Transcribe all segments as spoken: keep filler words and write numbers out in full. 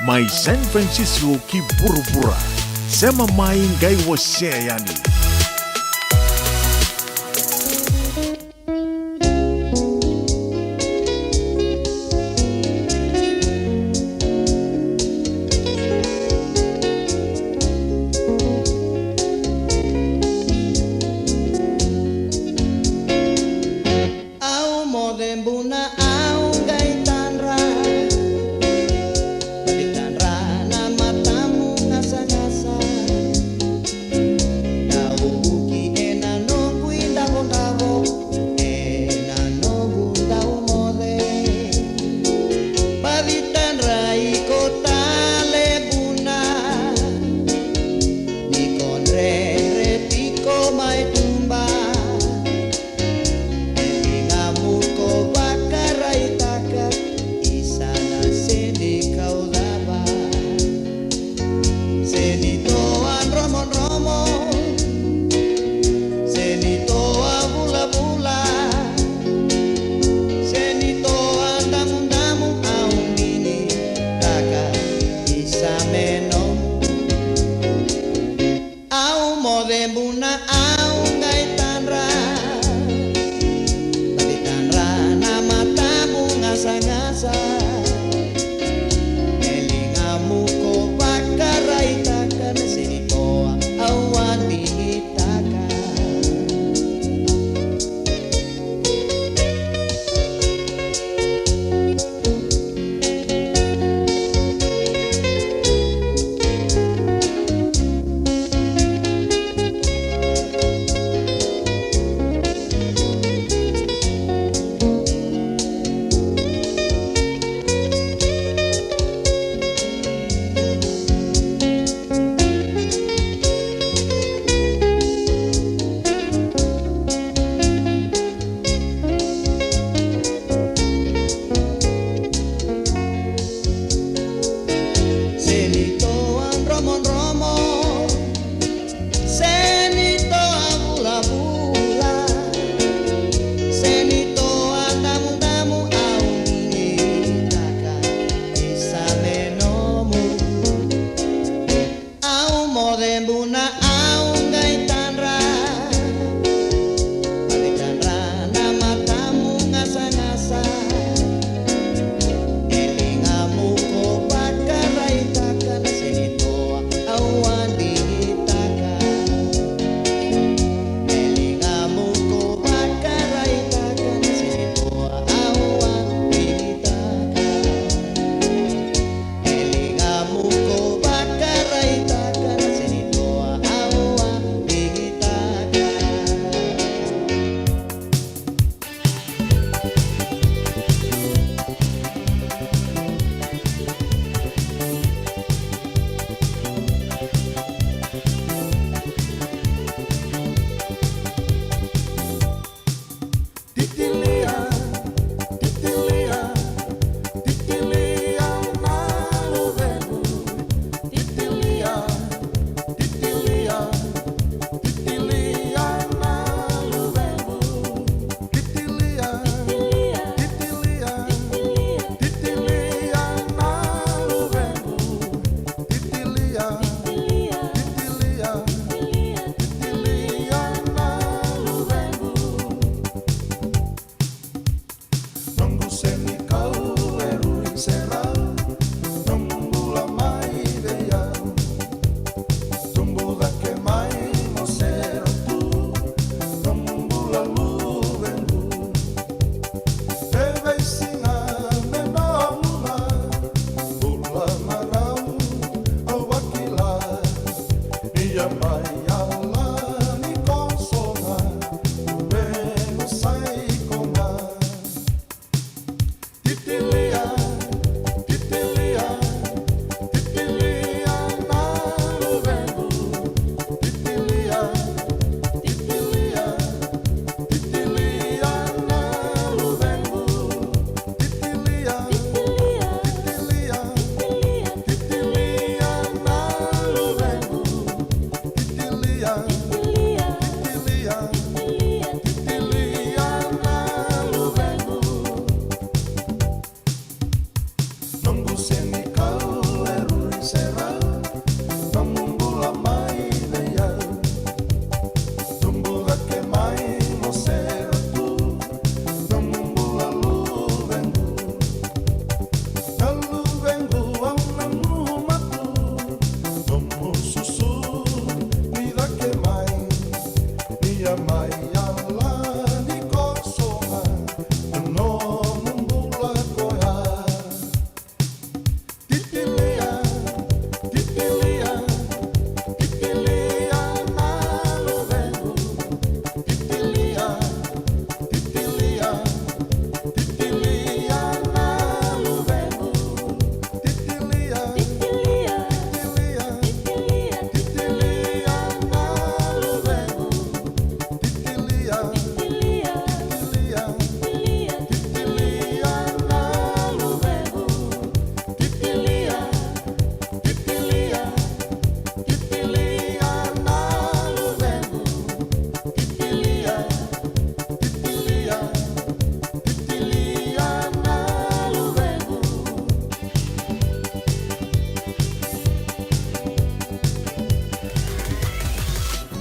Mai San Francisco ki vuravura. Sema mai qai wasea yani. Au moce buna au qai tadra, vaki tadra na matamu gasagasa. Au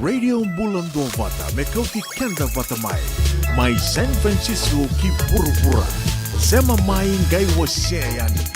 Radio Bula Duavata, me kauti keda vata mai. Mai San Francisco ki vuravura. Sema mai, qai wasea yani.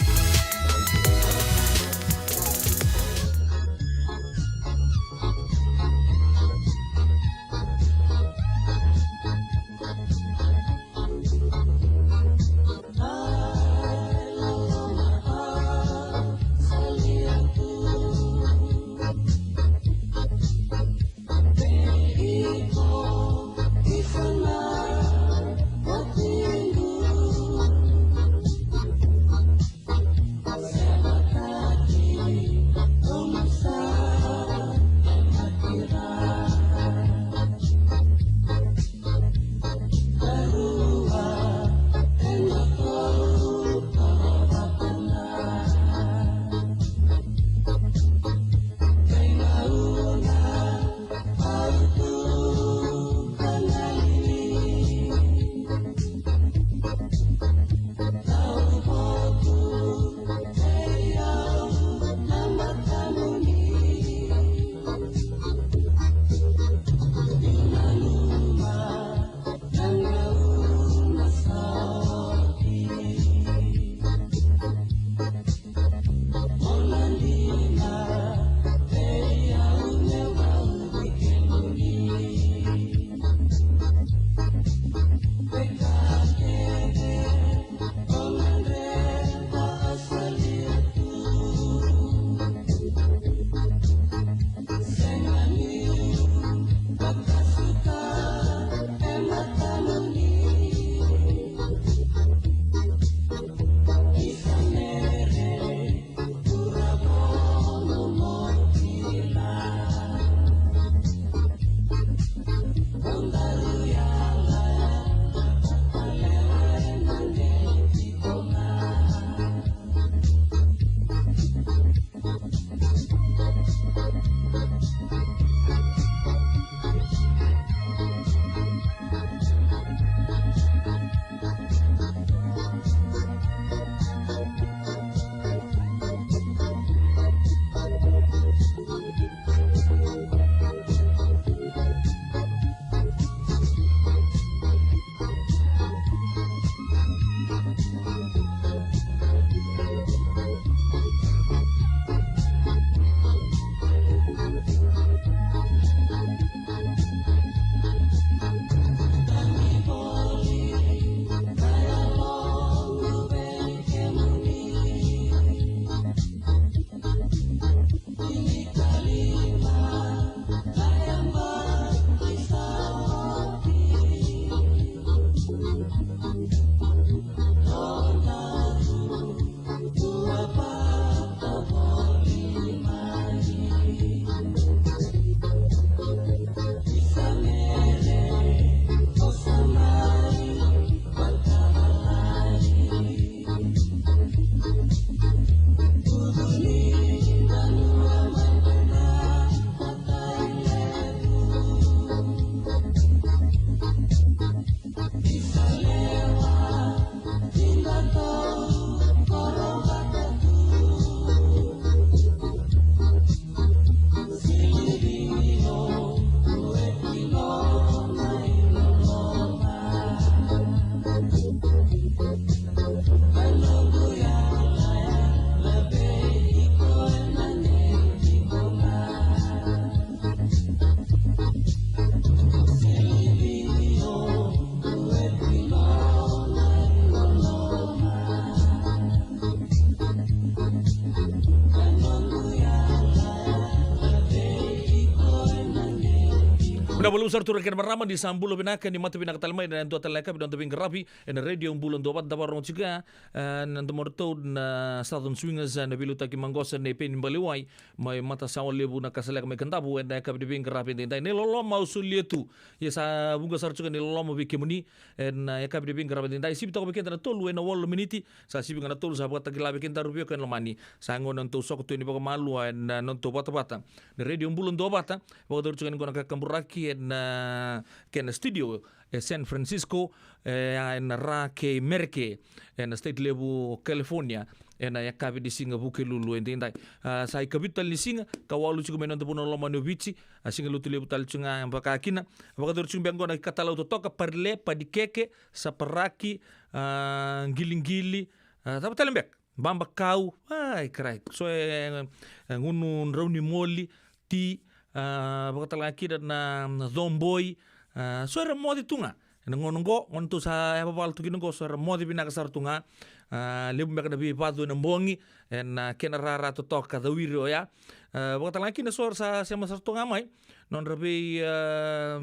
Vinaka vakalevu sara turaga kei na marama, ni sa bula vinaka, ni mata vinaka tale mai ena dua tale na yakavi ni noda veiqaravi ena Radio Bula Duavata. Da vakarorogo tiko ya, e, na domodratou na Southern Swingers, e, na veiliutaki maqosa nei Peni Balewai mai Matasawa Levu, na Kasaleka mai Kadavu, ena yakavi ni veiqaravi edaidai. Na iloloma au solia tu. Ia sa vuqa sara tiko na iloloma vei kemuni ena yakavi ni veiqaravi edaidai. Sivi toka vei keda na tolu ena walu na miniti. Sa sivi ga na tolu, sa vakatakila vei kedaru vei koya na lomani. Sa gauna nodatou soko tu yani vakamalua ena nodatou vatavata. Na Radio Bula Duavata, vakaturi tiko yani qo na kakaburaki ena kena studio e San Francisco, e, ena ra kei Mereke, ena state levu o California. ena yakavi ni siga Vukelulu edaidai. A, sa ikavitu tale ni siga ka walu tiko mai noda vanua lomani o Viti. A, siga Lotulevu tale tiko ga e vaka kina. Vakayacori tiko beka oqo na ikatalau totoka, parile, panikeke, saparaki, a, qilikili, a, cava tale beka, babakau, ai, karai, so e, e, gunu drau ni moli, ti, a, vakatalega kina na, na coboi, a, so era moce tu ga. Ena gauna oqo, gauna tou sa yavavala tu kina oqo, so era moce vinaka sara tu ga. A, levu beka na veivacu ena bogi, ena kena rara totoka cawiri oya. A, vakatalega kina so era sa sema sara tu ga mai nodra vei, a,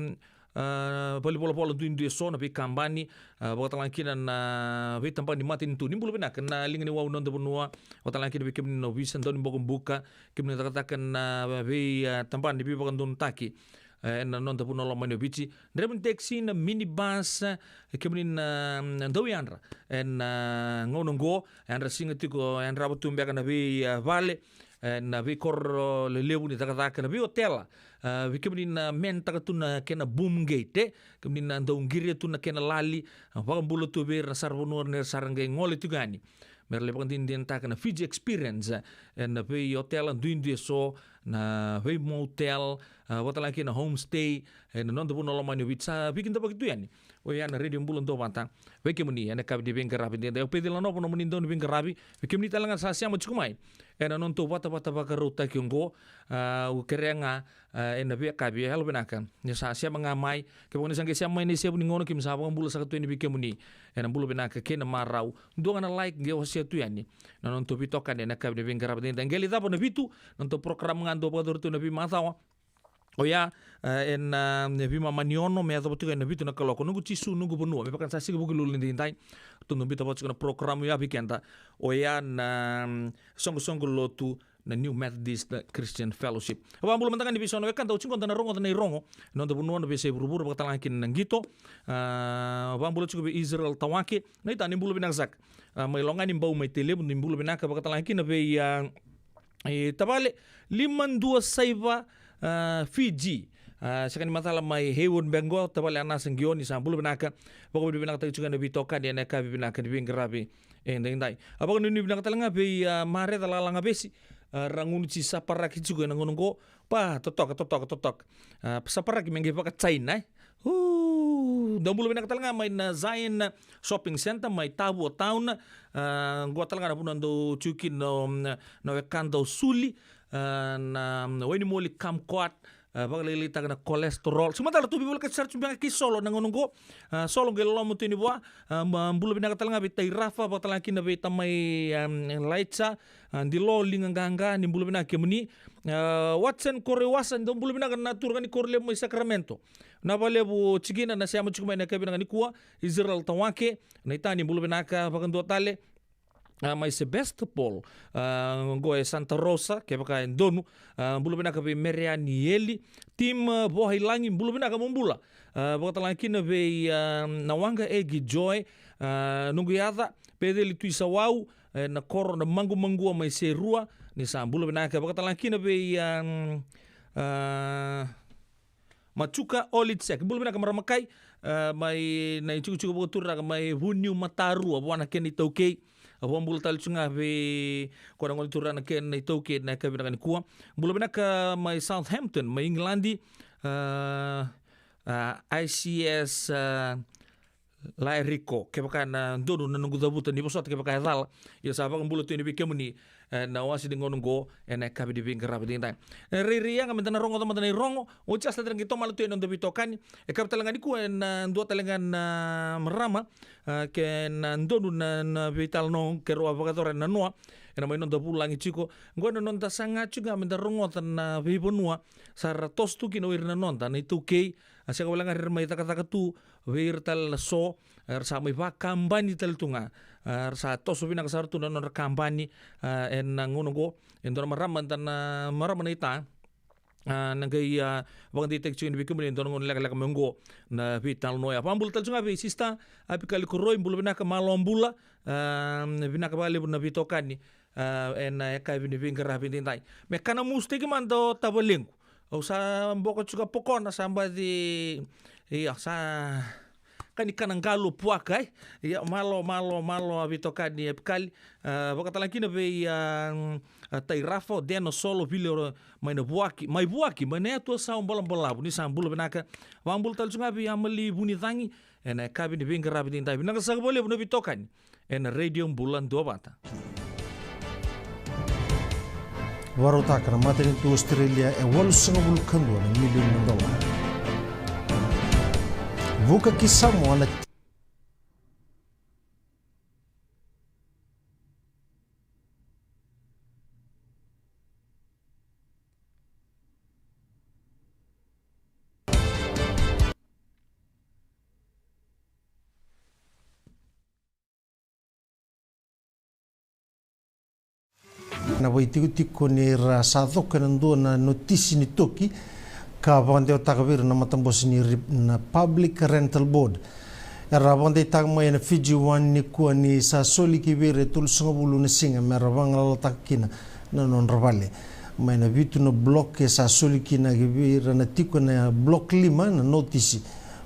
a, vale volavola duidui eso, na veikabani, a, vakatalega kina na veitabana ni matanitu. Ni bula vinaka na liga ni wau ni noda vanua, vakatalega kina vei kemuni na ovisa, dau ni bokobuka, kemuni na cakacaka na vei, a, tabana ni veivakadodonutaki, e, ena noda vanua lomani o Viti. Draiva ni taxi, na minibus, e, kemuni na, na dau yadra ena, a, gauna oqo, yadra siga tiko, yadrava tu beka na vei, a, vale, e, na veikoro lelevu ni cakacaka, na veiotela, a, vei kemuni na menataka tu na kena boom gate, e, kemuni na dau qiria tu na kena lali, a, vakabula tu vei ira na saravanua ni ra sa qai gole tiko yani me ra lai vakadinadinataka na Fiji Experience, e, na veiotela duidui eso, na veimotel, a, vakatalega kina homestay, e, na noda vanua lomani o Viti, sa veikidavaki tu yani. Oya na Radio Bula Duavata vei kemuni ena yakavi ni veiqaravi edaidai. Au Peceli Nanova nomuni dau ni veiqaravi. Vei kemuni talega sa sema tiko mai ena nodatou vatavata vakarautaki oqo, a, au kerea ga, a, ena veiyakavi, yalovinaka ni sa sema ga mai. Kevaka ni sa qai sema mai na isevu ni gauna, keimami sa vakabula saka tu yani vei kemuni ena bula vinaka kei na marau. Dua ga na like qai wasea tu yani na nodatou veitokani ena yakavi ni veiqaravi edaidai. Qai lai cava na vitu, nodatou program ga dau vakayacori tu ena veimacawa. Oya, e, ena, e, veimama ni ono me yacova tiko ena vitu na kaloko. Noqu Jisu, noqu vanua, me vaka ni sa siga Vukelulu edaidai. Ratou dau biuta vata tiko na program oya vei keda. Oya na, mm, soqosoqo lotu na New Methodist Christian Fellowship. Au vakabula mada ga ni veisau na wekada, oti qo da na rogoca na irogo ena noda vanua, na veiyasai vuravura, vakatalega kina na qito. A, au vakabula tiko vei Israel Tawake, naita, ni bula vinaka saka. A, mai Loganibau, mai Tailevu, ni bula vinaka, vakatalega kina vei, a, e, tavale lima dua saiva, a, Fiji. A, sega ni macala, mai Hayward beka qo, tavale Anasa Qioni, sa bula vinaka. Vakavinavinakataki tiko ena veitokani ena yakavi vinaka ni veiqaravi edaidai. A, vakanuinui vinaka talega vei, a, Mareca Lalagavesi, a, ra gunu ti saparaki tiko ena gauna oqo. Pa, totoka, totoka, totoka. A, saparaki me qai vaka China, e. Uu, dou bula vinaka talega mai na Zion Shopping Centre, mai Tavua Town. A, qo talega na vanua dou tiko kina na, na wekada o Suli, a, na, na Wainimoli Kumquat, a, vakalailaitaka na cholesterol. Sega mada ratou veivolekati sara tu beka kei Solo na gauna oqo. A, Solo qai loloma tu yani vua. A, ma bula vinaka talega vei Tairafa, vakatalega kina vei tamai, a, Laica, a, Dilo Liga Qaqa, ni bula vinaka kemuni. A, Watson Koroiwasa, dou bula vinaka na turaga ni koro levu mai Sacramento. Na vakalevu tikina na sema tiko mai na yakavi vinaka nikua. Israel Tawake, naita, ni bula vinaka vakadua tale. A, mai Sebastopol, a, qo e Santa Rosa, kevaka e donu. A, bula vinaka vei Mereani Eli, Tim, a, Vohailagi, bula vinaka mo bula. A, vakatalega kina vei, a, na waqa Egi Joy, a, noqu yaca Peceli Tuisawau, e, na koro na Maqumaqua mai Serua, ni sa bula vinaka. Vakatalega kina vei, a, a, Machuka Olitsek, bula vinaka marama kai, a, mai na itikotiko vakaturaga mai Vuniu Matarua, vua na kena itaukei. A, vakabula tale tu ga vei koya na gone turaga na kena itaukei na yakavi vinaka nikua. Bula vinaka mai Southampton, mai Igiladi, a, a, I C S, a, Laeriko, kevaka na donu na noqu cavuta ni vosota, kevaka e cala. Ia sa vakabula tu yani vei kemuni, e, na wase ni gauna oqo, ena yakavi ni veiqaravi edaidai. E, rairai yaga meda na rogoca mada na irogo, oti sa da qai tomala tu ena noda veitokani. E yakavi talega nikua ena dua talega na marama, a, kei na donu na, na veitalanoa keirau a vakayacora ena noa, ena mai noda vulagi tiko. Oqo ena noda saga tiko ga meda rogoca na veivanua sa ra toso tu kina o ira na noda na itaukei, a, sega walega ni ra mai cakacaka tu, vei ira tale na so, era sa mai vakabani tale tu ga. A, era sa toso vinaka sara tu na nodra kabani, a, ena gauna oqo, e dua na marama, da na marama naita, a, na qai, a, vakadeitaki tiko yani vei kemuni ena dua na gauna lekaleka mai oqo na veitalanoa ya. Vakabula tale tu ga vei Sister Apikali Koroi, bula vinaka, malo bula, a, vinaka vakalevu na veitokani, a, ena yakavi ni veiqaravi edaidai. Me kana musutaki mada o tavalequ. Au sa boko tiko a pokona, sa baci, ia, sa Ka ni kana galu puaka, e? Ia, malo, malo, malo a veitokani Epikali. A, vakatala kina vei, a, mm, a, Tairafa, o Deno Solo, Vili, o, mai na Vuaki, mai Vuaki, mai na yatu o Sa Bolabolavu, ni sa bula vinaka. Vakabula tale tu ga vei Amali Vunicagi, ena yakavi ni veiqaravi edaidai. Vinaka saka vakalevu na veitokani ena Radio Bula Duavata. Vakarautaka na matanitu Australia e walusagavulu ka dua na milioni na dola. Vuka ki Samoa na Na vaitikotiko ni ra sa coko ena dua na notisi ni toki ka vakadewataka vei ira na matabose ni ri-, na Public Rental Board. Era vakadeitaka mai ena Fiji One nikua ni sa soli ki vei ira e tolusagavulu na siga me ra vagalalataka kina na nodra vale. Mai na vitu na block e sa soli kina ki vei ira na tiko ena block lima na notisi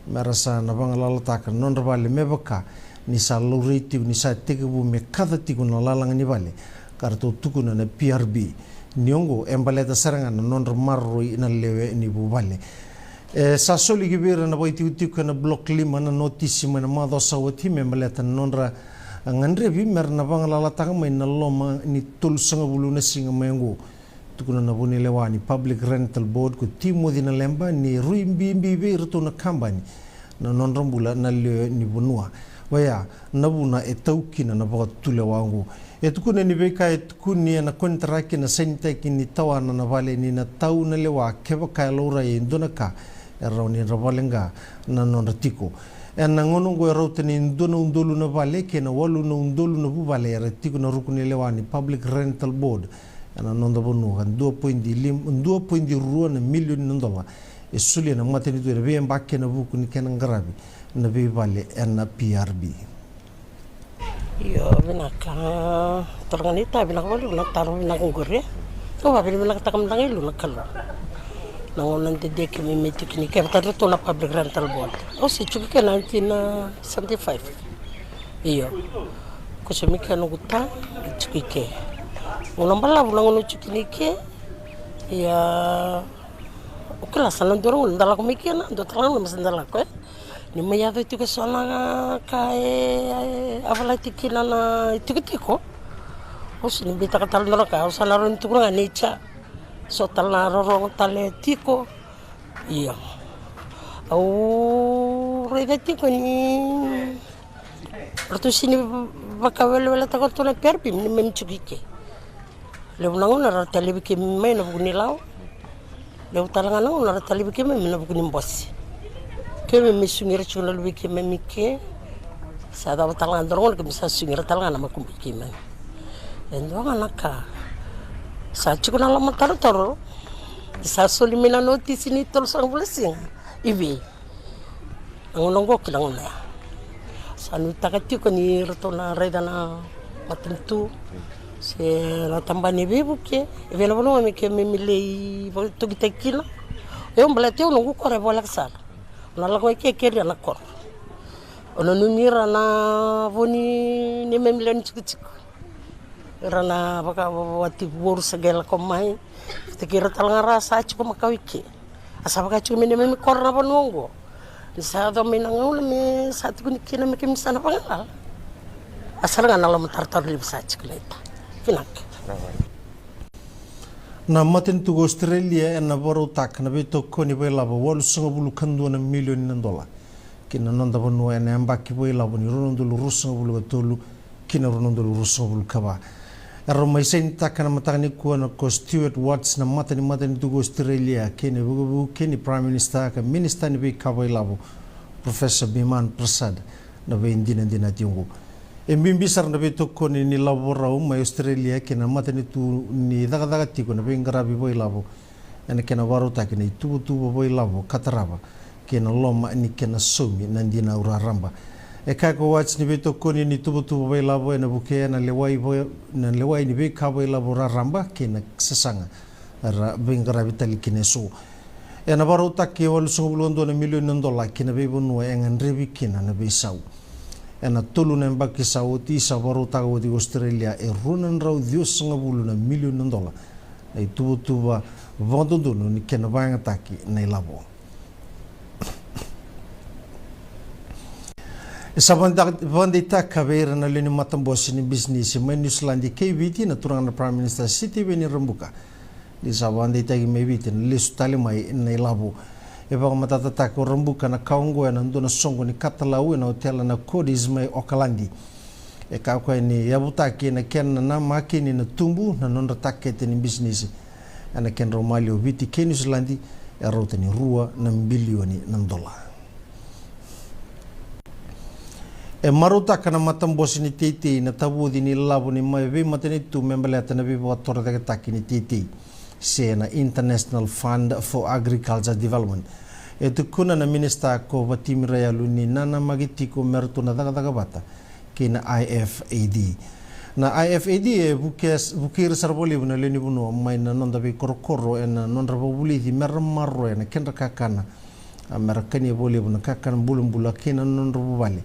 me ra sa na vagalalataka na nodra vale me vaka ni sa laurai tiko ni sa tekivu me kaca tiko na lalaga ni vale ka ratou tukuna na P R B. Ni oqo e baleta sara ga na nodra maroroi na lewe ni vuvale. E sa soli ki vei ira na vakaitikotiko ena block lima na notisi mai na macawa sa oti me baleta na nodra gadrevi me ra na vagalalataka mai na loma ni tolusagavulu na siga mai oqo. Tukuna na vunilewa ni Public Rental Board ko Timoci Naleba ni rui bibi vei iratou na kabani na nodra bula na lewe ni vanua. Oya na vuna e tau kina na vakatulewa oqo. E tukuna ni veika e tukuni ena konitaraki na sainitaki ni tawana na vale ni na tau na lewa kevaka e laurai e dua na ka e rawa ni ra valeqa na nodra tiko. Ena gauna oqo e rauta ni dua na udolu na vale kei na walu na udolu na vuvale era tiko na ruku ni lewa ni Public Rental Board ena noda vanua, ka dua poidi lima, dua poidi rua na milioni na dola e solia na matanitu ena veiyabaki ena vuku ni kena qaravi na veivale ena P R B. Io, vinaka. Turaga naita, vinaka vakalevu na taro vinaka qori. Au vakavinavinakataka mada ga e liu na Kalou na gauna dede keimami mai tiko kina, kevaka ratou na Public Rental Board. Au se tiko kina nineteen seventy-five. Io. Ko se mai kea noqu ta, tiko i ke. Gauna balavu na gauna tiko kina i ke. Ia, o kila sa na dua na gauna da lako mai kina, dua tale na gauna me sa da lako, e. Ni mai yaco tiko eso na ka e, e, a valati kina na itikotiko. Au sega ni beitaka tale dua na ka, au sa na rawa ni tukuna ga nature. So tale na rorogo tale tiko. Io. Au raica tiko ni ratou sega ni vakaweleweletaka ratou na P R B ni mai tiko i ke. Levu na gauna ra talevi keimami mai na vuku ni lawa. Levu tale ga na gauna ra talevi keimami na vuku ni bose. Keimami sugira tiko na luvei keimami ke. Sa cava tale ga dua na gauna keimami sa sugira tale ga na makubu i keimami. E dua ga na ka. Sa tiko na lomatarotaro. Sa soli mai na notisi ni tolusagavulu na siga. I vei? Na gauna oqo ki na gauna ya. Sa nuitaka tiko ni ratou na raica na matanitu se na tabana ni veivuke e vei na vanua me keimami lai vakatokitaki kina. Au baleta au noqu koro e voleka sara. Au na lako i ke kerea na koro. Au nanumi ira na vo ni neimami lewe ni tikotiko. Ira na vakawati vou sa qai lako mai. Vata kei ira tale ga ra sa tiko makawa i ke. A sa vaka tiko me neimami koro na vanua oqo. Ni sa yaco mai na gauna me sa tukuni kina me keimami sa na vagalala. A sara ga na lomatarotaro levu sa tiko naita. Vinaka. Na matanitu ko Australia ena vakarautaka na veitokoni vakailavo walusagavulu ka dua na milioni na dola ki na noda vanua ena yabaki vakailavo ni rua na udolu ruasagavulu ka tolu ki na rua na udolu ruasagavulu ka va. Erau mai sainitaka na mataka nikua na ko Stuart Watts na mata ni matanitu ko Australia kei na ivukevuke ni Prime Minister ka Minisita ni veika vakailavo, Professor Biman Prasad, na veidinadinati oqo. E bibi sara na veitokoni ni lavo vakarau mai Australia kei na matanitu ni cakacaka tiko na veiqaravi vakailavo ena kena vakarautaki na ituvatuva vakailavo ka tarava kei na loma ni kena saumi na dinau raraba. E kaya ko Watts ni veitokoni ni tuvatuva vakailavo ena vukea na lewai vaka-, na lewai ni veika vakailavo raraba kei na sasaga era veiqaravi tale kina eso. Ena vakarautaki e walusagavulu ka dua na milioni na dola ki na veivanua e gadrevi kina na veisau. Ena tolu na yabaki sa oti, sa vakarautaka oti ko Australia e rua na drau ciwasagavulu na milioni na dola na ituvatuva vakadodonu ni kena vakayagataki na ilavo. E sa vakadeitaka vei ira na lewe ni matabose ni bisinisi mai Niusiladi kei Viti na turaga na Prime Minister Sitiveni Rabuka ni sa vakadeitaki mai Viti na lesu tale mai na ilavo. E vakamatatataka o Rabuka na ka oqo ena dua na soqo ni katalau ena otela na Cordis mai Okaladi. E kaya o koya ni yavutaki ena kena namaki ni na tubu na nodra takete ni bisinisi ena kedrau maliwa o Viti kei Niusiladi e rauta ni rua na bilioni na dola. E marautaka na matabose ni teitei na tavoci ni lavo ni mai veimatanitu me baleta na veivakatorocaketaki ni teitei se na International Fund for Agriculture Development. E tukuna na minisita ko Vatimi Rayalu ni nanamaki tiko me ratou na cakacaka vata kei na I F A D. Na I F A D e vuke, vukei ira sara vakalevu na lewe ni vanua mai na noda veikorokoro ena nodra vakavulici me ra maroroya na kedra kakana, a me ra kania vakalevu na kakana bulabula kei na nodra vuvale,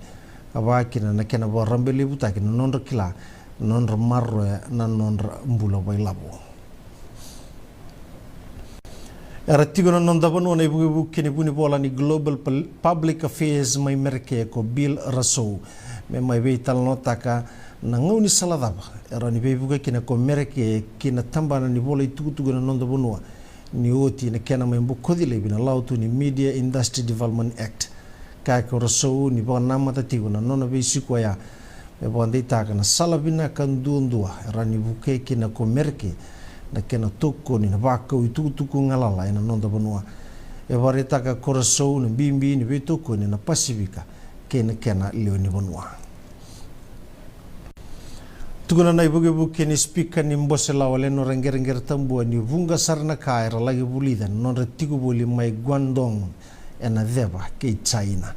a vaka kina na kena vakarabailevutaki na nodra kila na nodra maroroya na nodra bula vakailavo. Era tiko na noda vanua na ivukevuke ni vunivola ni Global Pul-, Public Affairs mai Mereke ko Bill Russell me mai veitalanoataka na gaunisala cava e rawa ni veivuke kina ko Mereke ki na tabana ni vola itukutuku ena noda vanua ni oti na kena mai bokoci laivi na lawa tu ni Media Industry Development Act. Kaya ko Russell ni vakanamata tiko na nona veisiko oya me vakadeitaka na sala vinaka duadua e rawa ni vukei kina ko Mereke na kena tokoni na vakau itukutuku galala ena noda vanua. E vakaraitaka ko Russell na bibi ni veitokoni na Pasifika kei na kena lewe ni vanua. Tukuna na ivukevuke ni sipika ni Boselawa Lenora Qereqeretabuya ni vuqa sara na ka era laki vulica na nodra tiko voli mai Guangdong ena ceva kei China.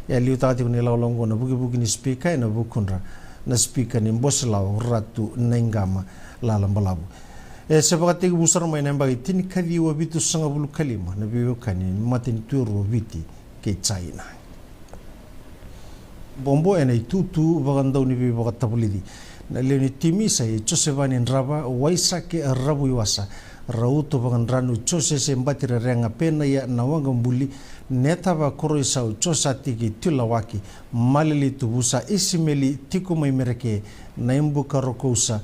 E a liutaka tiko na ilawalawa oqo na vukevuke ni sipika ena vukudra na sipika ni Boselawa o Ratu Naiqama Lalabalavu. E se vakatekivu sara mai na yabaki tinikaciwa vitusagavulu ka lima na veiwekani ni matanitu e rua o Viti kei China. Bobo ena itutu vakadauniveivakatavulici. Na lewe ni timi sa i Josevani Drava, Waisake Ravuiwasa, Rauto Vakadranu, Josese Batirerega, Penaia Nawaqabuli, Netava Koroisau, Josatiki Tuilawaki, Malili Tuvusa, Isimeli Tiko mai Mereke, Naibuka Rokousa,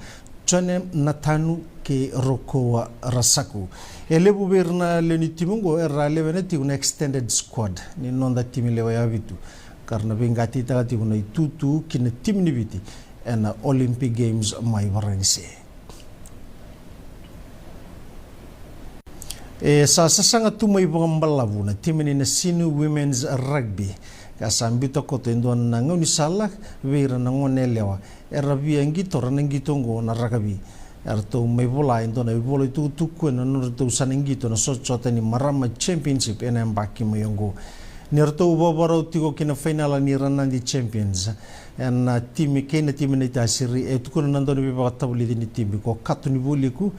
Jone Natanu kei Rokoua Rasaku. E levu vei ira na lewe ni timi oqo era lewena tiko na extended squad ni noda timi lewe ya vitu ka ra na veiqatitaka tiko na itutu ki na timi ni Viti ena Olympic Games mai Varanise. E sa sasaga tu mai vakabalavu na timi ni Nasinu Women's Rugby ka sa biuta koto e dua na gaunisala vei ira na gone yalewa era via qitora na qito oqo na rakavi. Eratou mai vola e dua na ivola itukutuku ena nodratou sa na qito na sotasota ni Marama Championship ena yabaki mai oqo. Ni ratou vakavakarau tiko ki na fainala ni Ranadi Champions ena timi kei na timi Naitasiri, e tukuna na dauniveivakatavulici ni timi ko Kato ni Vualiku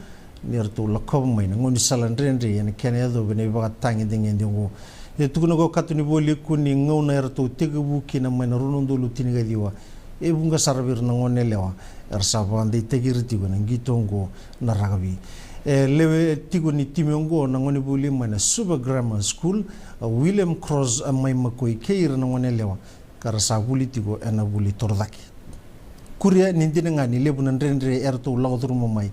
ni ratou lakova mai na gaunisala dredre ena kena yacovi na ivakatagedegede oqo. E tukuna ko Kato ni Vualiku ni gauna eratou tekivu kina mai na rua na udolu tinikaciwa e vuqa sara vei ira na gone yalewa era sa vakadeitaki ira tiko ena qito oqo na rakavi. E lewe tiko ni timi oqo na gonevuli mai na Suva Grammar School, a William Cross, a mai Makoi kei ira na gone yalewa ka ra sa vuli tiko ena vuli torocake. Kuria ni dina ga ni levu na dredre eratou lako curuma mai,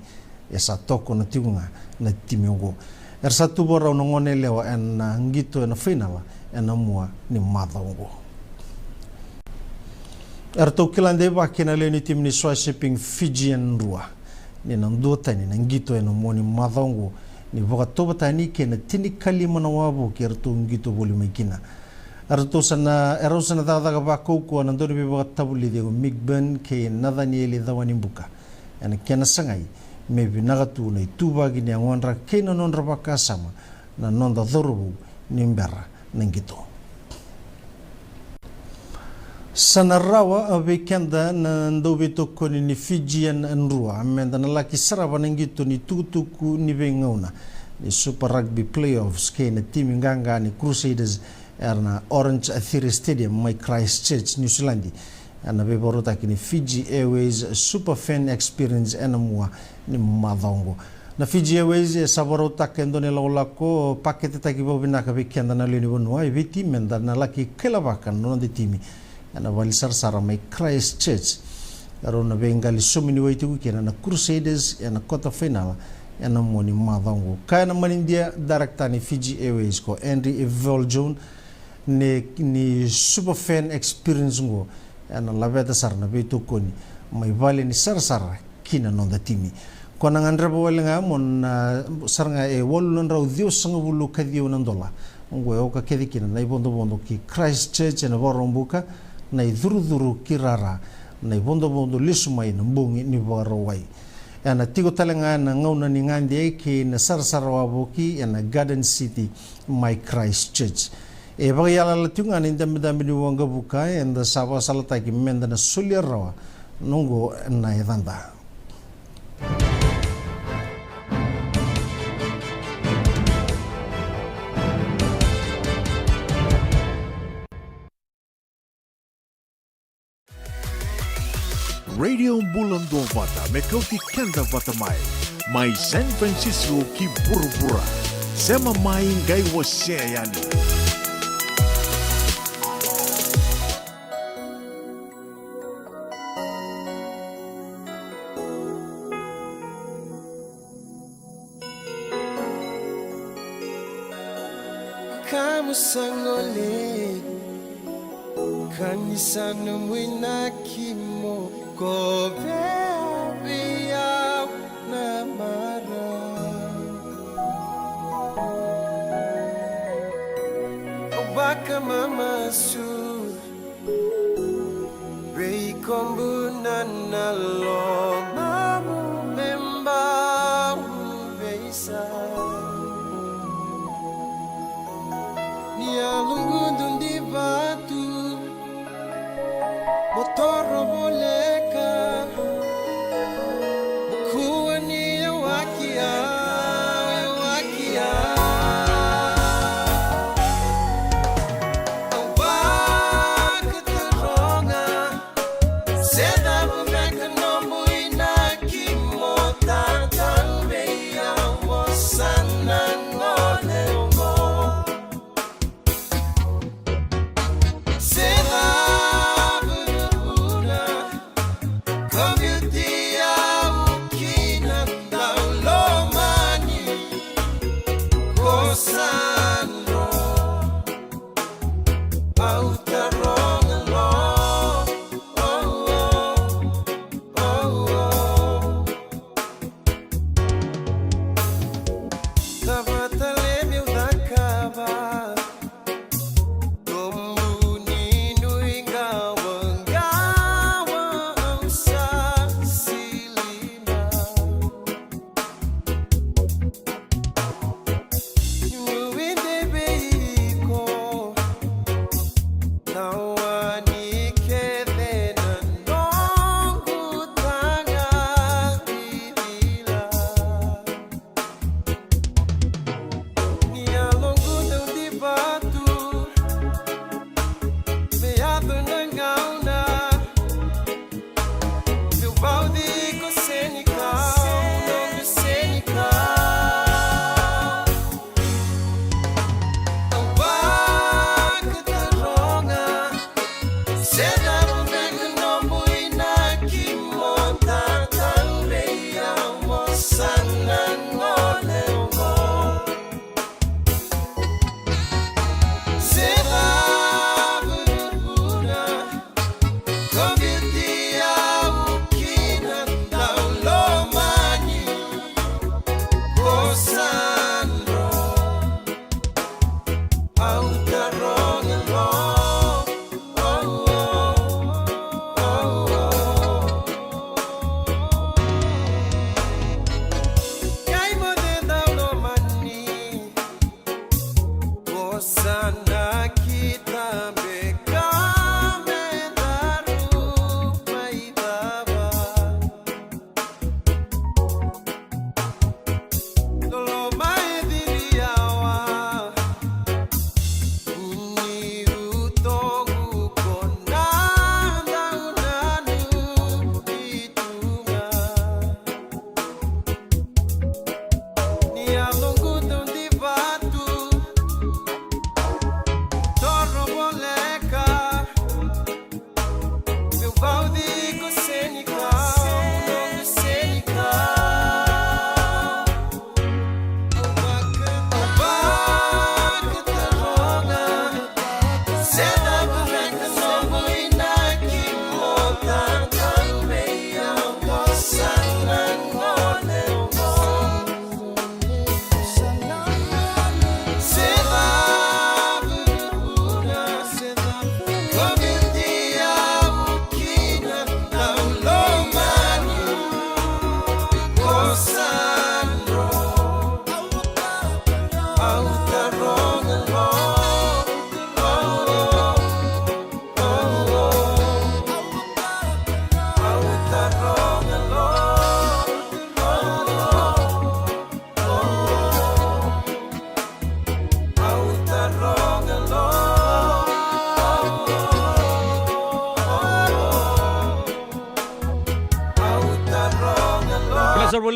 e sa tokona tiko ga na timi oqo. Era sa tu vakarau na gone yalewa ena qito ena fainala ena mua ni macawa oqo. Eratou kila deivaki na lewe ni timi ni Soishipping Fijian Drua ni na duatani na qito ena mua ni macawa oqo ni vakatovatani kei na tinikalima na wavoki eratou qito voli mai kina. Eratou sa na, erau sa na cakacaka vakaukauwa na dauniveivakatavulici o Mick Byrne kei Nathanieli Cawanibuka ena kena sagai me vinaka tu na ituvaki ni yagodra kei na nodra vakasama na noda cauravou ni bera na qito. Sa na rawa vei keda na dauveitokoni ni Fijian Drua meda na laki sarava na qito ni tukutuku ni veigauna ni Super Rugby Playoffs kei na timi qaqa ni Crusaders ena Orange Atiri Stadium mai Christchurch, New Zealand, ena veivakarautaki ni Fiji Airways Super Fan Experience ena mua ni macawa oqo. Na Fiji Airways e sa vakarautaka e dua na ilakolako paketetaki vakavinaka vei keda na lewe ni vanua e Viti meda na laki kailavaka na noda timi ena vale ni sarasara mai Christchurch. Rau na veiqali sominiwai tiko kina na Crusaders ena quarter final ena mua ni macawa oqo. Kaya na manidia director ni Fiji Airways ko Andrew Evoljohn ni, ni Super Fan Experience oqo ena laveta sara na veitokoni mai vale ni sarasara ki na noda timi. Ko na gadreva wale ga mo na sara ga e walu na drau ciwasagavulu ka ciwa na dola. Oqo e oka kece kina na ivodovodo ki Christchurch ena Vakaraubuka, na icurucuru ki Rara, na ivodovodo lesu mai na bogi ni Vakarauwai. Ena tiko tale ga ena gauna ni gade kei na sarasara wavoki ena Garden City mai Christchurch. E vakayalayala tiko ga na idabedabe ni waqavuka eda sa vakasalataki meda na solia rawa. Noqo na yacada. Radio Bula Duavata me kauti keda vata mai. Mai San Francisco ki vuravura. Sema mai qai wasea yani. Kamu sa gole, ka ni sa nomu inaki mo kovea vei au na marau. Au vakamamasu, veikobu na lomamu me bau veisa. Ni yaloqu dau divatu, mo toro voleka, mo kua ni yawaki au, yawaki au. Au va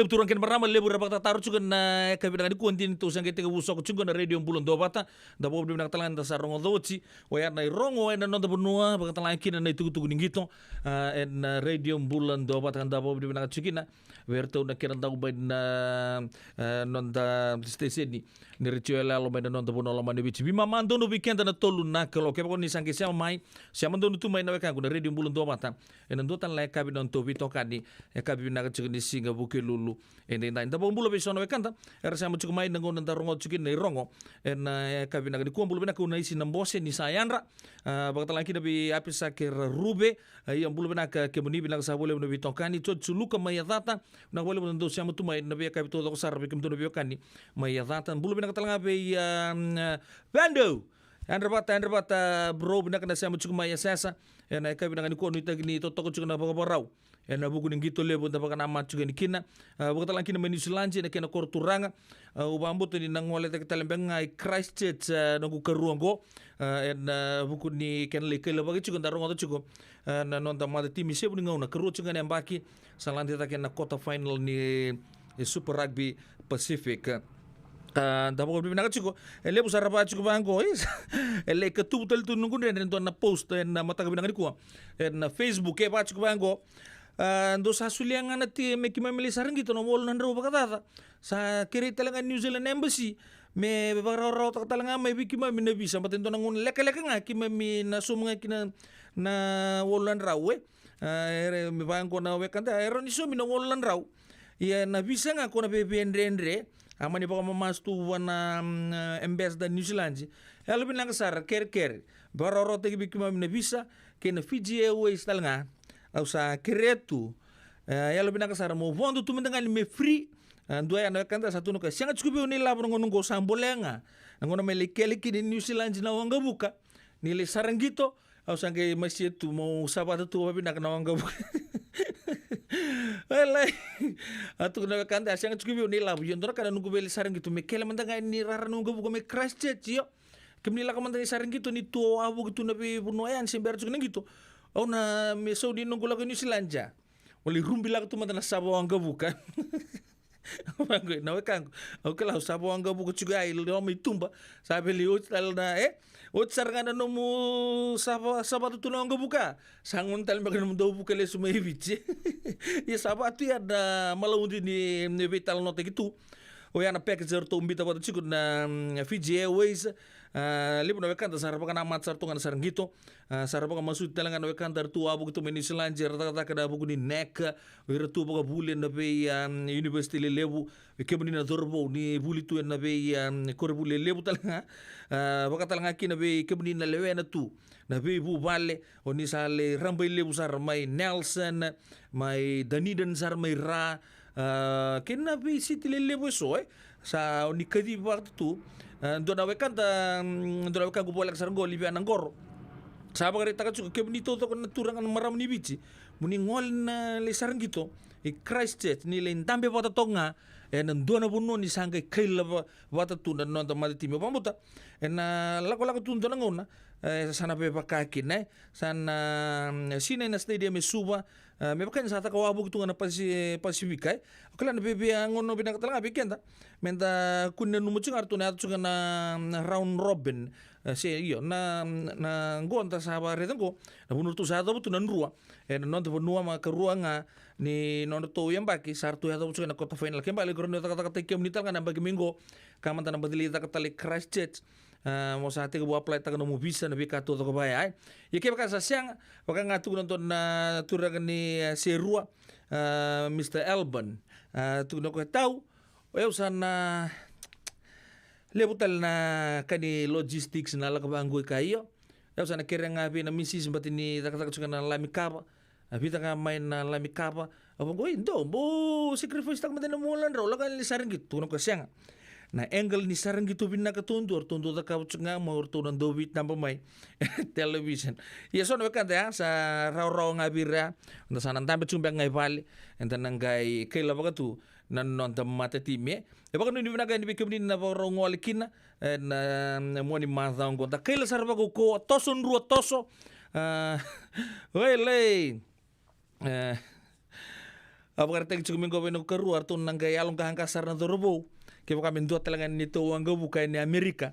Turaga kei na marama, levu era vakatataro tiko na yakavi vinaka nikua. Dina ni tou sa qai tekivu soko tiko na Radio Bula Duavata. Da vakavinavinaka tale ga ni da sa rogoca oti oya na irogo ena noda vanua, vakatalega kina na itukutuku ni qito, ah, ena Radio Bula Duavata. Da vakavinavinaka tiko kina vei iratou na kena dau mai na, ah, noda siteseni ni retio yaloyalo mai na noda vanua lomani Viti. Veimama donu vei keda na tolu na kaloko. Kevaka o ni sa qai sema mai, sema donu tu mai na wekaqu na Radio Bula Duavata ena dua tale na yakavi na nodatou veitokani. Yakavi vinaka tiko ni siga Vukelulu edaidai. Da vakabula vei so na wekada era sema tiko mai na gauna da rogoca tiko kina na irogo ena yakavi vinaka nikua. Bula vinaka, o Naisi Nabose ni sa yadra, ah, vakatalega kina vei Apisake Raruve. Ah, ia, bula vinaka kemuni, vinaka sara vakalevu na veitokani. George Suluka mai Yacata, vinaka vakalevu na dau sema tu mai na veiyakavi taucoko sara vei kemudou na veiwekani mai Yacata. Bula vinaka talega vei, ah, Vando. Yadra vata, yadra vata bro, vinaka na sema tiko mai Yasayasa ena yakavi vinaka nikua. Nuitaki ni totoka tiko na vakavakarau ena vuku ni qito levu da vakanamata tiko yani kina. Ah, vakatalega kina mai Niusiladi ena kena koro turaga. Ah, au vakabauta ni na goletaki tale beka ga i Christchurch, ah, noqu karua oqo, ah, ena vuku ni kena lai kailavaki tiko, da rogoca tiko, ah, na noda matatimi. Sevu ni gauna, karua tiko ga na yabaki sa lade cake na quarter final ni, eh, Super Rugby Pacific. Ah, da vakavinavinaka tiko. E levu sara vaka tiko vaqo, e, e lai katuvu tale tu noqu dredre e dua na post ena mataka vinaka nikua ena Facebook, e vaka tiko vaqo. Ah, dou sa solia ga na tike me keimami lai sara qito na walu na drau vakacaca. Sa kerei tale ga New Zealand Embassy me vakarawarawataka tale ga mai vei keimami na visa, baleta e dua na gauna lekaleka ga keimami na sauma ga kina na walu na drau, e. Ah, era, me vaqo na wekada, e rawa ni saumi na walu na drau. Ia na visa ga ko na veiveidredre, a mani vakamamasu tu vua na, mm, ambassador New Zealand. Yalovinaka sara, kerekere, vakarawarawataki vei keimami na visa kei na Fiji Airways tale ga. Au sa kerea tu, e, yalovinaka sara mo vodo tu mada ga ni me free. A, dua ya na wekada sa tukuna o koya, sega tiko vei au na ilavo na gauna oqo, sa bolea ga na gauna mai lai kele kina i New Zealand na waqavuka ni lai sara qito. Au sa qai masia tu, mo savata tu vakavinaka na waqavuka. Elai, a tukuna na wekada, a sega tiko vei au na ilavo. Ia dua na ka na noqu veilai sara qito me kele mada ga ni rara na waqavuka mai Christchurch, io. Kemuni lako mada ni sara qito, ni tu wavoki tu na veivanua ya, ni se bera tiko na qito, au na me sau ni noqu lako i New Zealand ya, au lai rubi lako tu mada na sava waqavuka. Vaqo na wekaqu, au kila au sava waqavuka tiko ya i loma i tuba. Sa veli oti tale na, e, oti sara ga na nomu sava, savata tu na waqavuka, sa gauna tale beka nomu dau vuka lesu mai Viti. Ia sa vaka tu ya na malaudi ni, ni veitalanoataki tu. Oya na package eratou biuta vata tiko na, mm, Fiji Airways. Ah, levu na wekada sa ra vakanamata sara tu ga na sara qito. Ah, sa ra vakamasuti tale ga na wekada eratou wavoki tu mai New Zealand, era cakacaka ena vuku ni NAC, o iratou vakavuli ena vei, ah, university lelevu. Vei kemuni na cauravou ni vuli tu ena vei, ah, koronivuli lelevu tale ga. Ah, vaka tale ga kina vei kemuni na lewena tu na veivuvale, o ni sa lai rabailevu sara mai Nelson, mai Dunedin sara mai Ra, ah, kei na veisiti lelevu eso, e. Sa o ni kacivi vata tu. Ah, dua na wekada, mm, dua na wekaqu voleka sara qo, Liviana Qoro, sa vakaraitaka tiko, kemuni taucoko na turaga, na marama ni Viti, mo ni gole na lai sara qito i Christchurch, ni lai dabe vata toka ga ena dua na vanua ni sa qai kaila va-, vata tu na noda matatimi. Au vakabauta ena lakolako tu dua na gauna, e, sa na vevaka kina, e. Sa na, mm, sinai na stadium e Suva, e, me vaka ni sa caka wavoki tu ga na Pasi-, Pasifika, e. Au kila na vei, vei, a, gauna vinaka tale ga vei keda me da kua ni nanuma tiko ga eratou na yaco tiko ga na, na round robin, e, se, io, na, na qo da sa vakaraica qo, na vanua ratou sa yacova tu na drua ena noda vanua, ma karua ga ni nodratou yabaki sa ratou yacova tiko ena quarter final. Kena ibalebale, keirau na cakacakataki kemuni tale ga na yabaki mai qo, ka mada na baci lai caka tale i Christchurch. Ah, mo sa tekivu apply-taka nomu visa, na veika taucoko vaya, e. Ia kevaka sa sega, vaka ga tukuna dua na turaga ni, eh, Serua, ah, Mister Elban. Ah, tukuna o koya, tau, o yau sa na levu tale na ka ni logistics na lako vaqo i ka, io. O yau sa na kerea ga vei na misisi, baleta ni cakacaka tiko na lami kava. A vica ga mai na lami kava. Au vaqo, e, dou, bau sacrifice-taka mada na nomu walu na drau, lako ga ni sara qito. Tukuna o koya, sega. Na angle ni sara qito vinaka taudua, ratou dau cakava tiko ga, mo ratou na dau veitaba mai television. Ia so na wekada ya, sa rawarawa ga vei ira ya. Da sa na dabe tiko beka ga i vale, eda na qai kaila vaka tu na noda matatimi, e. E vakanuinui vinaka yani vei kemuni na vakarau gole kina, e, na, na mua ni macawa oqo. Da kaila sara vakaukauwa, toso drua toso. A, oi lei. E, A vakaraitaki tiko mai qo vei na karua, ratou na qai yaloqaqa sara na cauravou. Kevaka me dua tale ga ni neitou waqavuka e ni Amerika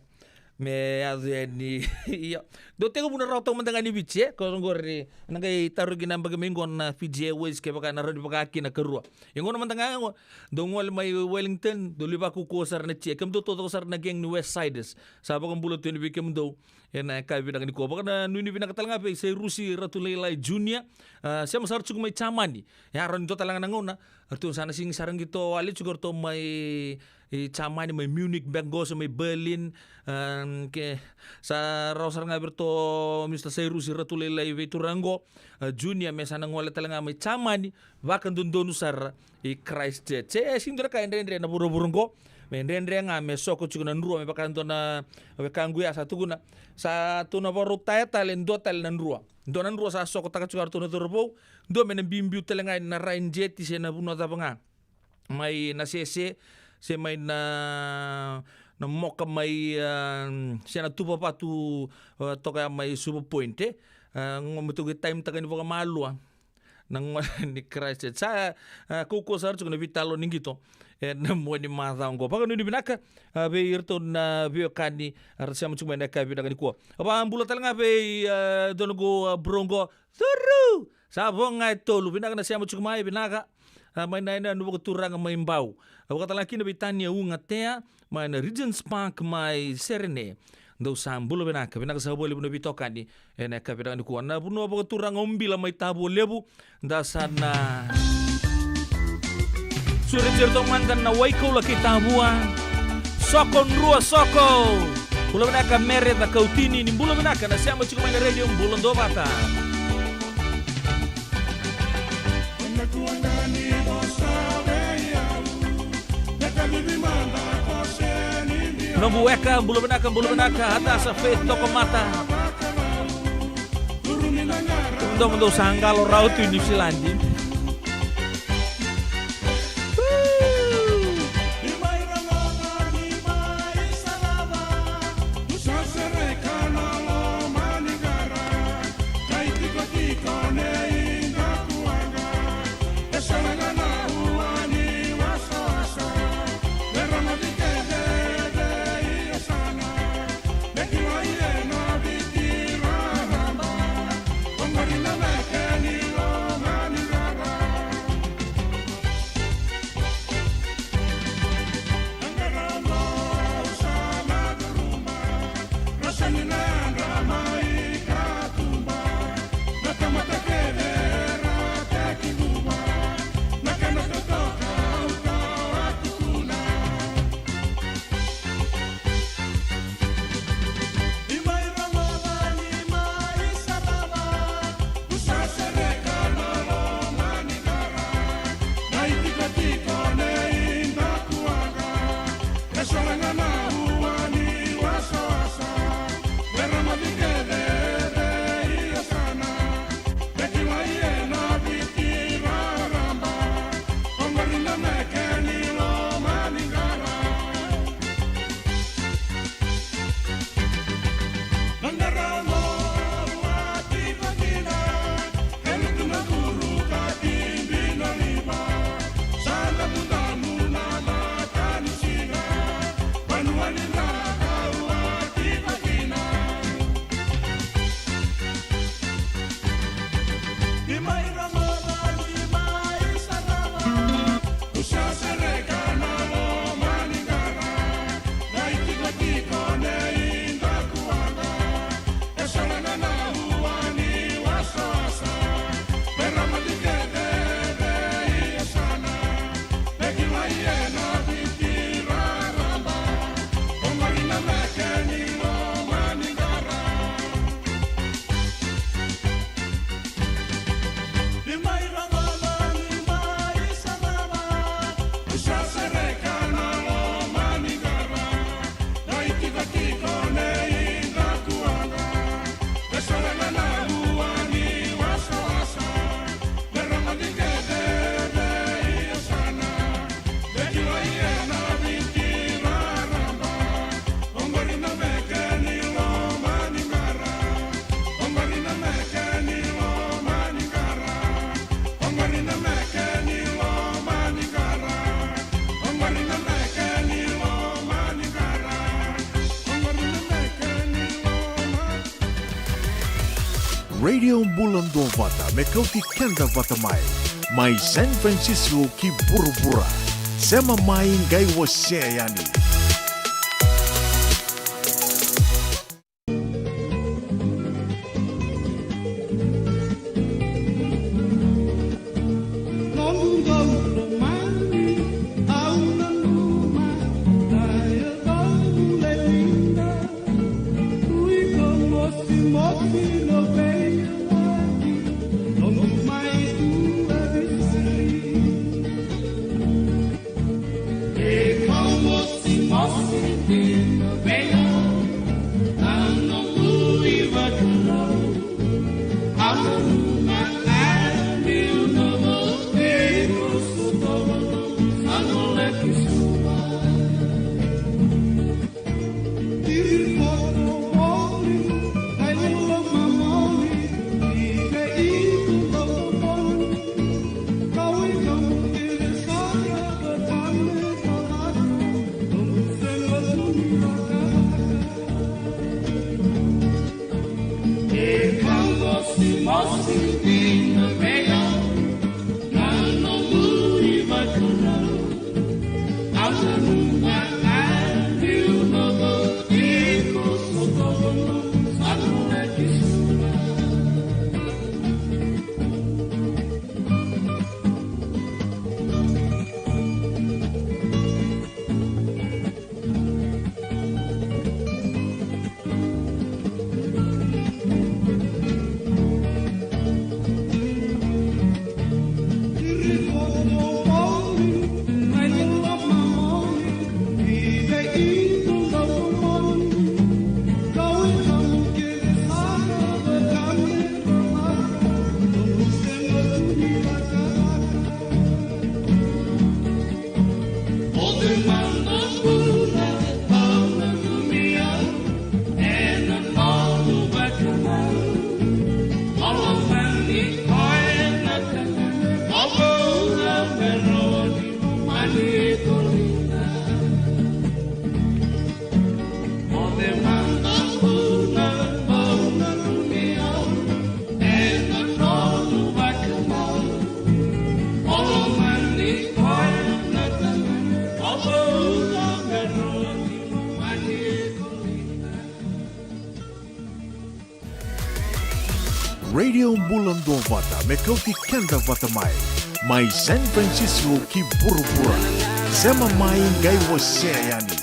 me yaco yani. Io. Dou tekivu na rawa tau mada ga ni Viti, e? Ko qori na qai tarogi na yabaki mai qo na Fiji Airways, kevaka na rawa ni vaka kina karua. Ia qo na mada ga qo, dou gole mai Wellington, dou lai vakaukauwa sara na tia. Kemudou taucoko sara na gang ni West Siders. Sa vakabula tu yani vei kemudou ena yakavi vinaka nikua. Vakananuinui vinaka tale ga vei Sairusi Ratuleilai Junior. A, sema sara tiko mai Jamani. E a rawa ni dua tale ga na gauna, ratou sa na sigi sara qito wale tiko ratou mai, e, Jamani, mai Munich beka qo se mai Berlin. Em, ke sa rawa sara ga vei ratou Mister Sairusi Ratuleilai vei turaga qo, a, Junior, me sa na gole tale ga mai Jamani, vakadodonu sara i Christchurch. E sigi dua na ka e dredre na vuravura qo. Me dredre ga me soko tiko na drua, me vaka dua na wekaqu ya sa tukuna. Sa tou na vakarautaya tale dua tale na drua. Dua na drua sa sokotaka tiko a ratou na cauravou. Dua me na biubiu tale ga ena Rain Jetty se na vanua cava ga. Mai Nasese, se mai na, na moka mai, a, se na tuva vatu, a, toka ya mai Suva Point, e. A, qo me tou qai time taka ni vakamalua. Na gone ni Christchurch. Sa, a, kaukaua sara tiko na veitalanoa ni qito ena mua ni macawa qo. Vakanuinui vinaka, a, vei iratou na veiwekani era sema tiko mai na yakavi vinaka nikua. A, vakabula tale ga vei, a, dua na qo, a, bro qo. Curu! Sa vo ga e tolu, vinaka na sema tiko mai, vinaka. A, mai na, na, na vakaturaga mai Bau. A, vakatale ga kina vei Tania Ugatea, mai na Regent's Park mai Serene. Dou sa bula vinaka, vinaka saka vakalevu na veitokani ena yakavi vinaka nikua. Na vanua vakaturaga o Bila mai Tavua Levu, da sa na sureti iratou mada na Waikaula kei Tavua. Soko drua soko. Bula vinaka Mere Cakautini, ni bula vinaka na sema tiko mai na Radio Bula Duavata. Noqu weka, bula vinaka, bula vinaka, Hadasa Faith Tokomata. Dou, dou sa qalo rawa tu i Niusiladi. Radio Bula Duavata me kauti keda vata mai, mai San Francisco ki vuravura. Sema mai, qai wasea yani. Radio Bula Duavata me kauti keda vata mai, mai San Francisco ki vuravura. Sema mai, qai wasea yani.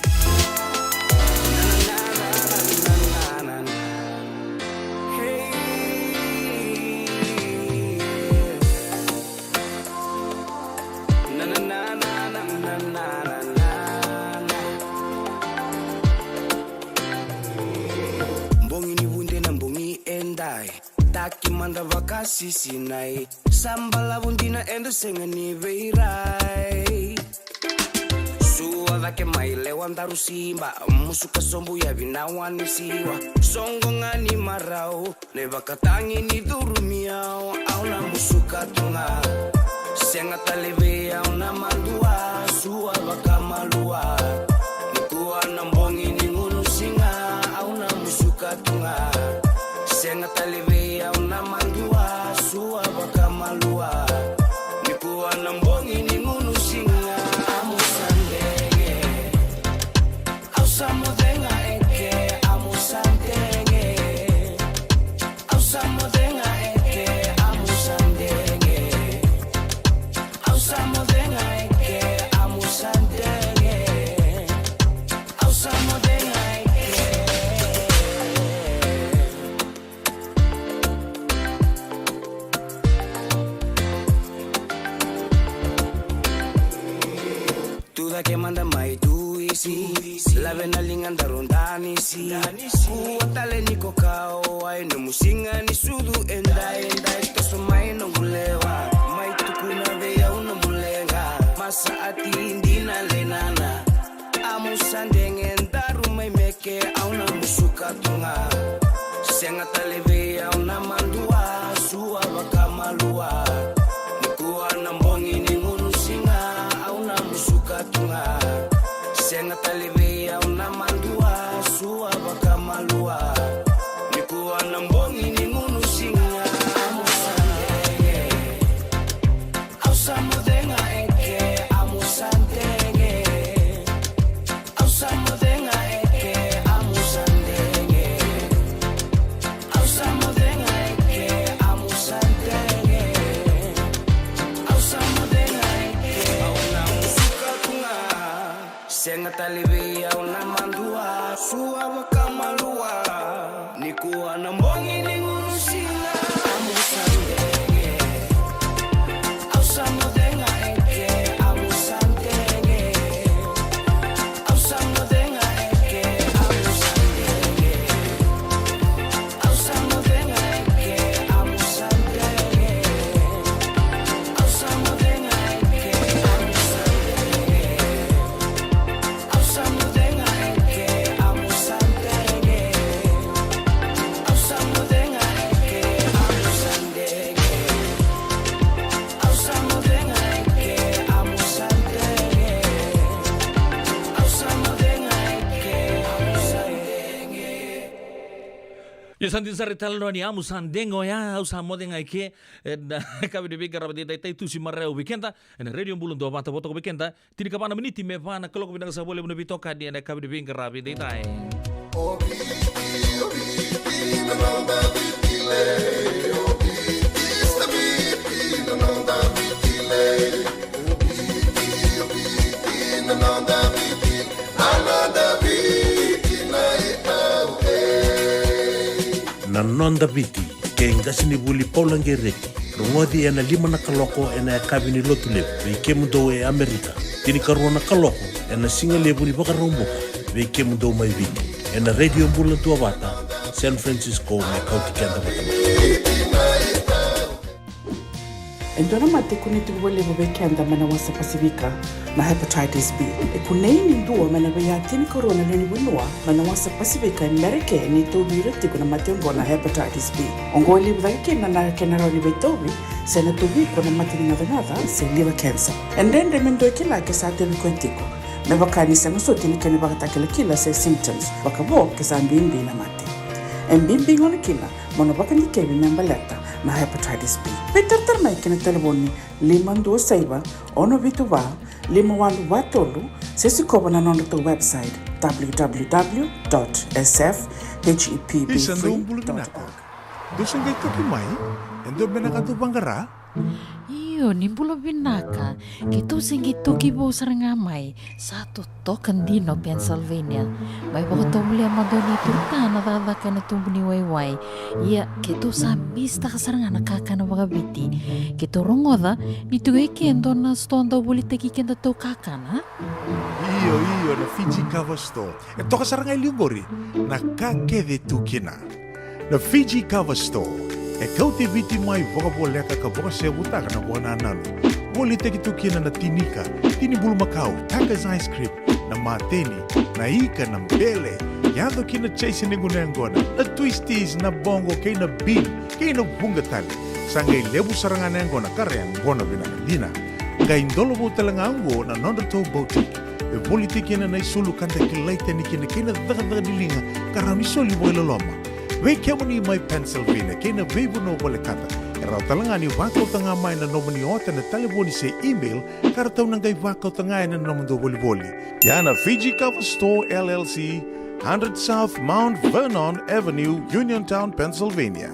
Bogi ni vude na bogi edai, taki mada vakasisinai. Sa balavu dina eda sega ni veirai. Sua cake mai lewa daru siba, musuka sobu yavi na wani siwa. Soqo ga ni marau, na ivakatagi ni curumi au, au na musuka tu ga. Sega tale vei au na madua, sua vakamalua. Nikua na bogi ni gunu siga, au na musuka tu ga. Sega tale vei au na madua, sua vakamalua. Nikua na bogi ni gunu siga, amu sa dege. Au sa moce ga eke, amu sa dege. Au sa moce ga eke, amu sa dege. Au sa moce ga eke, amu sa dege. Au sa moce ga eke. Tu cake mada mai tu isi, lave na liga daru danisi. Kua tale ni kokawai, nomu siga ni sucu edai, edai. Toso mai noqu lewa, mai tukuna vei au nomu leqa. Masa ati dina lenana. Amu sa dege daru mai meke, au na musuka tu ga. Sega tale vei au na madua, sua vakamalua. Nikua na bogi ni gunu siga, au na musuka tu ga. Sega tale vei au na madua, sua vakamalua. Nikua na bogi ni gunu siga, Au na madua, sua vakamalua. Nikua na bogi ni gunu sina. Au sa dege. Au sa moce ga eke. Au sa dege. Au sa moce ga eke. Au sa dege. Au sa moce ga eke. Au sa dege. Au sa moce ga eke. Au sa dege. Io, sa dina sara e tale noa ni Amu sa dege oya, au sa moce ga eke. Ena yakavi ni veiqaravi edaidai, Tusi Marau vei keda ena Radio Bula Duavata, vo toka vei keda. Tinikava na miniti me va na kaloko. Vinaka sara vakalevu na veitokani ena yakavi ni veiqaravi edaidai. Na Noda Viti, kei qasenivuli Paula Qereti. Rogoci ena lima na kaloko ena yakavi ni Lotulevu vei kemudou e Amerika. Tinikarua na kaloko ena sigalevu ni Vakaraubuka vei kemudou mai Viti, ena Radio Bula Duavata, San Francisco, me kauti keda vata mai. E dua na mate e kunei tiko vakalevu vei keda mai na wasa Pasifika, na hepatitis B. E kunei ni dua mai na veiya tinikarua na lewe ni vanua mai na wasa Pasifika e Merika e tauvi ira tiko na mate oqo na hepatitis B. Oqo e levu cake kina na kena rawa ni veitauvi se na tauvi iko na mate ni gacagaca se liver cancer. E dredre me dua e kila ke sa tauvi koya tiko, me vaka ni sega soti na kena ivakatakilakila se symptoms, vakavo ke sa bibi na mate. E bibi gona kina mo na vakadikevi me baleta na hepatitis B. Veitaratara mai ki na talevoni lima dua saiva, ono vitu va, lima walu va tolu, se sikova na nodratou website, www dot sfhepb free dot org. Isa, dou bula vinaka. Dou se qai toki mai? E dua beka na ka dou vaqara? Io, ni bula vinaka. Keitou se qai toki vou sara ga mai. Sa totoka dina o Pennsylvania. Mai vakatovolea mada o Nei Turutana cakacaka ena tubu ni waiwai. Ia, keitou sa misitaka sara ga na kakana vakaviti. Keitou rogoca ni tiko e ke e dua na sitoa dau volitaki kedatou kakana. Io, io, na Fiji Cover Store. E toka sara ga e liu qori na ka kece e tu kina. Na Fiji Cover Store e kauti Viti mai vakavoleka ka vakasevutaka na vakanananu. Volitaki tu kina na tinika, tini bulumakau, Taka's ice cream, na mateni, na ika, na bele, yaco ki na chase ni gunu yaqona, na twisties, na boqo kei na bean kei na vuqa tale. Sa qai levu sara ga na yaqona ka ra yaqona vinaka dina. Qai dolovou tale ga oqo na nodratou boutique e volitaki kina na isulu ka da kilai tani kina kei na cakacaka ni liga ka rawa ni soli vakailoloma. Vei kemuni mai Pennsylvania kei na veivanua volekata, e rawa tale ga ni vakauta ga mai na nomuni ota ena talevoni se email ka ratou na qai vakauta ga ena nomudou volivoli. Ia na Fiji Cover Store L L C, hundred South Mount Vernon Avenue, Uniontown, Pennsylvania.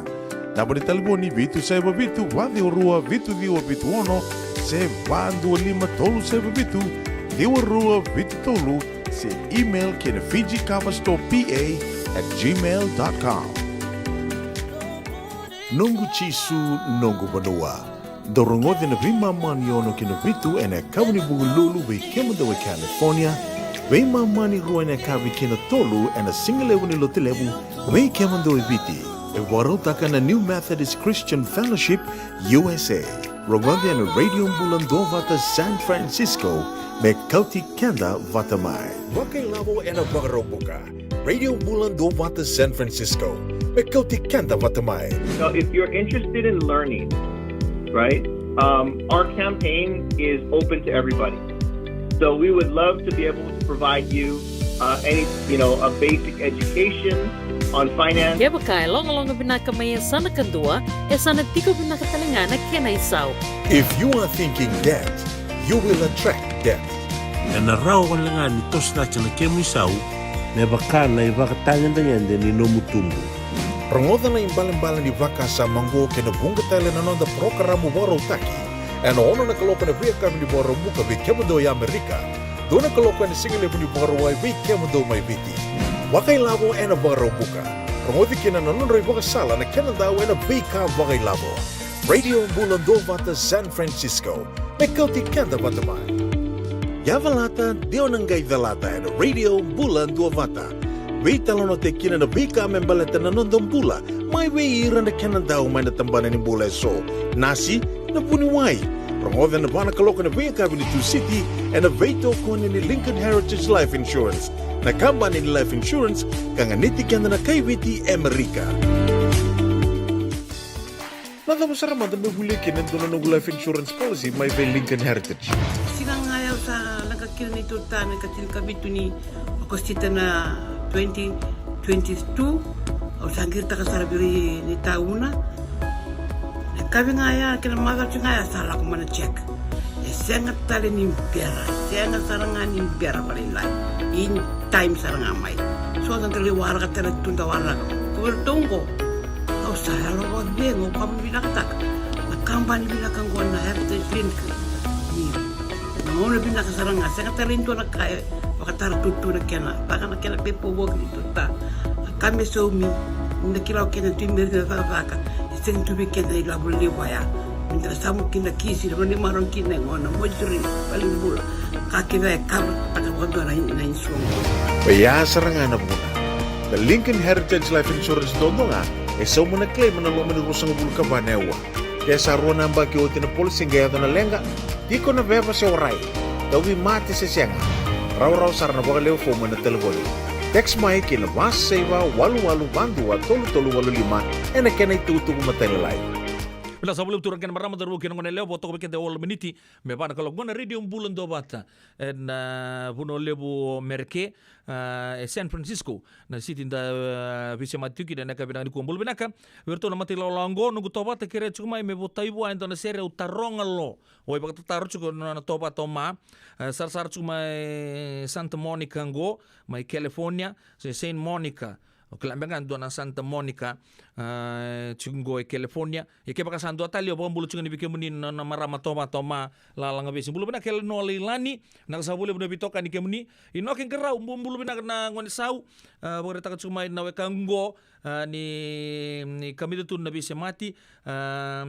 Naba ni talevoni vitu saiva vitu, va ciwa rua, vitu ciwa vitu ono, se va dua lima tolu saiva vitu, ciwa rua vitu tolu, se email ki na Fiji Cover Store P A at gmail dot com. Noqu Jisu, noqu vanua. Dou rogoca na veimama ni ono ki na vitu ena yakavi ni Vukelulu vei kemudou e California, veimama ni rua ena yakavi ki na tolu ena sigalevu ni Lotulevu vei kemudou e Viti. E vakarautaka na New Methodist Christian Fellowship U S A. Rogoca na Radio Bula Duavata San Francisco me kauti keda vata mai. Vakailavo ena Vakaraubuka, Radio Bula Duavata San Francisco me kauti keda vata mai. Now, if you're interested in learning, right, um, our campaign is open to everybody. So we would love to be able to provide you uh, any, you know, a basic education on finance. Kevaka e logaloga vinaka mai e sa na kadua, e sa na tiko vinaka tale ga na kena isau. If you are thinking debt, you will attract debt. Ena rawa wale ga ni toso cake na kemu isau me vaka na ivakatagedegede ni nomu tubu. Rogoca na ibalebale ni vakasama oqo kei na vuqa tale na noda parokaramu vakarautaki ena ono na kaloko ena veiyakavi ni Vakaraubuka vei kemudou e Amerika. Dua na kaloko ena sigalevu ni Vakarauwai vei kemudou mai Viti. Vakailavo ena Vakaraubuka. Rogoci kina na nodra ivakasala na kena dau ena veika vakailavo. Radio Bula Duavata San Francisco. Me kauti keda vata mai. Yavalata, de o na qai calata ena Radio Bula Duavata. Veitalanoataki kina na veika me baleta na noda bula, mai vei ira na kena dau mai na tabana ni bula eso. Nasi, na vuniwai. Rogoca ena va na kaloko ena veiyakavi ni Tusiti, ena veitokoni ni Lincoln Heritage Life Insurance. Na kabani ni life insurance ka ganiti keda na kai Viti e Amerika. Na cava sara mada me volia kina e dua na noqu life insurance policy mai vei Lincoln Heritage? Siga ga ya au sa leqa kina neitou ta me ka tinikavitu ni Okosita na twenty twenty-two, au sa qiritaka sara vei ira na tauna. Na yakavi ga ya kei na macawa ga ya sa lako mai na check. E sega tale ni bera, e sega sara ga ni bera vakalailai. In time sara ga mai. So da qai waraka tale tu da waraka. Ko vei ratou oqo, au sa yalo vakacegu, au vakavinavinakataka na kabani vinaka oqo na Heritage Link. Ni na gauna vinaka sara ga, sega tale ni dua na ka e vakatara tutu na kena, vaka na kena paperwork ni tuta. A ka me saumi, ni da kila o keda tu i Merika na cakacaka, e sega tu vei keda na ilavo levu ya. Ni da samu kina kisi, na vanua ni marau kina e gona, mortuary, valenibula. Ka kece e cover taka vakadua na, na insurance. Oya sara ga na vuna. Na Lincoln Heritage Life Insurance duadua ga e sauma na claim ena loma ni ruasagavulu ka va na aua. Ke sa rua na yabaki oti na policy qai yaco na leqa, tiko na veva se warai, tauvimate se sega, rawarawa sara na vakalewe fomu ena talevoni. Text mai ki na va saiva walu walu va dua tolu tolu walu lima ena kena itukutuku matailalai. Vinaka sa vakalevu turaga kei na marama, cauravou kei na goneyalewa, vo toka vei keda e walu na miniti me va na kaloko. Qo na Radio Bula Duavata ena, ah, vanua levu o Mereke, ah, e San Francisco, na city da, ah, veisemati tiko kina ena yakavi vinaka nikua. Bula vinaka vei iratou na mata ilawalawa oqo, noqu tovata kerea tiko mai me votai vua e dua na sere au taroga lo. Oi, vakatataro tiko na, na tovata o Ma, ah, sarasara tiko mai Santa Monica oqo, mai California, se Saint Monica. O kila beka ga dua na Santa Monica, ah, tiko qo e California. Ia kevaka sa dua tale, au vakabula tiko yani vei kemuni na, na marama tovata o Ma, Lalaga Vesi. Bula vinaka Elenoa Leilani, vinaka sa vakalevu na veitokani kemuni. Inoke Qarau, bu-, bula vinaka na gone sau, ah, vakaraitaka tiko mai na wekaqu qo, ah, ni, ni kamica tu na veisemati, ah,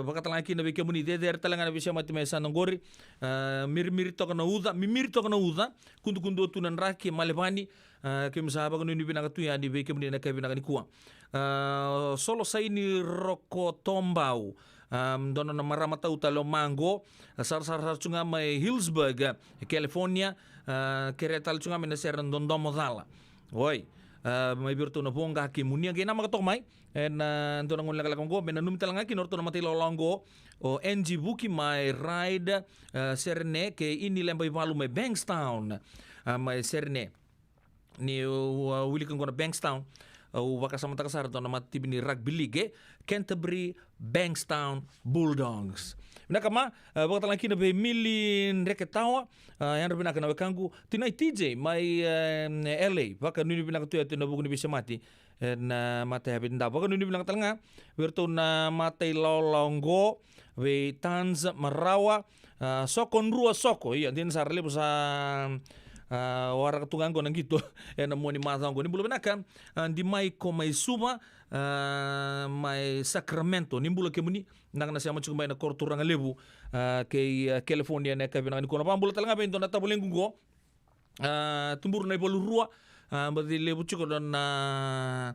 vakatalega kina vei kemuni cecere talega na veisemati mai Sanaqori, ah, mirimiri toka na uca, mimiri toka na uca, kudukudu tu na draki, Malevani, ah, keimami sa vakanuinui vinaka tu yani vei kemuni ena yakavi vinaka nikua. Ah, Solo Saini Roko Tobau, ah, dua na marama tau tale o Ma qo, ah, sarasara sara tu ga mai Hillsburg, ah, California, ah, kerea tale tu ga mai na sere Dodomo Cala. Oi, ah, mai vei iratou na Voqa kei Munia, qai namaka toka mai ena, ah, dua na gauna lekaleka oqo, me nanumi talega kina o ratou na mata ilawalawa oqo, o Angie Vuki mai Ryde, ah, Serene, kei Ini Lebaivalu mai Bankstown, ah, mai Serene. Niu, ah, wilika qo na Bankstown, au vakasamataka sara dua na matatimi ni rugby league, e Canterbury Bankstown Bulldogs. Vinaka Ma, ah, vakatalega kina vei Mili Dreketawa, ah, yadra vinaka na wekaqu, Tinai T J mai, eh, L A, vakanuinui vinaka tu yani ena vuku ni veisemati ena, ah, mata yavadidau. Vakanuinui vinaka talega vei iratou na mata ilawalawa oqo, vei Tans Marawa, ah, Soko Drua Soko, ia, dina sara, levu sa, ah, waraka tu ga qo na qito ena mua ni macawa oqo. Ni bula vinaka, ah, Dimaiko mai Suva, ah, mai Sacramento. Ni bula kemuni, vinaka na sema tiko mai na koro turaga levu, ah, kei, ah, California ena yakavi vinaka nikua. Na vakabula talega vei dua na tavalequ qo, ah, tuburu na ivalu rua, ah, baci levu tiko na,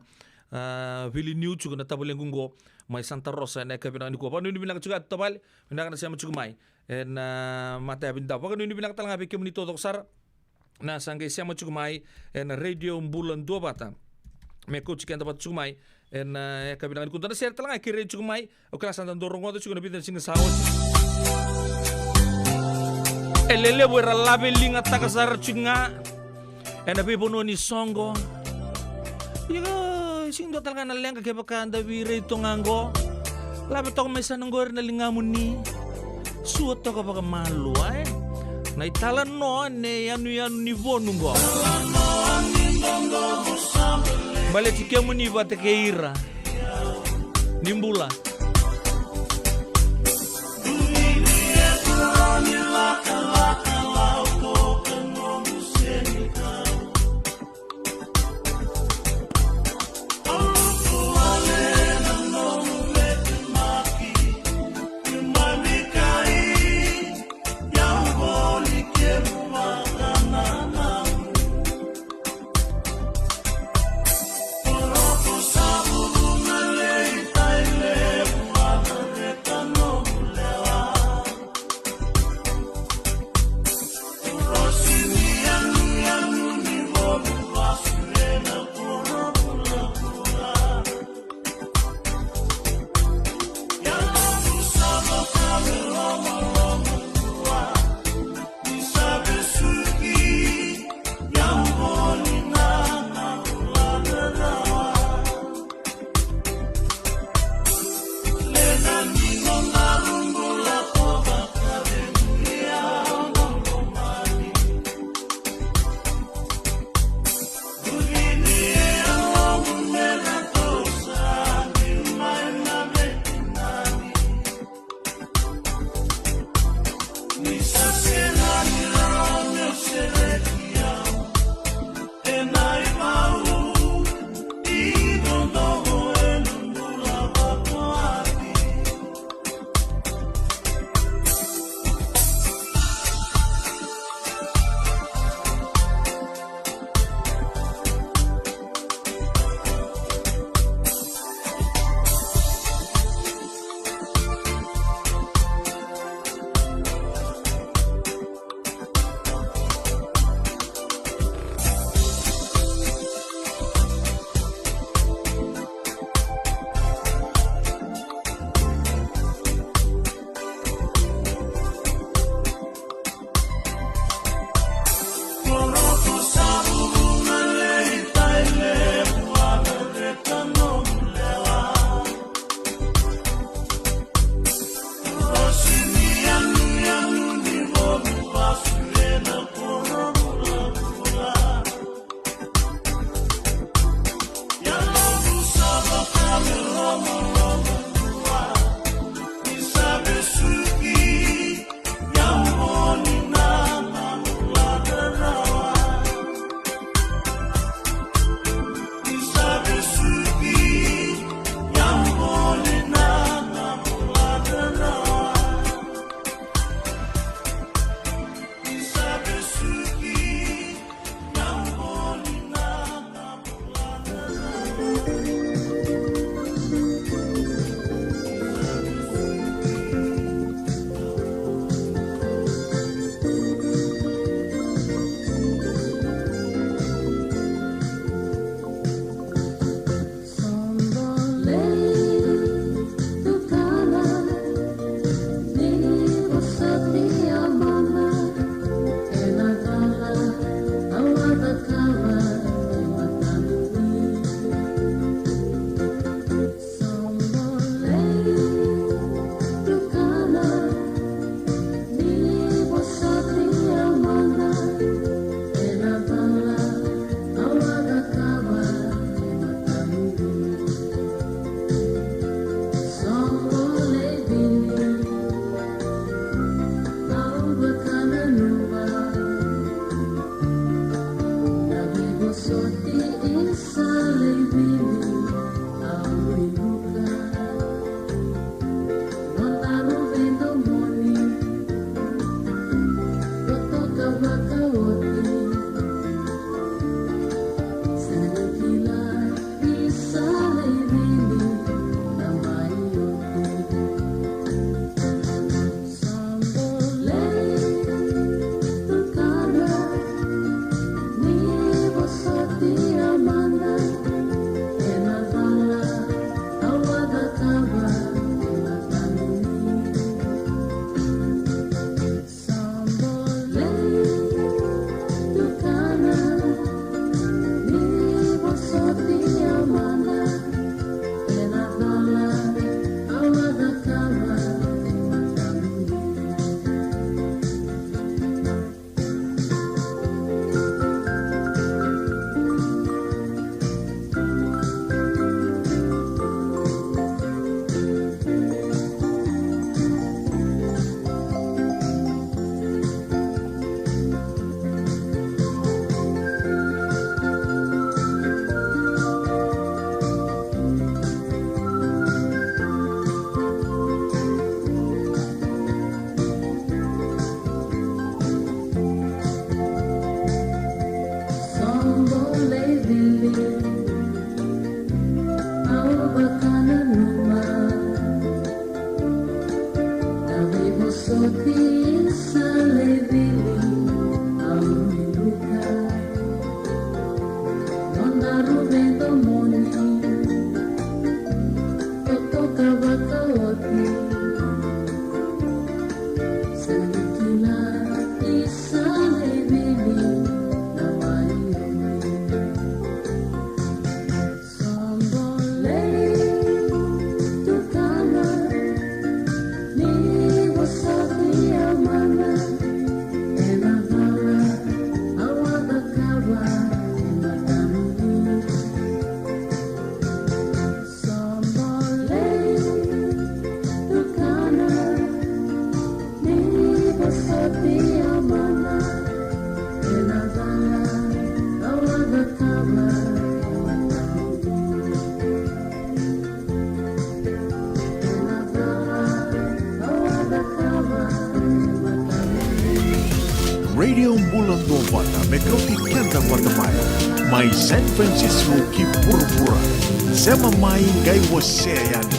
ah, vili niu tiko na tavalequ qo mai Santa Rosa ena yakavi vinaka nikua. Vakanuinui vinaka tiko yani tavale, vinaka na sema tiko mai ena, ah, mata yavadidau. Vakanuinui vinaka talega vei kemuni taucoko sara na sa qai sema tiko mai ena Radio Bula Duavata me kauti keda vata tiko mai ena, ah, yakavi vinaka nikua. Dua na sere talega e kerei tiko mai, au kila sa da dau rogoca tiko na vica na siga sa oti. E lelevu era laveligataka sara tiko ga ena veivanua ni soqo. Ia, sega ni dua talega na leqa kevaka da veiraici toka ga qo. Lave toka mai Sanaqori na ligamuni. Sua toka vakamalua, e. Na italanoa ni yanuyanu ni vonu qo. Baleti kemuni vata kei ira. Ni bula. Sobolei, Tukana, ni vosoti au mada ena cala au a cakava e matamuni. Sobolei Vili, au vakananuma na veivosoti i Saleivili. Au inuka nodaru veidomoni, totoka vakaoti. Sa ni kila i Saleivili na mai oti. Sobolei, Tukana, ni vosoti au mada ena cala au a cakava e matamuni. Sobolei, Tukana, ni vosoti au mada ena cala au a cakava e matamuni. Sobolei Vili, au vakananuma na veivosoti i Saleivili. Au inuka nodaru veidomoni, totoka vakaoti. Sa ni kila i Saleivili na mai oti. Sobolei, Tukana, ni vosoti au mada ena cala au a cakava e matamuni. Sobolei, Tukana, ni vosoti au mada ena cala au a cakava e matamuni. Radio Bula Duavata, me kauti keda vata mai. Mai San Francisco ki vuravura. Sema mai, qai wasea yani.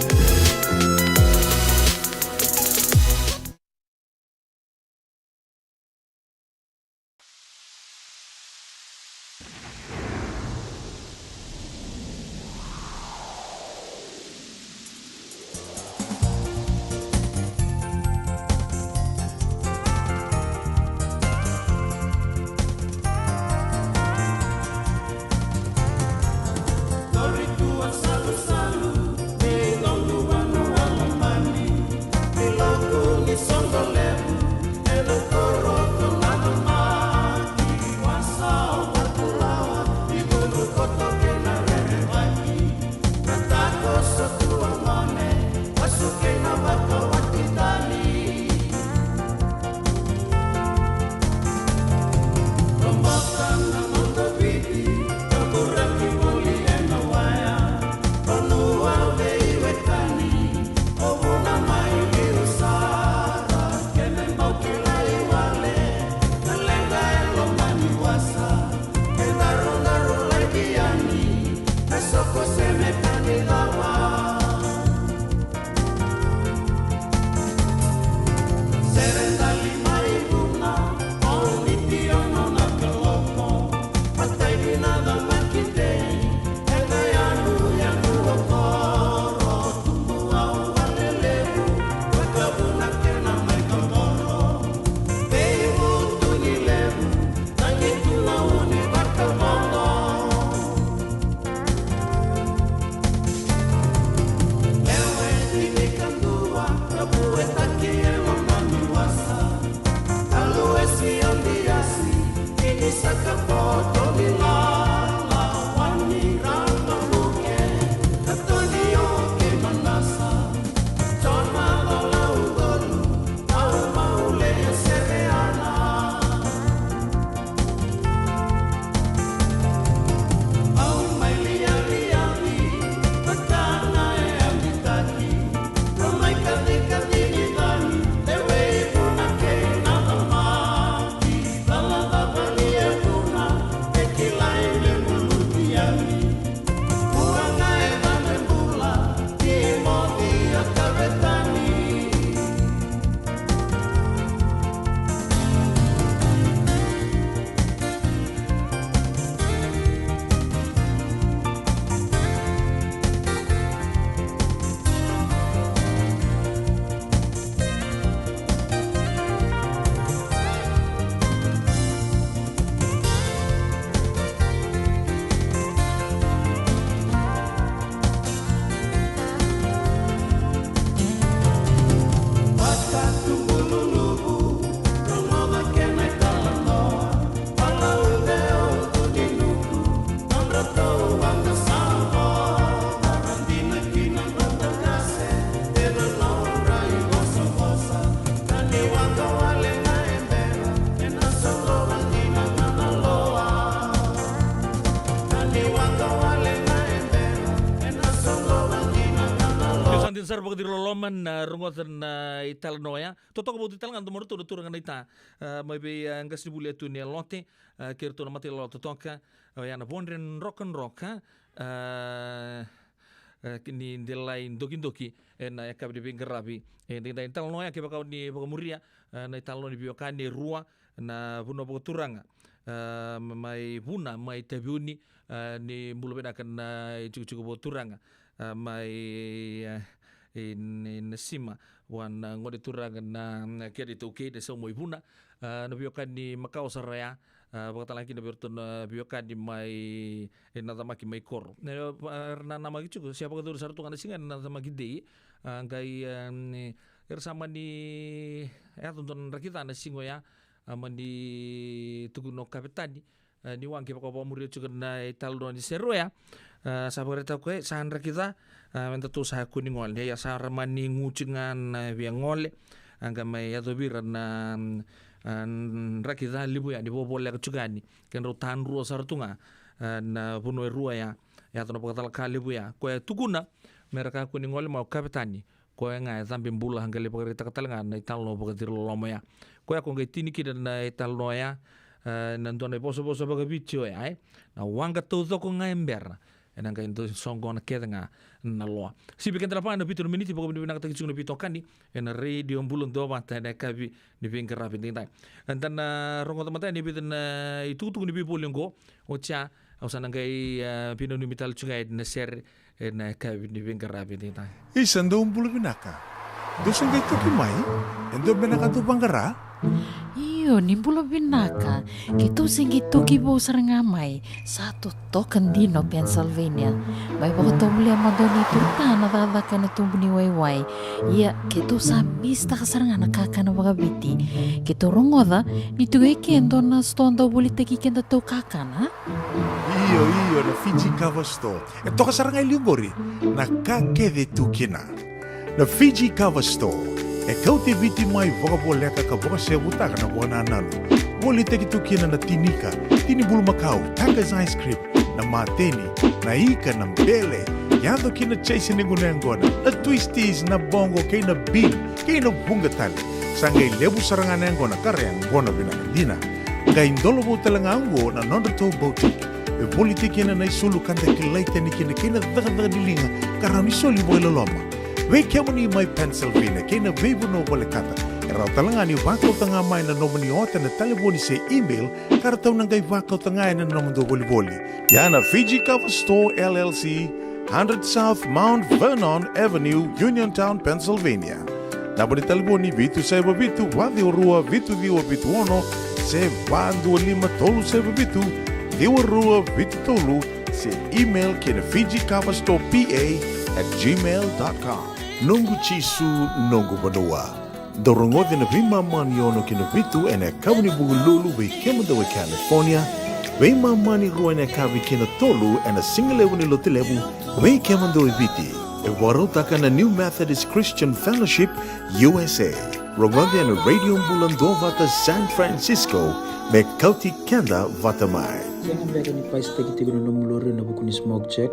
Sa ra vakaciri loloma na rogoca na italanoa oya. Totoka vauti tale ga na domodratou na turaga na ita, a, mai vei, a, qasenivuli e tu ni Lote, a, kei ratou na matailolo totoka, oya na Vodre Drokadroka, a, a, ki ni delai dokidoki ena yakavi ni veiqaravi. E, ni, ni italanoa oya kevaka o ni vakamuria, a, na italanoa ni veiwekani e rua, na vanua vakaturaga, a, mai Vuna, mai Taveuni, a, ni bula vinaka na itikotiko vakaturaga, a, mai, a, i, i Nasima, vua na gone turaga na, na kena iTaukei na Saumoi Vuna, a, na veiwekani makawa sara ya, a, vakatalega kina vei iratou na veiwekani mai, e, na Camaki mai Koro. E, va-, era na namaki tiko, se a vakacuru sara tu ga na siga na Camaki Day, a, qai, a, ni, era sa mani yaco dua na draki ca na siga oya, a, mani tukuna o kavetani, a, ni waqi vakavakamuria tiko na italanoa ni sere oya. A, sa vakaraitaka o koya, e, sa draki ca, a, me datou sa kua ni gole. Ia sa ra mani gu tiko ga na via gole, a, qai mai yacovi ira na, a, draki ca levu yani, vakavoleka tiko yani. Kedrau tadrua sara tu ga, a, na vanua e rua ya, yaco na vakacalaka levu ya. Koya e tukuna me ra kakua ni gole mai o kavetani. Koya ga e cabe bula, a qai lai vakaraitaka tale ga na italanoa vakaciri loloma oya. Koya ko qai tini kina na italanoa oya, e, na dua na ivosavosa vakaviti oya, e, na waqa taucoko ga e bera, ena qai dau soqona kece ga na loa. Sivi keda na va na vitu na miniti, vakavinavinakataki tiko na veitokani ena Radio Bula Duavata ena yakavi ni veiqaravi edaidai. Eda na rogoca mada yani e vica na itukutuku ni veivoli oqo. Oti ya, au sa na qai, a, veinanumi tale tiko ga ena sere ena yakavi ni veiqaravi edaidai. Isa, dou bula vinaka. Dou se qai toki mai? E dua beka na ka dou vaqara? Io, ni bula vinaka. Keitou se qai toki vou sara ga mai. Sa totoka dina o Pennsylvania. Mai vakatovolea mada o neitou ta na cakacaka ena tubu ni waiwai. Ia, keitou sa misitaka sara ga na kakana vakaviti. Keitou rogoca ni tu e ke e dua na sitoa dau volitaki kedatou kakana. Io, io, na Fiji Cover Store. E toka sara ga e liu qori na ka kece e tu kina. Na Fiji Cover Store e kauti Viti mai vakavoleka ka vakasevutaka na vakanananu. Volitaki tu kina na tinika, tini bulumakau, Tucker's ice cream, na mateni, na ika, na bele, yaco kina na chase ni gunu yaqona, na twisties, na boqo, kei na bean, kei na vuqa tale. Sa qai levu sara ga na yaqona ka ra yaqona vinaka dina. Qai dolovou tale ga oqo na nodratou boutique. E volitaki kina na isulu ka da kilai tani kina kei na cakacaka ni liga ka rawa ni soli vakailoloma. Vei kemuni mai Pennsylvania kei na veivanua volekata, e rawa tale ga ni vakauta ga mai na nomuni ota ena talevoni se email ka ratou na qai vakauta ga ena nomudou volivoli. Ia na Fiji Cover Store L L C, hundred South Mount Vernon Avenue, Uniontown, Pennsylvania. Naba ni talevoni vitu saiva vitu, va ciwa rua, vitu ciwa vitu ono, se va dua lima tolu saiva vitu, ciwa rua vitu tolu, se email ki na Fiji Cover Store P A at gmail dot com. Noqu Jisu, noqu vanua. Dou rogoca na veimama ni ono ki na vitu ena yakavi ni Vukelulu vei kemudou e California, veimama ni rua ena yakavi ki na tolu ena sigalevu ni Lotulevu vei kemudou e Viti. E vakarautaka na New Methodist Christian Fellowship U S A. Rogoca ena Radio Bula Duavata San Francisco me kauti keda vata mai. Sega beka ni pasitaki tiko na nomu lori ena vuku ni smoke check?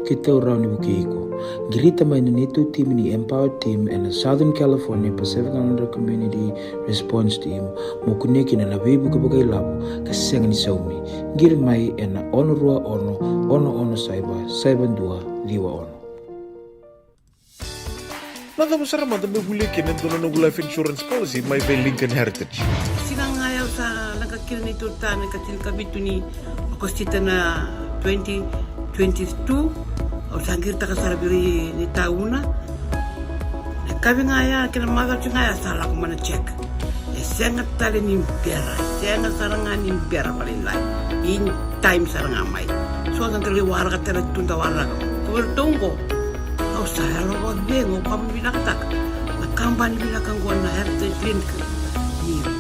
Keitou rawa ni vukei iko. Qirita mai na neitou timi ni Empower Team ena Southern California Pacific Islander Community Response Team mo kunea kina na veivuke vakailavo ka sega ni saumi. Qiri mai ena ono rua ono, ono ono saiva, saiva dua ciwa ono. Na cava sara mada meu volia kina e dua na noqu life insurance policy mai vei Lincoln Heritage? Siga ga ya au sa leqa kina neitou ta na ikatinikavitu ni Okosita na twenty twenty-two. Au sa qiritaka sara vei ira na itauna. Na yakavi ga ya kei na macawa tiko ga ya sa lako mai na check. E sega tale ni bera, e sega sara ga ni bera vakalailai. In time sara ga mai. So sa da lai waraka tale tu da waraka. Ko vei iratou oqo, au sa yalo vakacegu, au vakavinavinakataka na kabani vinaka oqo na Heritage Link. Io.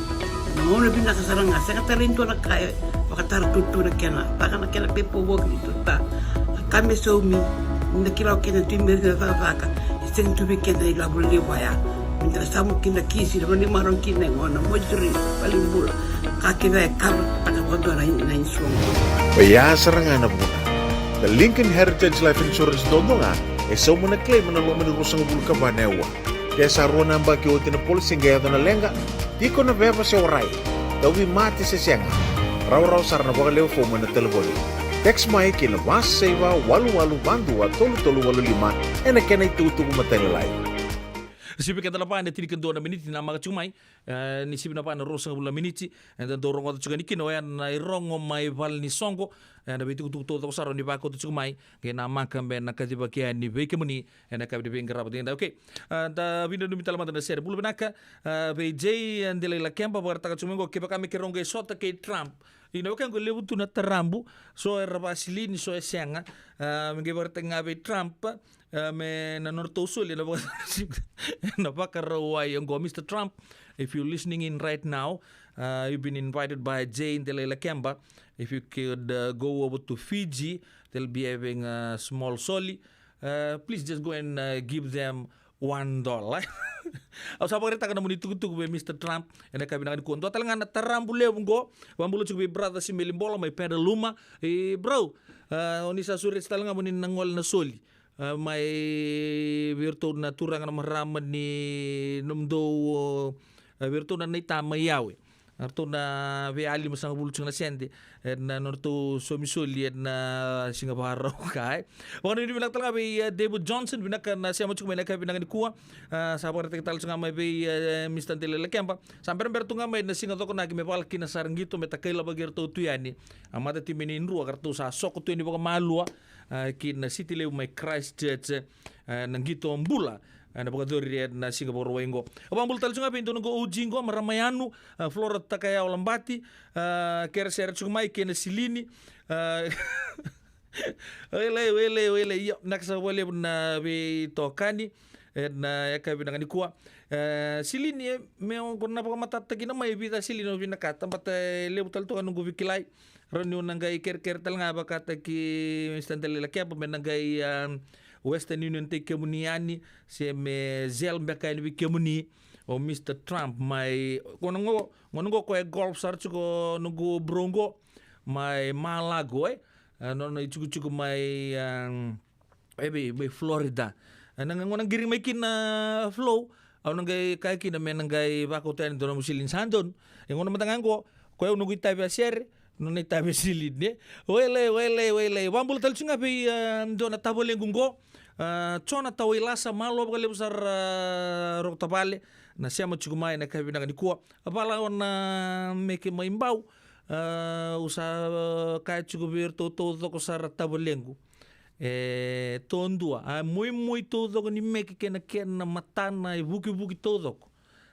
Na gauna vinaka sara ga, sega tale ni dua na ka e vakatara tutu na kena, vaka na kena paperwork ni tuta. Na ka me saumi, ni da kila o keda tu i Merika na cakacaka, e sega tu vei keda na ilavo levu ya. Me da na samu kina kisi, na vanua ni marau kina e gona, mortuary, valenibula. Ka kece e cover taka vakadua na, na insurance. Oya sara ga na vuna. Na Lincoln Heritage Life Insurance dodonu ga, E sauma na claim ena loma ni ruasagavulu ka va na aua. Ke sa rua na yabaki oti na policy qai yaco na leqa, tiko na veva se warai, tauvimate se sega, rawarawa sara na vakalewe fomu ena talevoni. Text mai ki na va saiva walu walu va dua tolu tolu walu lima ena kena itukutuku matailalai. Sivi keda na va ena tinikadua na miniti na maka tiko mai. E, ni sivi na va na ruasagavulu na miniti, eda dau rogoca tiko yani kina oya na irogo mai Valenisoqo, e, na veitukutuku taucoko sara ni vakauta tiko mai, qai namaka me na kacivaki yani vei kemuni ena yakavi ni veiqaravi edaidai. Okay. E, da veinanumi tale mada na sere. Bula vinaka, e, vei Jay, e, Delai Lakeba, vakaraitaka tiko mai qo, kevaka me keirau qai sota kei Trump. Io, na wekaqu e levu tu na tarabu, so era vasilini, so e sega. E, me qai vakaraitaki ga vei Trump, e, me na nodratou soli ena vaka-, ena vakarau wai oqo. Mister Trump, if you're listening in right now, uh, you've been invited by Jay Delai Lakeba. If you could, uh, go over to Fiji, they'll be having a small soli. Uh, please just go and, uh, give them one dollar. Au sa vakaraitaka na nomuni tukutuku vei Mister Trump ena yakavi vinaka nikua. Dua tale ga na tarabu levu qo, vakabula tiko vei brother Simeli Bola mai Pedaluma. E, bro, uh, o ni sa sureti tale ga mo ni na gole na soli. A, mai vei iratou na turaga na marama ni nomudou, a, vei iratou na naita mai Yawe. Eratou na vei a limasagavulu tiko na sede ena nodratou somisoli ena siga Vakarauwai. Vakanuinui vinaka tale ga vei, a, David Johnson, vinaka na sema tiko mai ena yakavi vinaka nikua. A, sa vakaraitaki tale tiko ga mai vei, a, Mister Delai Lakeba. Sa berabera tu ga mai na siga Cokonaki me vala kina sara qito me takailavaki iratou tu yani. A, matatimi ni Drua ka ratou sa soko tu yani vakamalua, a, ki na siti levu mai Christchurch, a, na qito bula, a, na vakayacori ena siga Vakarauwai qo. Au vakabula tale tiko ga vei dua na qo O G qo, marama Yanu, a, Flora Takayao Labati, a, kere sere tiko mai kei na Silini, a, Wailei, wailei, wailei. Io, vinaka saka vakalevu na veitokani ena yakavi vinaka nikua. E, Silini, e, me o qo na vakamatatataki na mai vica Silini o vinakata, baleta e levu tale toka noqu veikilai. Rawa niu na qai kerekere tale ga vakataki Mister Delai Lakeba me na qai, a, Western Union taki kemuni yani, se me Zelle beka yani vei kemuni o Mister Trump mai, qo na qo, qo na qo ko e golf sara tiko noqu bro qo mai Mar-a-Lago, e. A, nona itikotiko mai, a, e vei, mai Florida. A, na gauna qiri mai kina Flow, au na qai kaya kina me na qai vakauta yani dua na nomu Silini sa donu. E gauna mada ga qo, ko au noqu itavi a sere, nona itavi a Silini, e. Wailei, wailei, wailei. Vakabula tale tiko ga vei, a, dua na tavalequ qo, a, Jona Tawailasa, malo vakalevu sara, a, Roko Tavale, na sema tiko mai ena yakavi vinaka nikua. A, vala o na meke mai Bau, a, au sa, a, kaya tiko vei iratou taucoko sara tavalequ. E, todua, a, moimoi taucoko ni meke kei na kena matana e vukivuki taucoko.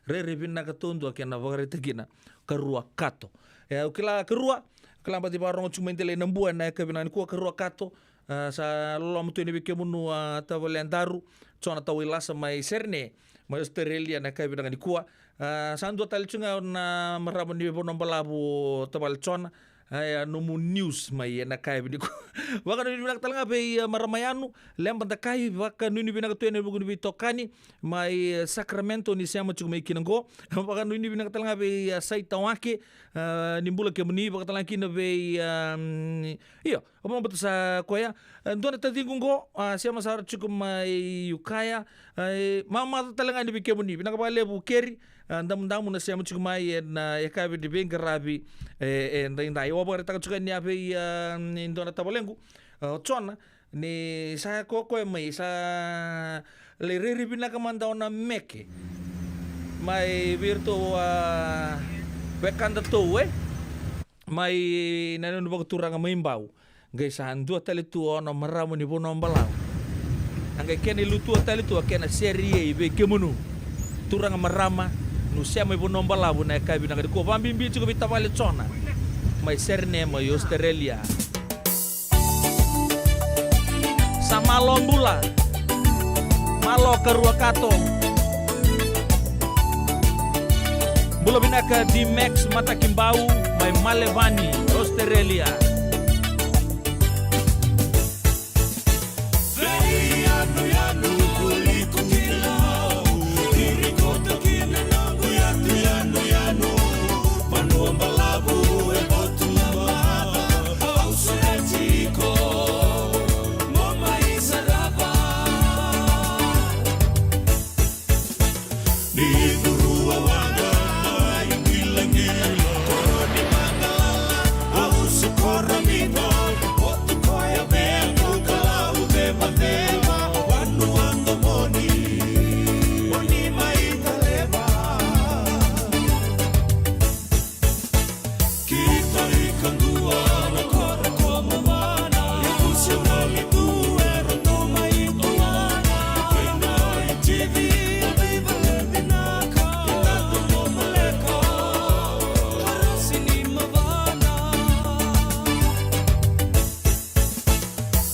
Rairai vinaka todua kei na vakaraitaki kina. Karua Kato. E, au kila Karua, au kila bati vakarorogo tiko mai Delai Nabua ena yakavi vinaka nikua Karua Kato. A, sa loloma tu yani vei kemunu, a, tavale Daru, Jona Tawailasa mai Sydney, mai Australia ena yakavi vinaka nikua. A, sa dua tale tiko ga na marama ni Vanua Balavu tavale Jona. A, e a nomu news mai ena yakavi nikua. Vakanuinui vinaka tale ga vei, a, marama Yanu, Leba Dakai, vakanuinui vinaka tu ena vuku ni veitokani mai, e, Sacramento ni sema tiko mai kina qo. Vakanuinui vinaka tale ga vei, a, Saitawake, a, ni bula kemuni, vaka tale ga kina vei, a, mm, io, Au vakabauta sa koya. E, dua na taciqu qo, a, sema sara tiko mai Ukiah. A, e, mamaca tale ga ni vei kemuni. Vinaka vakalevu Keri, a, Damudamu na sema tiko mai ena, a, yakavi ni veiqaravi, e, edaidai. Au vakaraitaka tiko yani vei, a, ni dua na tavalequ, a, o Jona, ni sa kokoya mai, sa lai rairai vinaka mada o na meke. Mai vei iratou, a, wekadatou, e? Mai na nona vakaturaga mai Bau. Qai sa dua tale tu o na marama ni Vanua Balavu. A qai kena ilutua tale tu a kena sere i vei kemunu. Turaga marama, niu sema i Vanua Balavu na yakavi vinaka nikua. Vakabibi tiko vei tavale Jona. Mai Sydney, mai Australia. Sa malo bula. Malo Karua Kato. Bula vinaka D Max Matakibau mai Malevani, Australia.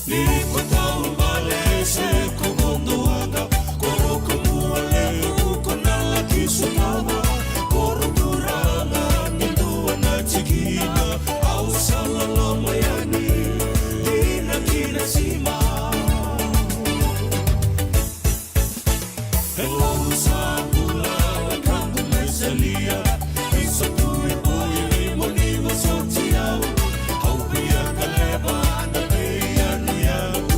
Iko taubale se ko vodo waqa, ko roko mua levu ko na laki sutava, ko rau turaga ni dua na tikina, au sa loloma yani, dina kina sima. Hello, sa bula, welcome to Mesalia. Isa tu e boy, e moni vosoti au. Au via kaleva, na vei yanuyanu.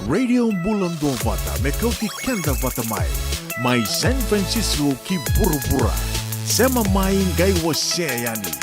Radio Bula Duavata, me kauti keda vata mai. Mai San Francisco ki vuravura. Sema mai qai wasea yani.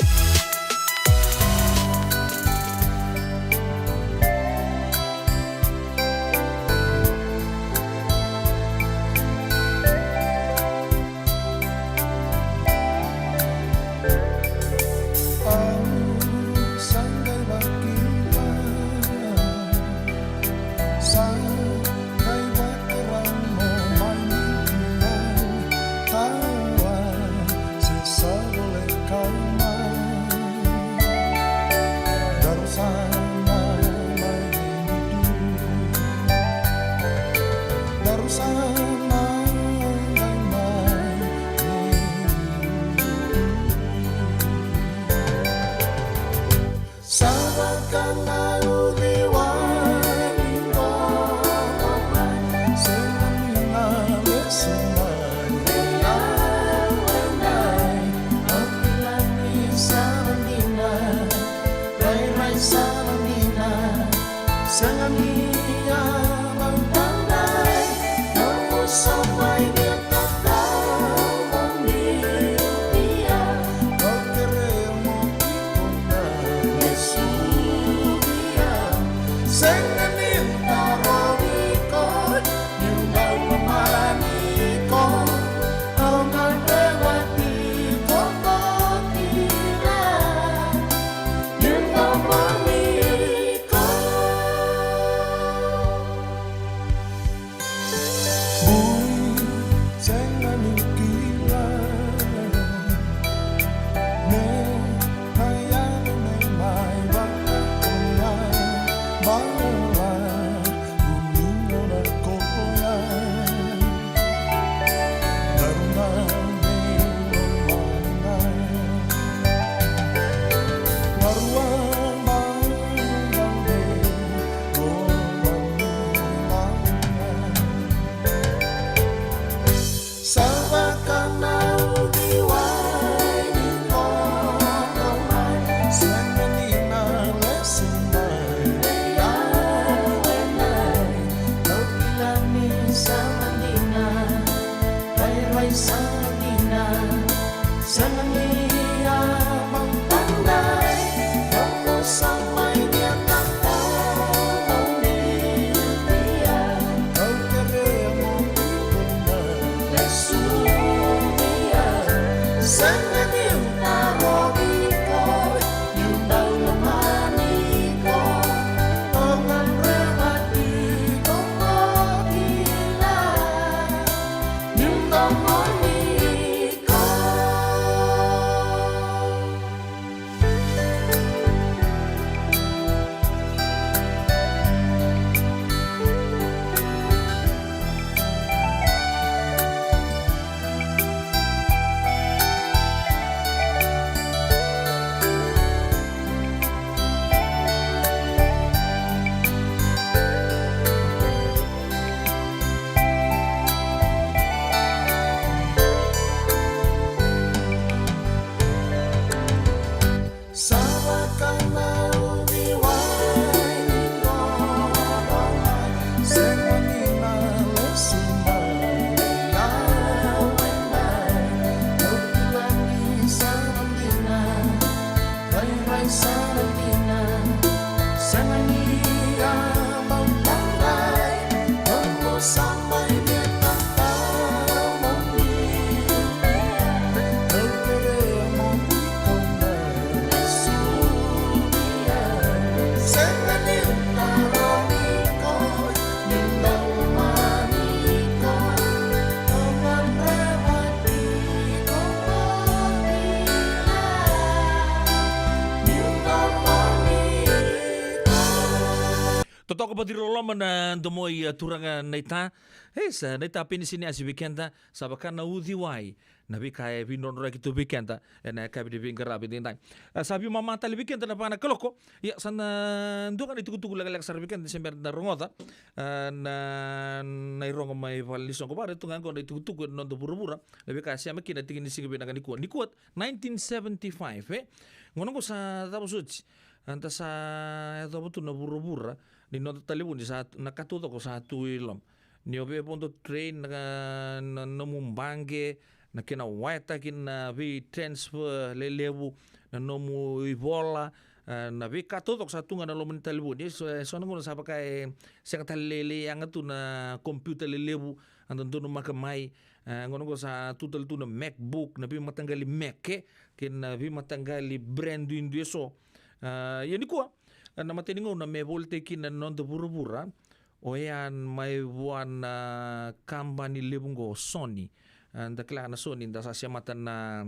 Totoka vata i loloma na domo i, a, turaga naita. E sa naita penisini asi vei keda, sa vaka na uciwai. Na veika e veidrodroi tu vei keda ena yakavi ni veiqaravi edaidai. A, sa veimama tale vei keda na va na kaloko. Ia, sa na dua ga na itukutuku lekaleka sara vei keda se bera na rogoca. A, na, na irogo mai vale ni soqo, vaka tu ga oqo na itukutuku ena noda vuravura. Na veika e sema kina tiki ni siga vinaka nikua. Nikua, nineteen seventy-five, e? Gauna oqo sa cava soti. A, da sa yacova tu na vuravura ni noda talevoni sa, na ka taucoko sa tu i loma. Ni o via vodo train, na, na nomu baqe, na kena waetaki na vei transfer lelevu, na nomu ivola, a, na veika taucoko sa tu ga na loma ni talevoni. E so, e so na gauna sa vaka e sega tale lailai yaga tu na computer lelevu, a da donumaka mai. A, gauna oqo sa tu tale tu na MacBook, na veimataqali Mac, e, kei na veimataqali brand duidui e so. A, ia nikua, a, na matai ni gauna me volitaki kina na noda vuravura, oya mai vua na kabani levu oqo, Sony. A, da kila na Sony, da sa semata na,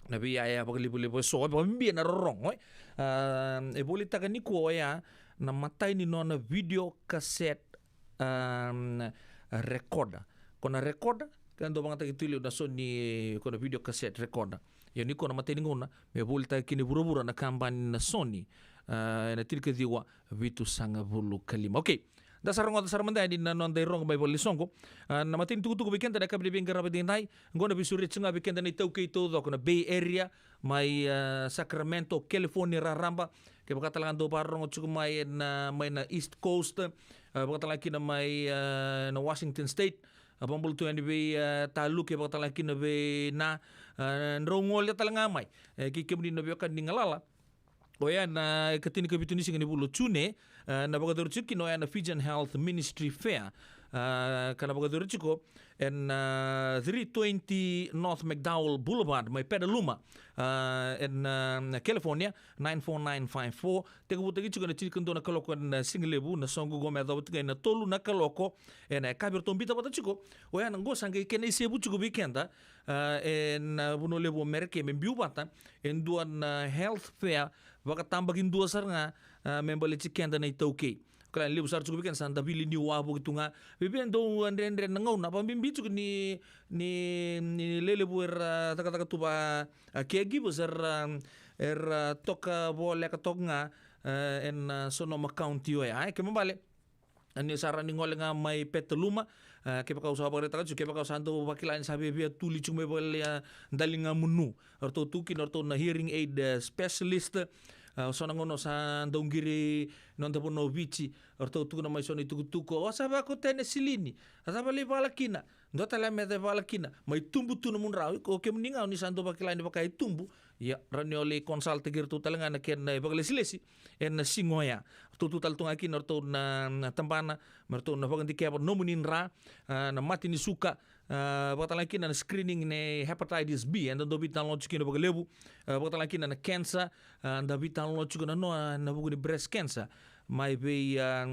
na veiyaya vakalevulevua e so, e vakabibi na rorogo, e. A, e volitaka nikua oya na matai ni nona video cassette, um, recorder. Ko na recorder, ka dau vagataki tu i liu na Sony, ko na video cassette recorder. Ia nikua na matai ni gauna me volitaka kina e vuravura na kabani na Sony, a, ena tinikaciwa vitusagavulu ka lima. Okay. Da sa rogoca sara mada yani na noda irogo mai valenisuqu. A, na matai ni tukutuku vei keda na yakavi ni veiqaravi edaidai. Oqo na veisureti ga vei keda na iTaukei taucoko na Bay Area, mai, a, Sacramento, California raraba. Kevaka tale ga dou vakarorogo tiko mai ena, mai na East Coast, a, vakatalega kina mai, a, na Washington State. A, vakabula tu yani vei, a, Taluke, vakatalega kina vei na, a, drau gole tale ga mai. E, kei kemuni na veiwekani ni galala. Oya na ikatinikavitu ni siga ni vula o June, a, na vakayacori tiko kina oya na Fijian Health Ministry Fair. A, ka na vakayacori tiko ena, a, three twenty North McDowell Boulevard, mai Petaluma. A, ena, a, California, nine four nine five four. Tekivutaki tiko ena tinikadua na kaloko ena sigalevu, na soqo oqo me yacova tiko ena tolu na kaloko ena yakavi. Ratou biuta vata tiko. Oya na oqo sa qai kena isevu tiko vei keda, a, ena vanua levu o Merika me biu vata e dua na health fair vakatabakidua sara ga, a, me baleti keda na iTaukei. Kila ni levu sara tiko vei keda sa da vili ni wavoki tu ga. Vei vei dau, a, dredre na gauna, vakabibi tiko ni, ni, ni lelevu era, a, cakacaka tu va, a, caregivers era, a, era, a, toka voleka toka ga, a, ena, a, Sonoma County oya. E, kena ibalebale, a, ni sa rawa ni gole ga mai Petaluma, a, kevaka o sa vakaraitaka tiko, kevaka o sa dau vakila ni sa viavia tuli tiko mai vale, a, daligamunu. Ratou tu kina ratou na hearing aid, e, specialist. A, so na gauna sa dau qiri noda vanua o Viti, ratou tukuna mai so na itukutuku, o sa vakakotea na silini, a cava lai vala kina, dua tale a meca e vala kina, mai tubu tu na mudrau. O kemuni ga o ni sa dau vakila ni vaka e tubu, ia rawa ni o lai consult-taki iratou tale ga na kena ivakalesilesi ena siga oya. Ratou tu tale tu ga kina ratou na, na tabana me ratou na vakadikeva nomuni dra, a, na mate ni suka, a, vakatalega kina na screening ni hepatitis B, eda dau veitalanoa tiko kina vakalevu, a, vakatalega kina na cancer, a, da veitalanoa tiko na noa ena vuku ni breast cancer, mai vei, a,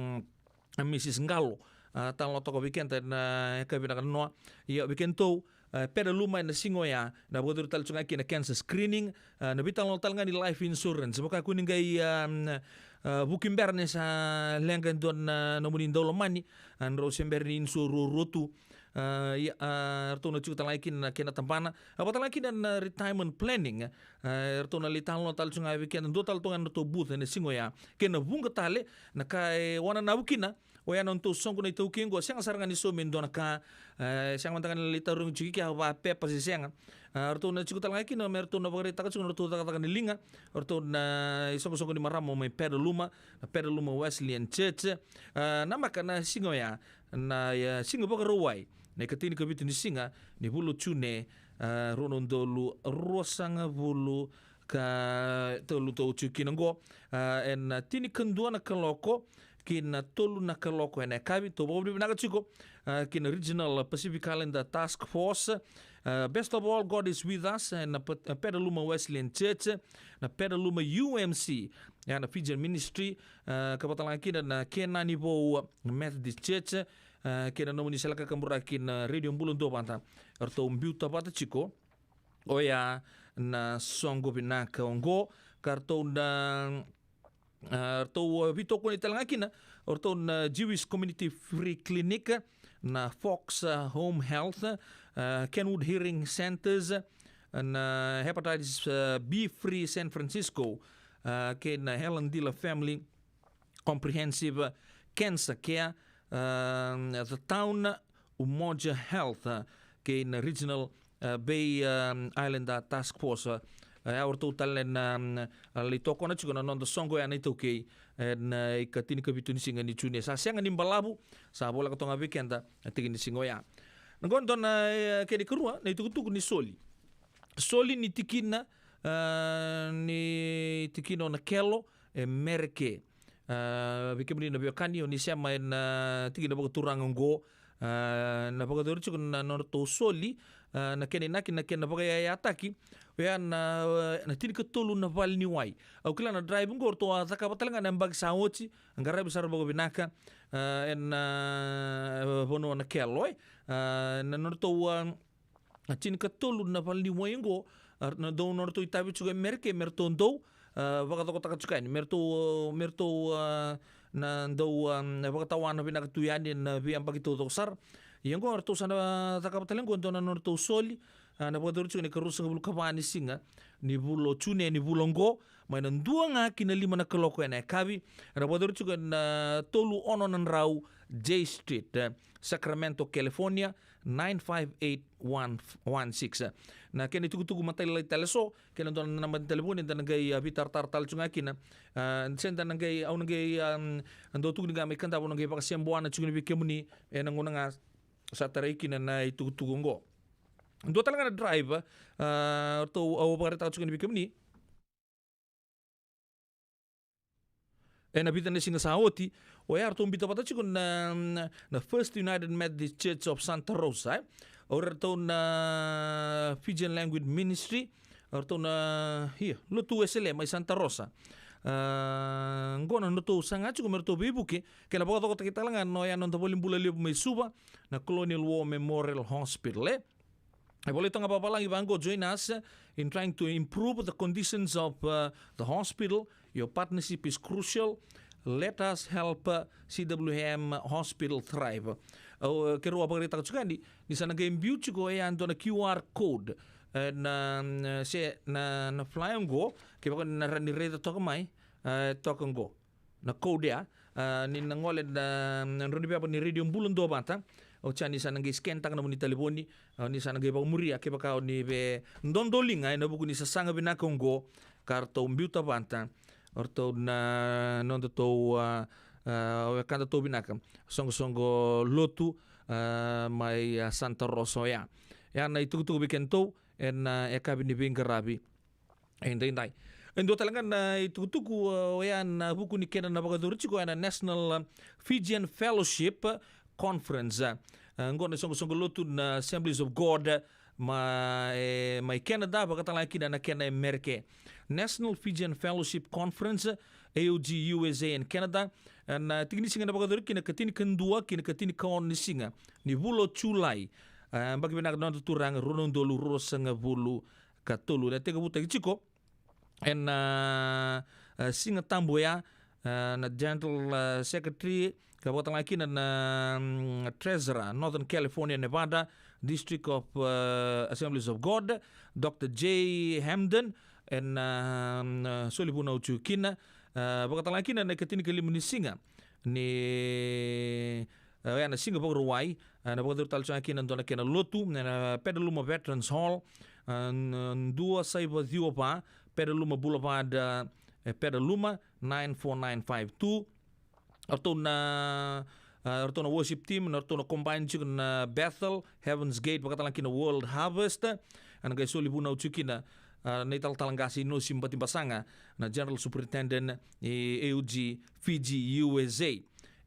a, Mrs Qalo, a, talanoa toka vei keda ena yakavi vinaka na noa. Ia vei kedatou, a, Petaluma ena siga oya, na vakayacori tale tiko ga kina na cancer screening, a, na veitalanoa tale ga ni life insurance. Vaka ko ni qai, a, a, vuki bera ni sa leqa e dua na nomuni daulomani, a, drau se bera ni insure ruarua tu. A, ia, a, ratou na tiko tale ga kina na kena tabana. A, vakatalega kina na retirement planning. A, ratou na lai talanoa tale tiko ga vei keda, dua tale tu ga na nodratou booth ena siga oya. Kei na vuqa tale, na ka e wananavu kina, oya na nodatou soqo na iTaukei oqo, sega sara ga ni saumi e dua na ka, e, sega mada ga ni lai tarogi tiko i kea vakapepa se sega. A, ratou na tiko tale ga kina me ratou na vakaraitaka tiko na nodratou cakacaka ni liga, ratou na isoqosoqo ni marama mai Petaluma, na Petaluma Wesleyan Church. A, namaka na siga oya, na, e, siga Vakarauwai, na ikatinikavitu ni siga ni vula o June, a, rua na udolu ruasagavulu ka tolu, tou tiko kina oqo, a, ena tinikadua na kaloko ki na tolu na kaloko ena yakavi. Tou vakavinavinaka tiko, a, ki na Regional Pacific Islander Task Force, a, Best of All, God is With Us, ena Pe-, a, Petaluma Wesleyan Church, na Petaluma U M C, ia na Fijian Ministry, a, ka vakatalega kina na Kenani Vou Methodist Church, a, kei na nomuni sele kakaburaki na Radio Bula Duavata, ratou biuta vata tiko oya na soqo vinaka oqo, ka ratou na, a, ratou, a, veitokoni tale ga kina o ratou na Jewish Community Free Clinic, na Fox, a, Home Health, a, Kenwood Hearing Centers, na Hepatitis, a, B Free San Francisco, a, kei na Helen Diller Family Comprehensive Cancer Care, a, The Town, Umoja Health, a, kei na Regional, a, Bay, a, Islander Task Force, a, E, o ratou tale na, mm, a lai tokona tiko na noda soqo ya na iTaukei, e, na ika tinikavitu ni siga ni June. Sa sega ni balavu, sa voleka toka ga vei keda na tiki ni siga oya. Na qo dua na, e, kena ikarua, na itukutuku ni soli. Soli ni tikina, e, ni tikina o Nakelo, e Mereke. A, vei kemuni na veiwekani, o ni sema ena, a, tikina vakaturaga oqo, a, na vakayacori tiko na nodratou soli, a, na kena inaki, na kena vakayayataki, oya na, a, na tinikatolu na valeniwai. Au kila na drive oqo ratou a cakava tale ga na yabaki sa oti, a qaravi sara vakavinaka, a, ena, a, vanua o Nakelo, e. A, na nodratou, a, na tinikatolu na valeniwai oqo, a, na dau nodratou itavi tiko e Mereke, me ratou dau, a, vakacokotaka tiko yani, me ratou, me ratou, a, na dau, a, vakatawana vinaka tu yani ena veiyabaki taucoko sara. Ia oqo ratou sa na cakava tale oqo e dua na nodratou soli, a, na vakayacori tiko ena ikaruasagavulu ka va ni siga ni vula o June ni vula oqo, mai na dua ga ki na lima na kaloko ena yakavi, ena vakayacori tiko ena tolu ono na drau J Street, e, Sacramento, California, nine five eight one one six. Na kena itukutuku matailalai tale eso, kei na dua na naba ni talevoni, da na qai, a, veitaratara tale tu ga kina. A, se da na qai, au na qai, a, dau tukuni ga mai Kadavu, au na qai vakasebuana tiko ni vei kemuni, ena gauna ga sa tarai kina na itukutuku oqo. Dua tale ga na driver, a, ratou, au vakaraitaka tiko ni vei kemuni. Ena vica na siga sa oti, oya ratou biuta vata tiko na, na First United Methodist Church of Santa Rosa, e. O iratou na Fijian Language Ministry, o iratou na, ia, Lotu Wesele mai Santa Rosa. A, oqo na nodratou saga tiko me ratou veivuke, kei na vakacokotaki tale ga na oya noda valenibula levu mai Suva, na Colonial War Memorial Hospital, e. E volai toka ga vavalagi vaqo, join us in trying to improve the conditions of, uh, the hospital. Your partnership is crucial. Let us help, uh, C W M Hospital thrive. Au, uh, keirau a vakaraitaka tiko yani, ni sa na qai biu tiko e dua na Q R code. E, na, mm, se na, na flyer oqo, kevaka ni na rawa ni raica toka mai, e, toka oqo. Na code ya, a, ni na gole na, na drau ni veva ni Radio Bula Duavata. Oti ya ni sa na qai scan taka na nomuni talevoni, a, ni sa na qai vakamuria kevaka o ni via dodoliga ena vuku ni sasaga vinaka oqo ka ratou biuta vata o ratou na nodatou, a, a, wekadatou vinaka, soqosoqo lotu, a, mai, a, Santa Rosa oya. Ya na itukutuku vei kedatou ena, a, yakavi ni veiqaravi edaidai. E dua tale ga na itukutuku, a, oya na vuku ni kena na vakayacori tiko oya na National, a, Fijian Fellowship Conference. A, oqo na soqosoqo lotu na Assemblies of God, a, mai, e, mai Canada, vakatalega kina na kena e Mereke. National Fijian Fellowship Conference, A O G U S A and Canada. A, na tiki ni siga na vakayacori kina, ka tinikadua ki na ka tinikaono ni siga ni vula o Julai. A, yabaki vinaka na noda Turaga, rua na udolu ruasagavulu ka tolu. Na tekivutaki tiko ena, a, Siga Tabu oya, a, na General, a, Secretary, ka vakatalega kina na, mm, Treasurer, Northern California, Nevada, District of, a, Assemblies of God, Doctor Jay Hamden, ena, mm, a, soli vunau tiko kina, a, vakatalega kina na ikatinikalima ni siga ni, a, oya na Siga Vakarauwai, a, na vakayacori tale tiko ga kina e dua na kena lotu ena Petaluma Veterans Hall, a, n-, dua saiva ciwa va, Petaluma Boulevard, a, e Petaluma, nine four nine five two. O ratou na, a, o ratou na worship team, na, o ratou na combine tiko na Bethel, Heaven's Gate, vakatalega kina World Harvest. Ena qai soli vunau tiko kina, a, na italatala qase Inosi Batibasaga, na General Superintendent ni A O G Fiji U S A.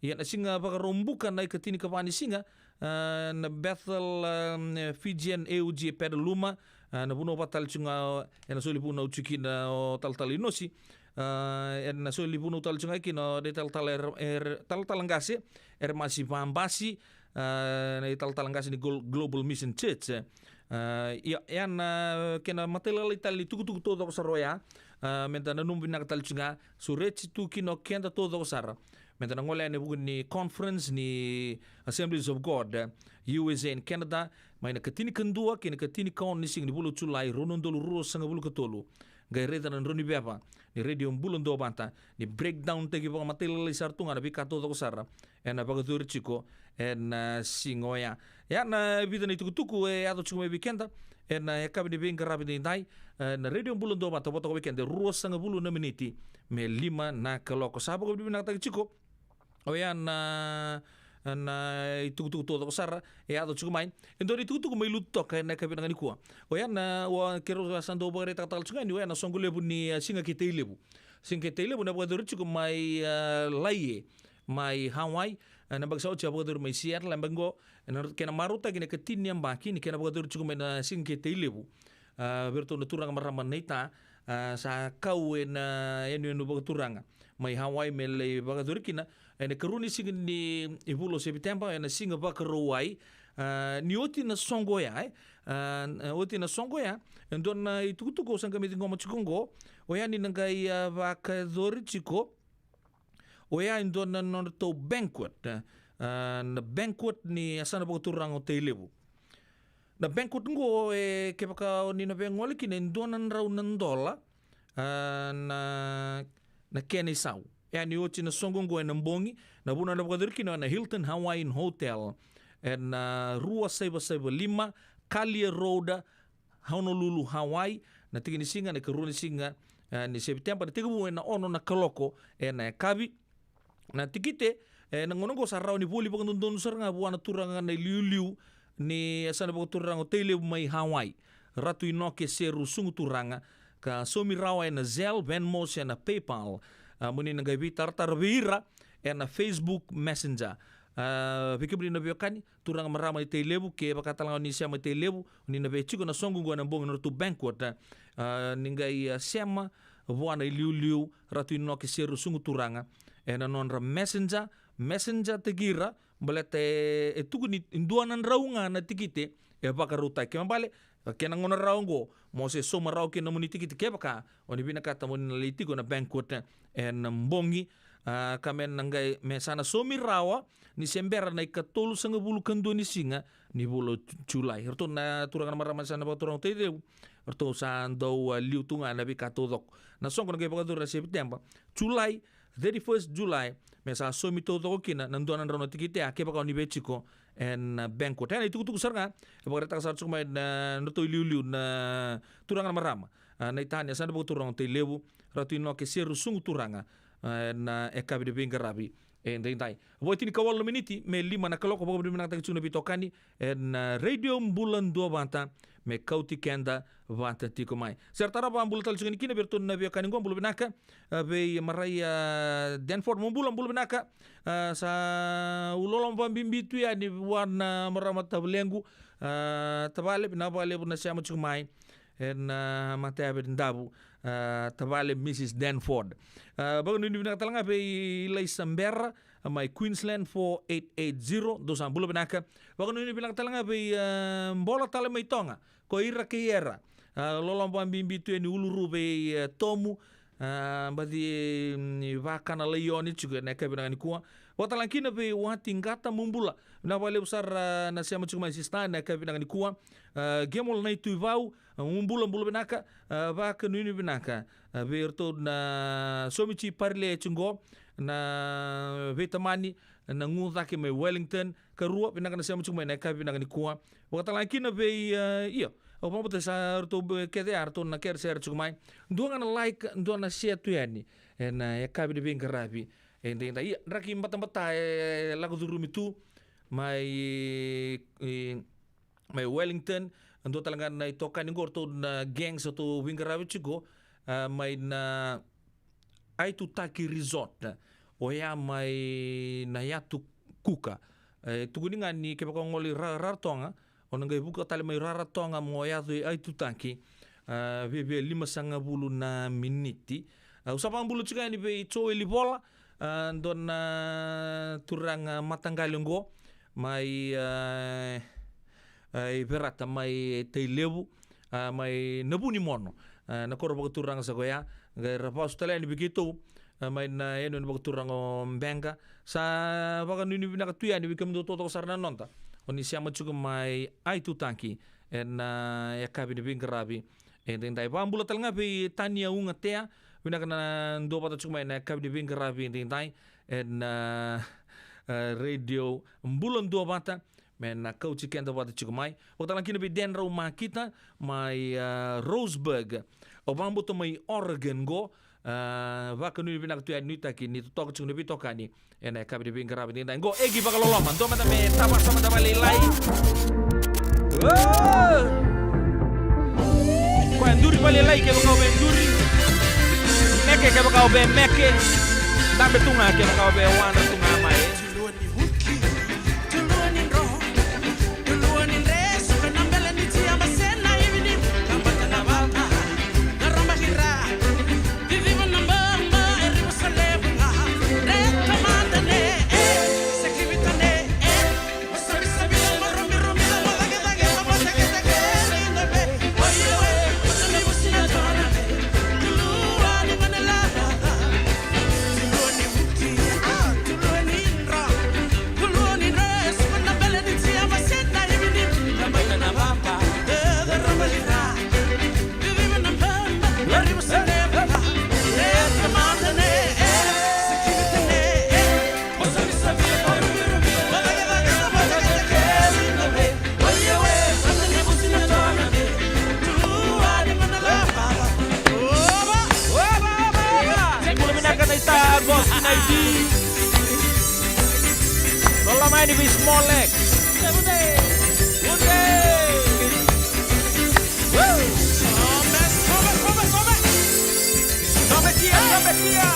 Ia na Siga Vakaraubuka na ikatinikava ni siga, a, na Bethel, a, Fijian A O G e Petaluma, a, na vanua vata tale tiko ga ena soli vunau tiko kina o talatala Inosi, a, ena soli vunau tale tiko ga kina o na italatala, era, era, talatala qase Eremasi Vabasi, a, na italatala qase ni Glo-, Global Mission Church. A, ia, ia na kena matailalai tale ni tukutuku taucoko sara oya, a, meda nanuma vinaka tale tiko ga, sureti tu kina o keda taucoko sara. Meda na gole yani e vuku ni conference ni Assemblies of God, U S A and Canada, mai na ikatinikadua ki na ikatinikaono ni siga ni vula o Julai, rua na udolu ruasagavulu ka tolu. qai raica na drau ni veva ni Radio Bula Duavata, ni breakdown taki vakamatailalai sara tu ga na veika taucoko sara ena vakayacori tiko ena siga oya. Ia na vica na itukutuku e yaco tiko mai vei keda ena yakavi ni veiqaravi edaidai, ena Radio Bula Duavata, vata ko vei keda e ruasagavulu na miniti me lima na kaloko. Sa vakavinavinakataki tiko oya na, na itukutuku taucoko sara e yaco tiko mai. E dua na itukutuku mai Lututoka ena yakavi vinaka nikua. Oya na, o keirau sa dau vakaraitaka tale tiko ga ni oya na soqo levu ni, a, Siga kei Tailevu. Siga kei Tailevu na vakayacori tiko mai, a, Laie, mai Hawaii. A, na yabaki sa oti a vakayacori mai Seattle, na yabaki qo, ena kena marautaki na ikatini ni yabaki ni kena vakayacori tiko mai na Siga kei Tailevu. A, vei iratou na turaga marama naita, a, sa kau ena yanuyanu vakaturaga mai Hawaii me lai vakayacori kina ena ikarua ni siga ni vula o Sepiteba, ena Siga Vakarauwai. A, ni oti na soqo oya, e, a, oti na soqo oya, e dua na itukutuku au sa qai mai ciqoma tiko qo, oya ni na qai, a, vakayacori tiko oya e dua na nodratou banquet, e, a, na banquet ni yasana vakaturaga o Tailevu. Na banquet qo, e, kevaka o ni na via gole kina, e dua na drau na dola, a, na, na kena isau. E a ni oti na soqo qo ena bogi, na vanua na vakayacori kina ena Hilton Hawaiian Hotel, ena rua saiva saiva lima Kalia Road, Honolulu, Hawaii, na tiki ni siga, na ikarua ni siga, e, ni Sepiteba, na tekivu ena ono na kaloko ena yakavi. Na tikite, e, na gauna qo sa rawa ni voli vakadodonu sara ga vua na turaga na iliuliu ni yasana vakaturaga o Tailevu mai Hawaii, Ratu Inoke Seru Sugu Turaga, ka saumi rawa ena Zelle, Venmo se na PayPal. A, mo ni na qai veitaratara vei ira ena Facebook Messenger. A, vei kemuni na veiwekani, turaga marama i Tailevu, kevaka tale ga o ni sema i Tailevu, o ni na via tiko na soqo qo ena bogi, na nodratou banquet, a, ni qai, a, sema vua na iliuliu Ratu Inoke Seru Sugu Turaga ena nodra Messenger, Messenger taki ira, baleta e, e tukuni e dua na drau ga na tikite e vakarautaki. Kena ibalebale, kena gauna rawa qo, mo se sauma rawa kina na nomuni tikite kevaka o ni vinakata mo ni na lai tiko ena banquet ena bogi. A, ka me na qai, me sa na saumi rawa ni se bera na ikatolusagavulu ka dua ni siga ni vula o Ju-, Julai. Ratou na turaga na marama ni yasana vakaturaga o Tailevu, ratou sa dau, a, liu tu ga na veika taucoko. Na soqo na qai vakayacori ena Sepiteba, Julai, thirty-first Julai, me sa saumi taucoko kina na dua na drau na tikite ya kevaka o ni via tiko ena, a, banquet. Ena itukutuku sara ga e vakaraitaka sara tiko mai na, na nodratou iliuliu na turaga na marama, a, naita ni yasana vakaturaga o Tailevu, Ratu Inoke Seru Sugu Turaga, a, ena yakavi ni veiqaravi edaidai. Vo e tinikawalu na miniti me lima na kaloko. Vakavinavinakataki tiko na veitokani ena, a, Radio Bula Duavata me kauti keda vata tiko mai. Sa ra tarava bula tale tiko yani kina vei iratou na veiwekani qo, bula vinaka, a, vei Maria Danford, mo bula, bula vinaka. A, sa u loloma vakabibi tu yani vua na marama tavalequ, a, tavale, vinaka vakalevu na sema tiko mai ena, a, mataka ni Davu, a, tavale Missus Danford. A, vakanuinui vinaka tale ga vei Ilaisa Bera, a, mai Queensland four eight eight zero, dou sa bula vinaka. Vakanuinui vinaka tale ga vei, a, Bola tale mai Toga, ko Ira kei Era. A, loloma vakabibi tu yani Uluru vei, a, Tomu, a, baci, mm, vakana laione tiko ena yakavi vinaka nikua. Vakatalega kina vei Wati Qata, mo bula. Vinaka vakalevu sara, a, na sema tiko mai sista ena yakavi vinaka nikua. A, Gemol Naituivau, a, mo bula, bula vinaka, a, vakanuinui vinaka, a, vei iratou na Somiti Parile tiko qo, na veitamani na Gucake mai Wellington, karua, vinaka na sema tiko mai ena yakavi vinaka nikua. Vakatalega kina vei, a, io, au vakabauta sa ratou be-, kece ya ratou na kere sere tiko mai. Dua ga na like, dua na share tu yani ena yakavi ni veiqaravi edaidai. Ia, draki batabata e lako curumi tu mai, e, mai Wellington, dua tale ga na itokani qo, ratou na gangs ratou veiqaravi tiko, a, mai na Aitutaki Resort, oya mai na yatu Kuka. E tukuni ga ni kevaka o gole i Ra-, Rarotoga, o na qai vuka tale mai Rarotoga mo yaco i Aitutaki, a, viavia limasagavulu na miniti. A, au sa vakabula tiko yani vei Joeli Vola, a, dua na turaga mataqali oqo mai, a, a, i Verata mai Tailevu, a, mai na Vunimono, a, na koro vakaturaga sa koya. Qai ra vasu tale yani vei keitou, a, mai na yanuyanu vakaturaga o Beqa. Sa vakanuinui vinaka tu yani vei kemudou taucoko sara na noda o ni sema tiko mai Aitutaki ena, a, yakavi ni veiqaravi Edaidai, vakabula tale ga vei Tania Ugatea. Vinaka na duavata tiko mai na yakavi ni veiqaravi edaidai ena, e, Radio Bula Duavata, me na kauti keda vata tiko mai. Vakatalega kina vei Denrau Makita mai, e, Roseburg. Au vakabauta mai Oregon qo. E, vakanuinui vinaka tu yani, nuitaki ni totoka tiko na veitokani ena yakavi ni veiqaravi edaidai. Qo Egi Vakaloloma, dua mada me tavasa mada vakalailai. O! Koya duri vakalailai kevaka o via duri. Meke kevaka o via meke. Dabe tu ga kevaka o via wadra tu ga mai. Ni bula vinaka na ita, Gosi na iti. Loloma yani vei Smolek. Ude, ude. Woo! Sobe, sobe, sobe, sobe. Sobe tia, sobe tia.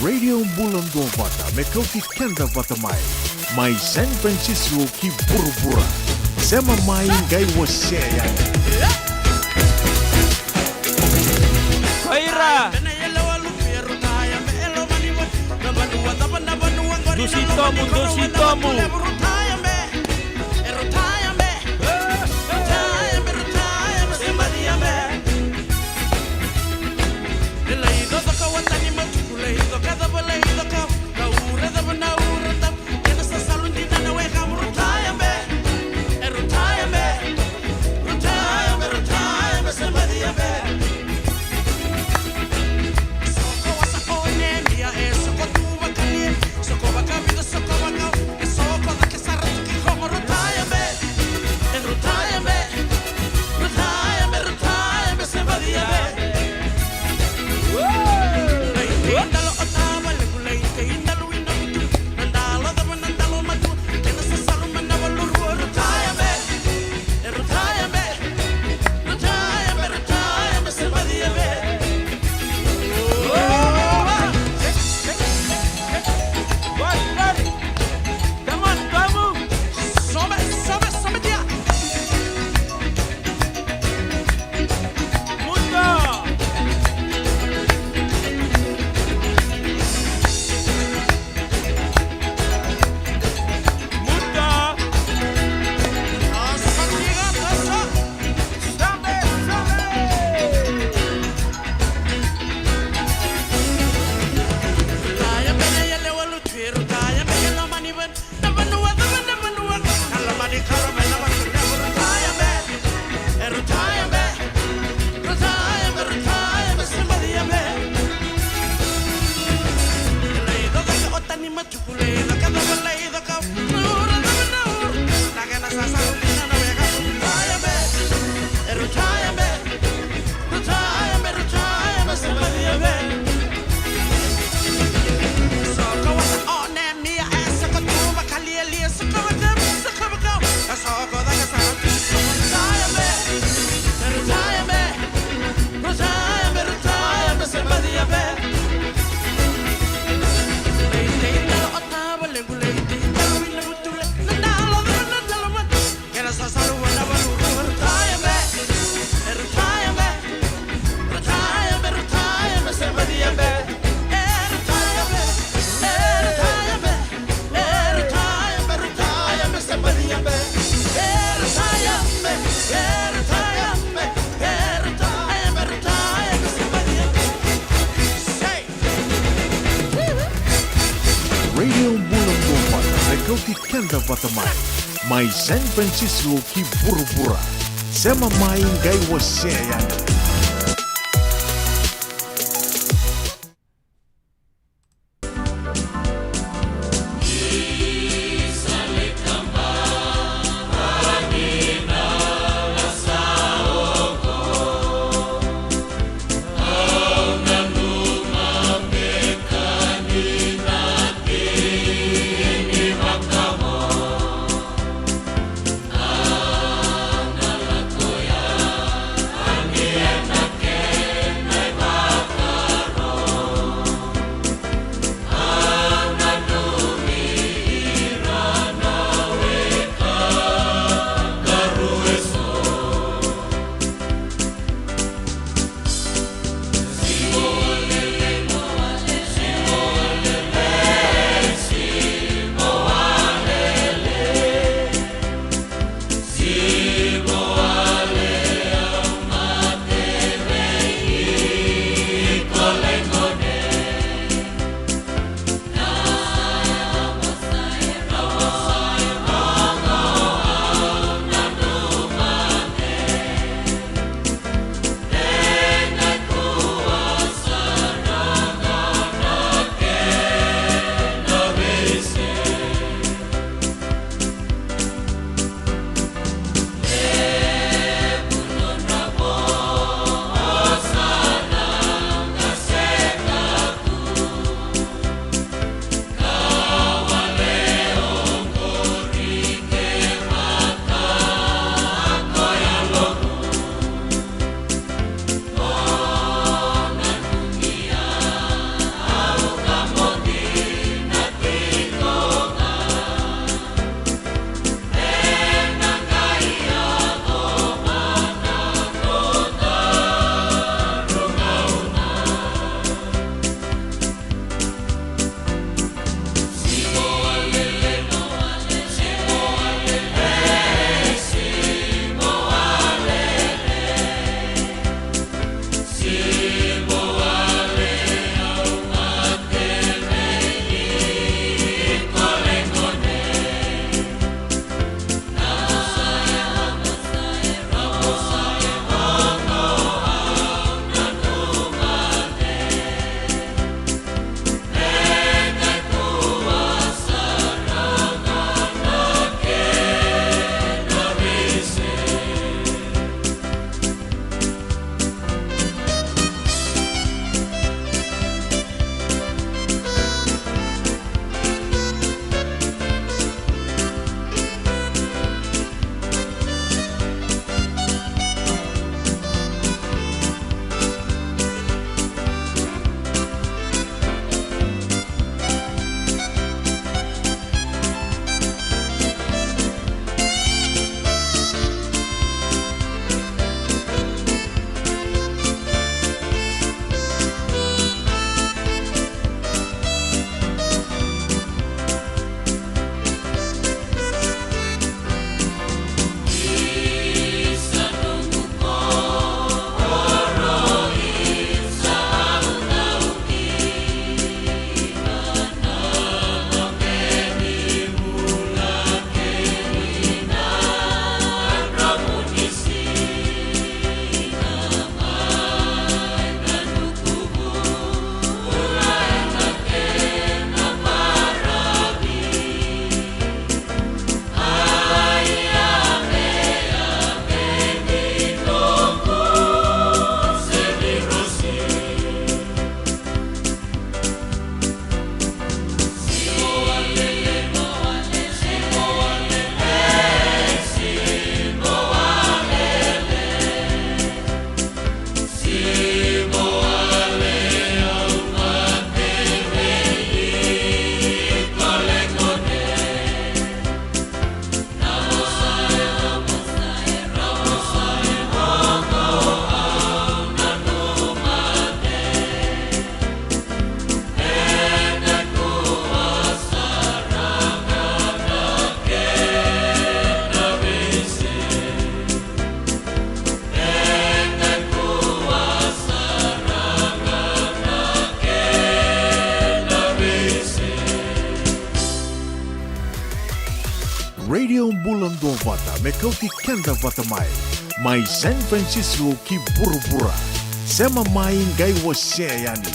Radio Bula Duavata me kauti keda vata mai, mai San Francisco ki vuravura. Sema mai qai wasea yani. Koira. Dusi Tomu, Dusi Tomu. Io, bula dua vata, me kauti keda vata mai. Mai San Francisco ki vuravura. Sema mai, qai wasea yani. Duavata me kauti keda vata mai, mai San Francisco ki vuravura. Sema mai, qai wasea yani.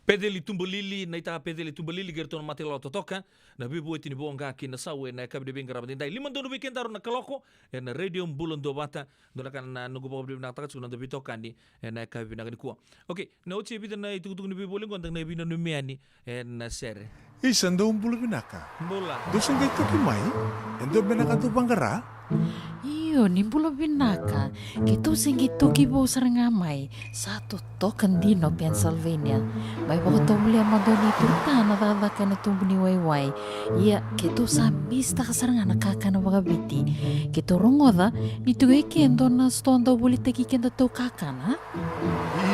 Peceli Tubalili, naita Peceli Tubalili kei ratou na Matailoa Totoka, na veivueti ni voqa ki na sau ena yakavi ni veiqaravi edaidai. Lima donu vei kedaru na kaloko ena Radio Bula Duavata. Dua na ka na noqu vakavinavinakataka tiko na noda veitokani ena yakavi vinaka nikua. Okay, na oti e vica na itukutuku ni veivoli qo da na veinanumi yani ena sere. Isa, dou bula vinaka. Bula. Dou se qai toki mai? E dua beka na ka dou vaqara? Io, ni bula vinaka. Keitou se qai toki vou sara ga mai. Sa totoka dina o Pennsylvania. Mai vakatovolea mada o Nei Turta na cakacaka ena tubu ni waiwai. Ia, keitou sa misitaka sara ga na kakana vakaviti. Keitou rogoca ni tu e ke dua na sitoa dau volitaki kedatou kakana.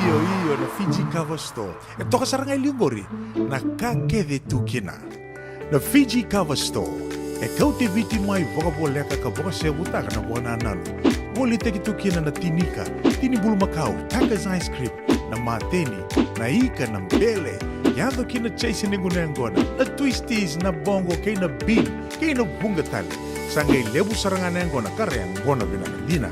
Io, io, na Fiji Kava Store. E toka sara ga e liu qori na ka kece tu kina. Na Fiji Kava Store e kauti Viti mai vakavoleka ka vakasevutaka na vakanananu. Volitaki tu kina na tinika, tini bulumakau, Tiger's ice cream, na mateni, na ika, na bele, yaco kina chase ni gunu yaqona, na twisties, na boqo, kei na bean, kei na vuqa tale. Sa qai levu sara ga na yaqona ka ra yaqona vinaka dina.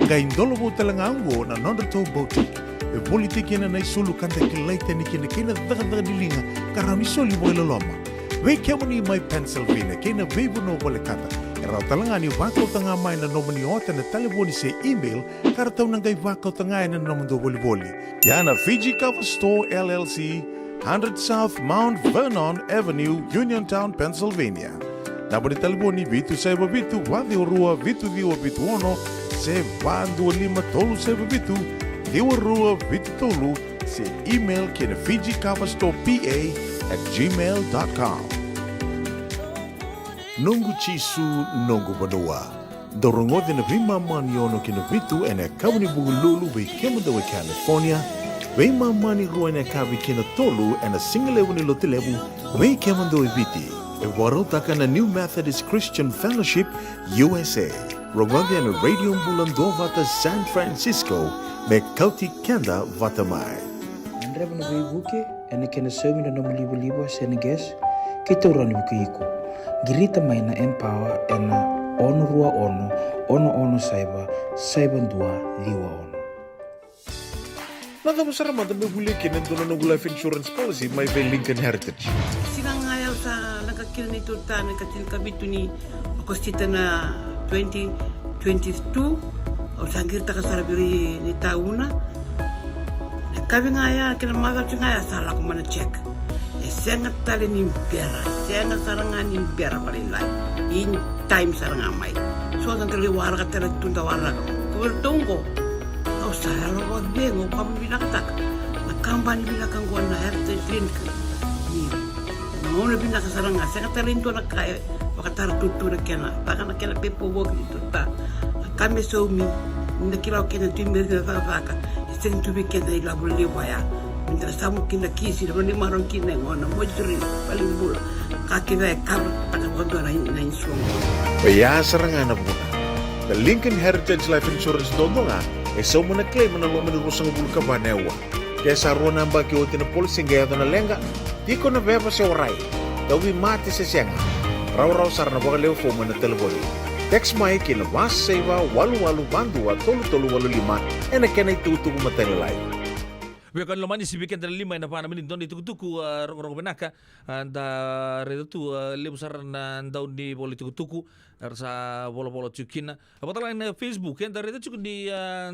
Qai dolovou tale ga oqo na nodratou boutique. E volitaki kina na isulu ka da kilai tani kina kei na cakacaka ni liga ka rawa ni soli vakailoloma. Vei kemuni mai Pennsylvania kei na veivanua volekata, e rawa tale ga ni vakauta ga mai na nomuni ota ena talevoni se email ka ratou na qai vakauta ga ena nomudou volivoli. Ia na Fiji Kava Store L L C, hundred South Mount Vernon Avenue, Uniontown, Pennsylvania. Naba ni talevoni vitu saiva vitu, va ciwa rua, vitu ciwa vitu ono, se va dua lima tolu saiva vitu, ciwa rua vitu tolu, se email ki na Fiji Kava Store P A at gmail dot com. Noqu Jisu, noqu vanua. Dou rogoci na veimama ni ono ki na vitu ena yakavi ni Vukelulu vei kemudou e California, veimama ni rua ena yakavi ki na tolu ena sigalevu ni Lotulevu vei kemudou e Viti. E vakarautaka na New Methodist Christian Fellowship U S A. Rogoci ena Radio Bula Duavata San Francisco me kauti keda vata mai. Gadreva na veivuke ena kena saumi na nomu livaliva se na gas, keitou rawa ni vukei iko. Qirita mai na Empower ena ono rua ono, ono ono saiva, saiva dua ciwa ono. Na cava sara mada me volia kina e dua na noqu life insurance policy mai vei Lincoln Heritage? Siga ga ya au sa leqa kina ni tota na ikatinikavitu ni Okosita na twenty twenty-two, au sa qiritaka sara vei ira na itauna. Na yakavi ga ya kei na macawa ga ya sa lako mai na check. E sega tale ni bera, e sega sara ga ni bera vakalailai. In time sara ga mai. So sa qai lai waraka tale tu da waraka. Ko vei ratou oqo, au sa yalo vakacegu, au vakavinavinakataka na kabani vinaka oqo na Heritage Clinic. Ni na gauna vinaka sara ga, sega tale ni dua na ka e vakatara tutu na kena, vaka na kena pepa voki ni tuta. Na ka me saumi, ni na kila o kena tu me na cakacaka, e sega tu vei kena ilavo levu ya. Me da na samu kina kisi, na vanimaro kina e gona, moituri, valenibula. Ka kece e kava taka vakadua na, na insurance. Oya sara ga na vuna. Na Lincoln Heritage Life Insurance dodonu ga e sauma na claim ena loma ni ruasagavulu ka va na aua. Ke sa rua na yabaki oti na policy qai yaco na leqa, tiko na veva se warai, tauvimate se sega, rawarawa sara na vakalewe fomu ena talevoni. Text mai ki na va saiva walu walu va dua tolu tolu walu lima ena kena itukutuku matailalai. Veiwekani lomani, sivi keda na lima ena va na miniti dua na itukutuku, a, rogorogo vinaka, a, da raica tu, a, levu sara na dau ni vola itukutuku era sa volavola tiko kina. A, vakatalega na Facebook, eda raica tiko ni, a,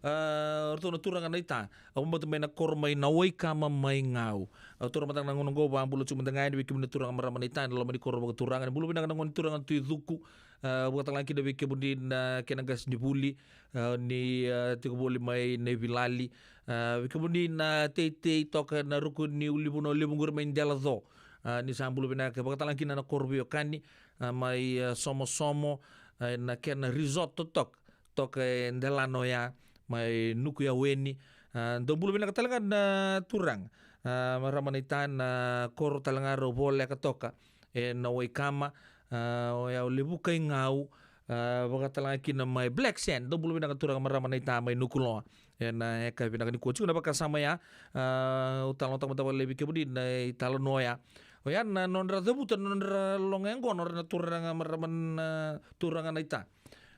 a, o ratou na turaga na ita, a, vakabauta mai na koro mai na Waikama mai Gau. A, turaga mada na gauna oqo, vakabula tiko mada ga yani vei kemuni na turaga marama na ita ena loma ni koro vakaturaga. Ni bula vinaka na gone turaga na Tui Cuku, a, vakatalega kina vei kemuni na kena qasenivuli, a, ni, a, tiko voli mai Naivilali. A, vei kemuni na teitei toka na ruku ni ulunivanua levu qori mai Delaco. A, ni sa bula vinaka, vakatalega kina na koro veiwekani, a, mai, a, Somosomo, a, na kena resort toka, toka e Delano ya, mai Nukuyaweni. A, dou bula vinaka talega na turaga. A, marama na ita na koro talega rau voleka toka ena Waikama, a, oya o Levuka i Gau, a, vakatalega kina mai Black Sand, dou bula vinaka turaga marama na ita mai Nukuloa. Ena yakavi vinaka nikua tiko na vakasama ya, a, au talanoataka mada vakalevu vei kemuni na italanoa ya. Oya na nodra cavuta na nodra loga yaqona o ira na turaga marama na turaga na ita.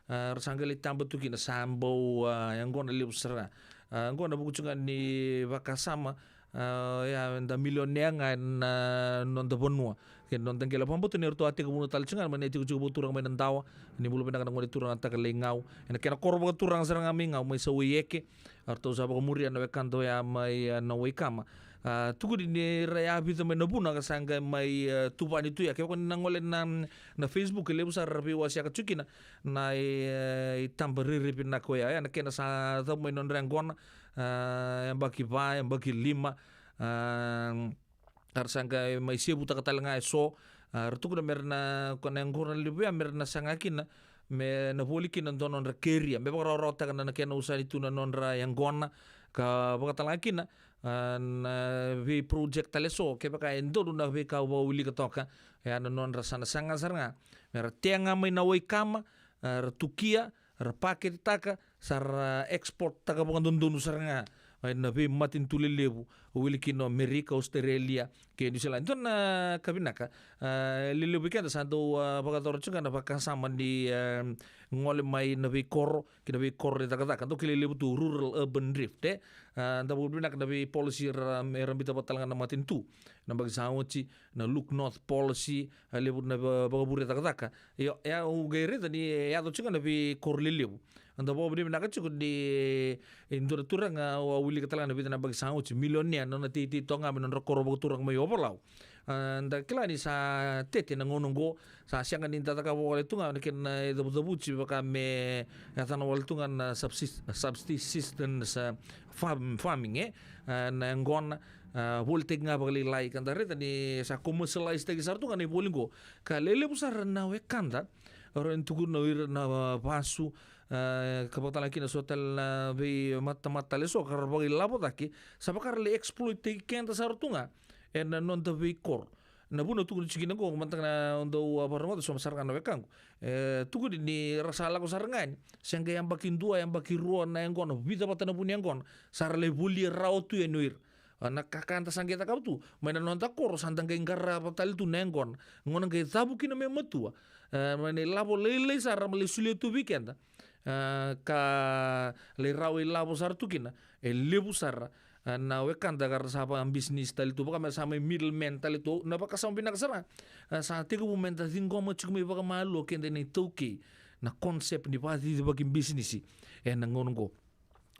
A, ra sa qai lai taba tu kina, sa bau, a, yaqona levu sara. A, oqo na vuku tiko ga ni vakasama, a, oya eda milionea ga ena noda vanua kei na noda qele. Vakabauta ni ratou a tekivu tale tiko ga mai na itikotiko vakaturaga mai Nadawa. Ni bula vinaka na gone turaga Takalei Gau, ena kena koro vakaturaga sara ga mai Gau, mai Sauaieke. A, ratou sa vakamuria na wekada oya mai, a, na Waikama. A, tukuni ni ra yavica mai na vuna ka sa qai mai, e, tuvani tu ya. Kevaka ni na gole na, na Facebook, e levu sara ra veiwaseaka tiko kina na, e, itaba rairai vinaka oya. Ya na kena sa cavu mai nodra yaqona, a, yabaki va, yabaki lima, a, ka ra sa qai mai sevutaka tale ga eso. A, ra tukuna me ra na, ko na yaqona levu ya me ra na saga kina, me na voli kina dua nodra keria, me vakarawarawataka na, na kena usani tu na nodra yaqona, ka vakatalega kina, a, na vei project tale eso, kevaka e donu na veika au vakawilika toka, e a na nodra sa na saga sara ga me ra tea ga mai na waikama, a, ra tukia, ra paketetaka, sa ra export taka vakadodonu sara ga mai na veimatanitu lelevu, o wili kina o Amerika, Australia kei New Zealand. Dua na ka vinaka, a, lelevu vei keda sa dau, a, vakayacora tiko ga na vakasama ni, a, gole mai na veikoro ki na veikoro ni cakacaka. Dau kilai levu tu rural urban drift, e. A, da vakavinavinaka na vei policy era, era biuta vata tale ga na matanitu na yabaki sa oti, na Look North policy, a levu na va-, vakavure cakacaka. Io, e au qai raica ni e yaco tiko ga na veikoro lelevu. Da vakavinavinaka tiko ni, e, dua na turaga au a wilika tale ga na vica na yabaki sa oti, milionea, na nona teitei toka ga mai na nodra koro vakaturaga mai Ovalau. A, da kila ni sa tete na gauna oqo, sa sega ni da cakava wale tu ga na kena, e, cavucavuti vaka me yacana wale tu ga na subsist-, subsistence, a, farm-, farming, e, a, na yaqona, a, volitaki ga vakalailai, ka da raica ni sa commercialize taki sara tu ga na ivoli oqo. Ka lelevu sara na wekada, o ira na tukuna o ira na, a, vasu, a, ka vakatalega kina so tale na veimatamata tale eso ka ra vakailavo cake, sa vaka ra lai exploit taki keda sara tu ga ena noda veikoro. Na vuna tukuna tiko kina oqo, mataka na dau, a, vakarogoca so sara ga na wekaqu. E, tukuni ni ra sa lako sara ga yani, se qai yabaki dua, yabaki rua na yaqona, vica vata na vu ni yaqona, sa ra lai volia rawa tu yani o ira. A, na ka, ka da sa qai cakava tu mai na noda koro, sa da qai qarava tale tu na yaqona. Gauna qai cavu kina me matua, e, mai na ilavo lailai sara me lai solia tu vei keda, a, ka lai rawa ilavo sara tu kina, e levu sara, a, na wekada ka ra sa vakabisinisi tale tu, vaka me sa mai middleman tale tu. Na vakasama vinaka sara, a, sa tekivu me da ciqoma tiko mai vakamalua keda na iTaukei na concept ni vakacicivaki bisinisi ena gauna oqo.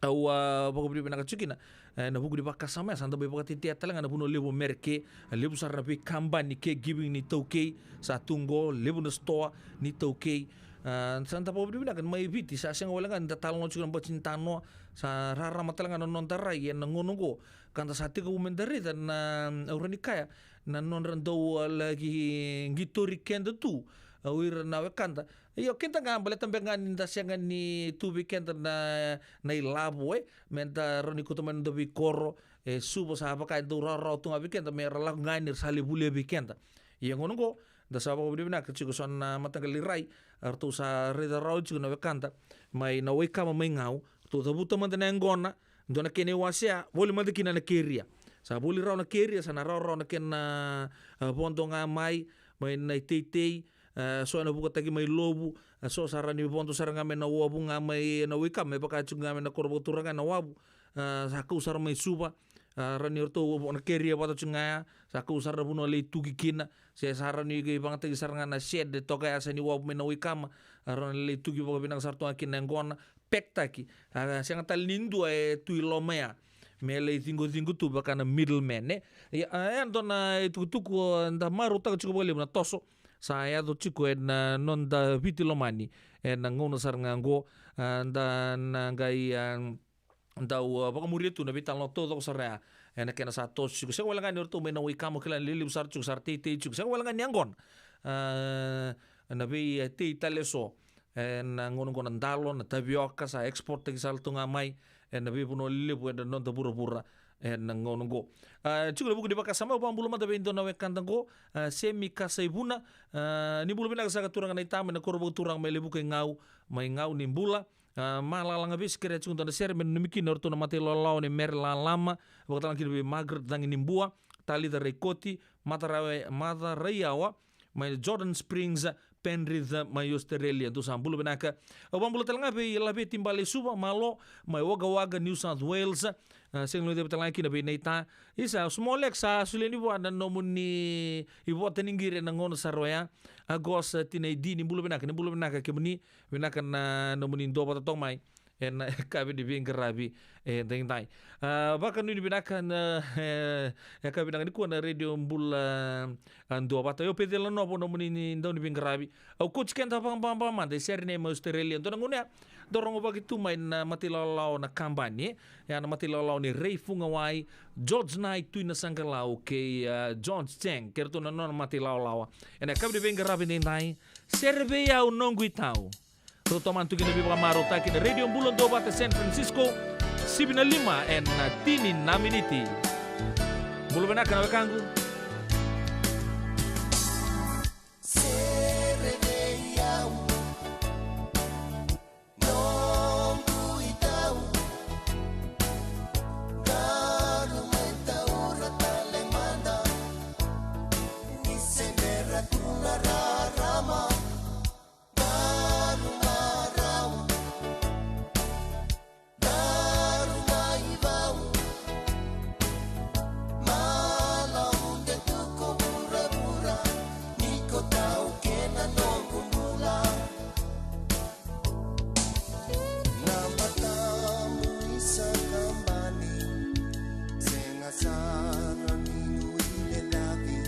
Au a vakavinavinaka tiko kina, e, na vuku ni vakasama ya, sa da mai vakatetea tale ga na vanua levu o Mereke, a levu sara na veikabani caregiving ni iTaukei sa tu oqo, levu na sitoa ni iTaukei. A, sa da vakavinavinaka ni mai Viti sa sega wale ga ni da talanoa tiko na bati ni tanoa, sa rarama tale ga na noda rai ena gauna oqo. Ka da sa tekivu me da raica na, au rawa ni kaya, na nodra dau, a, laki qitori keda tu, a, o ira na wekada. Io, keda ga baleta beka ga ni da sega ni tu vei keda na, na ilavo, e, me da rawa ni kauta mai na noda veikoro, e, Suva sa vaka e dau rawarawa tu ga vei keda me ra lako ga yani ra sa lai volia vei keda. Ia gauna oqo, da sa vakavinavinaka tiko so na mataqali rai, a, ratou sa raica rawa tiko na wekada mai na waikama mai Gau, ratou cavuta mada na yaqona, dua na kena iwasea, voli mada kina na keria. Sa voli rawa na keria, sa na rawarawa na kena, a, vodo ga mai, mai na iteitei, a, so ena vukataki mai Lovu, a, so sa rawa ni vodo sara ga mai na wavu ga mai na waikama, me vaka tiko ga mai na koro vakaturaga na wavu, a, sa kau sara mai Suva, a, rawa ni ratou na keria vata tiko ga ya, sa kau sara na vanua lai tuki kina, se sa rawa ni vakayagataki sara ga na shed toka ya sa ni wavu mai na waikama, a, rawa ni lai tuki vakavinaka sara toka kina na yaqona, pack taki. A, sega tale ni dua e tu i loma ya me lai ciqociqo tu vaka na middleman, e. Ia, a, e dua na itukutuku, a, da marautaka tiko vakalevu na toso sa yaco tiko ena noda Viti lomani ena gauna sara ga oqo, a, da na qai, a, dau, a, vakamuria tu na veitalanoa taucoko sara ya ena kena sa toso tiko. Sega wale ga ni ratou mai na waikama, kila ni lelevu sara tiko, sa ra teitei tiko. Sega wale ga ni yaqona, a, na veitei tale eso. E, na gauna oqo na dalo, na tavioka, sa export taki sara tu ga mai ena veivanua lelevu ena noda vuravura ena gauna oqo. A, tiko na vuku ni vakasama, au vakabula mada vei dua na wekada oqo, a, Semi Kasaivuna. A, ni bula vinaka saka turaga na itama ena koro vakaturaga mai Levuka i Gau, mai Gau ni bula. A, Malala Gavesi, kerea tiko dua na sere me nanumi kina o ratou na mata ilawalawa nei Mere Lalama, vakatalega kina vei Margaret Cagi ni Bua, Talitha Raikoti, Mata Ra-, Mata Raiyawa, mai Jordan Springs, Penrith, mai Australia. Dou sa bula vinaka. Au vakabula tale ga vei Laveti Bale Suva, Malo, mai Wagga Wagga, New South Wales. A, sega ni guilecavi tale ga kina vei Neita. Isa, Smolek, sa solia ni vua na nomuni ivota ni qiri ena gauna sara oya. A, Gos, a, Tinaidi, ni bula vinaka, ni bula vinaka kemuni. Vinaka na nomuni duavata toka mai ena yakavi ni veiqaravi edaidai. A, vakanuinui vinaka na, e, yakavi vinaka nikua na Radio Bula, a, Duavata. Io, Pecela Novo, nomuni ni dau ni veiqaravi. Au kauti keda vakababa mada e sere nei mai Australia. Dua na gauna ya, dau rogovaki tu mai na matailawalawa na kabani, e. Ya na matailawalawa ni Rei Fugawai, George Nai Tui Nasaqalau kei, a, George Cheng, kei ratou na nona matailawalawa. Ena yakavi ni veiqaravi edaidai, Sere Vei Au Noqu Itau. Tou tomana tu kina veivakamarautaki na Radio Bula Duavata San Francisco, sivi na lima ena tini na miniti. Bula vinaka na wekaqu. Sere vei au, noqu itau, daru mai taura tale mada, ni se bera tu na rarama. Daru marau, daru mai vau, malaude tu ko vuravura, ni ko taukena noqu bula. Na matamu isa kabani, sega sara ni nuilenavi.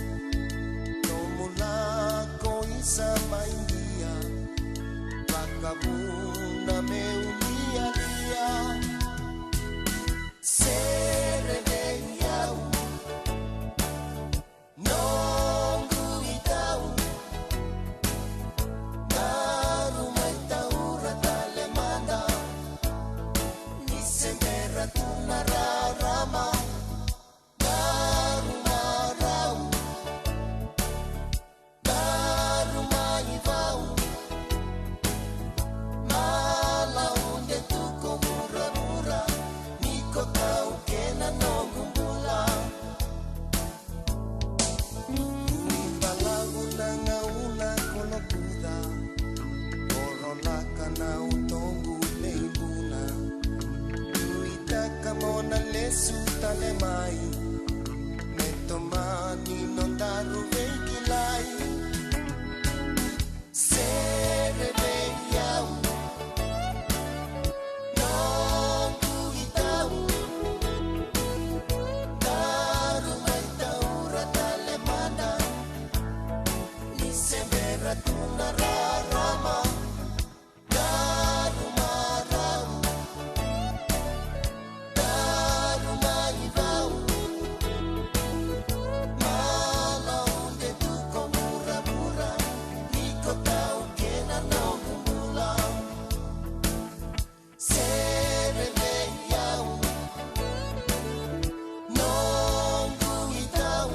Nomu lako isa mai dia, vakavuna meu lialia. Sere vei au, noqu itau, daru mai taura tale mada, ni se bera tu na rarama. Daru marau, daru mai vau, malaude tu ko vuravura, ni ko taukena noqu bula. Ni balavu na gauna ko lokuca, ko rolaka na utoqu leibuna. Nuitaka mo na lesu tale mai, me tomani nodaru veikilai. Sere vei au, noqu itau, daru mai taura tale mada, ni se bera tu na rarama. Daru marau, daru mai vau, malaude tu ko vuravura, ni ko taukena noqu bula. Sere vei au, noqu itau,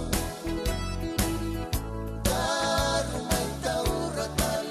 daru mai taura tale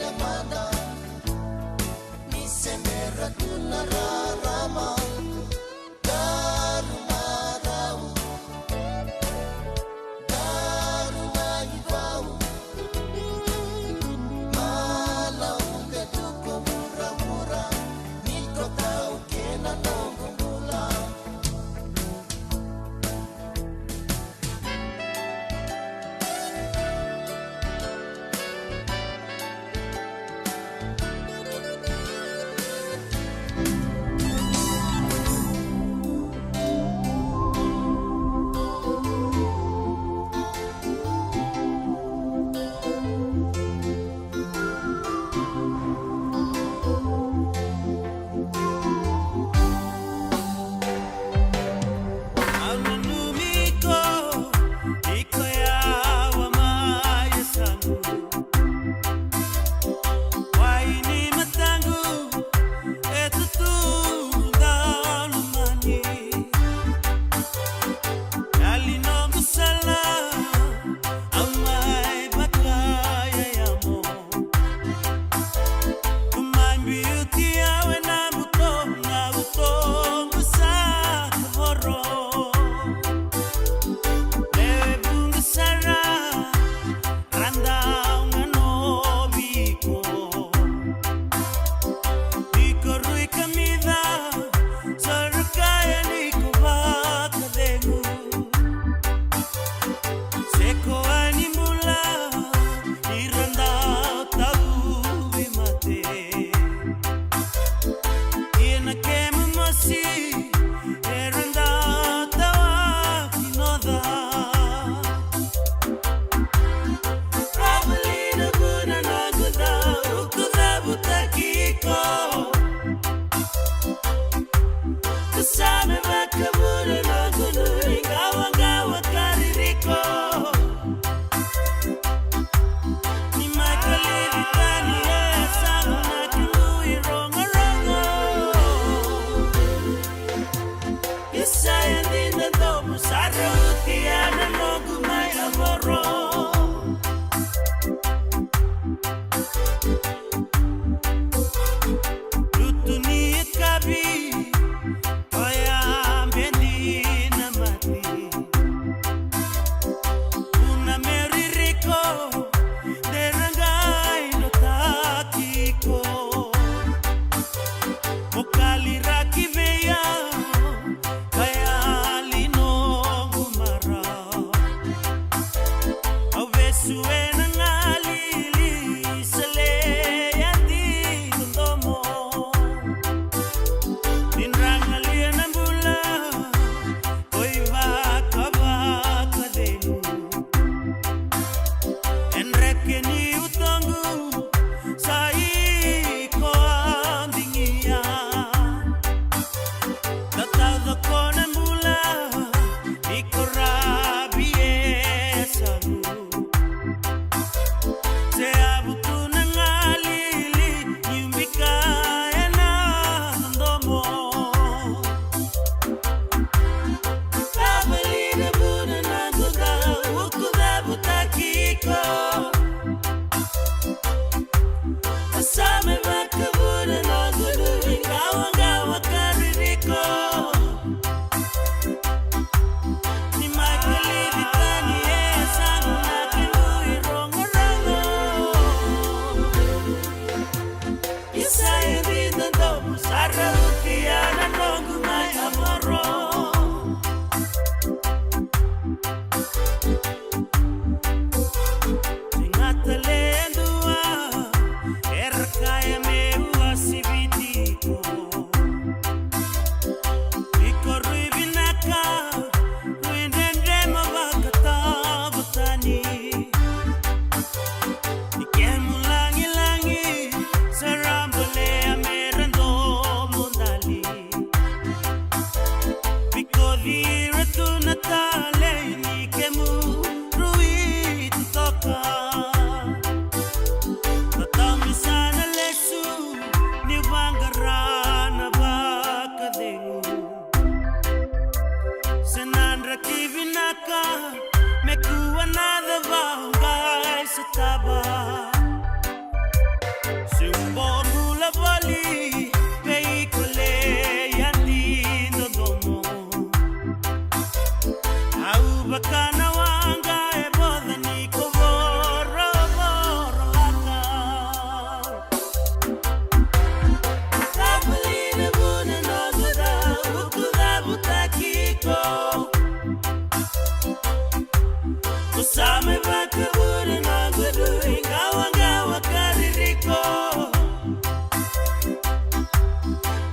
Me vakavure noqu dui qawaqawa ka ririko.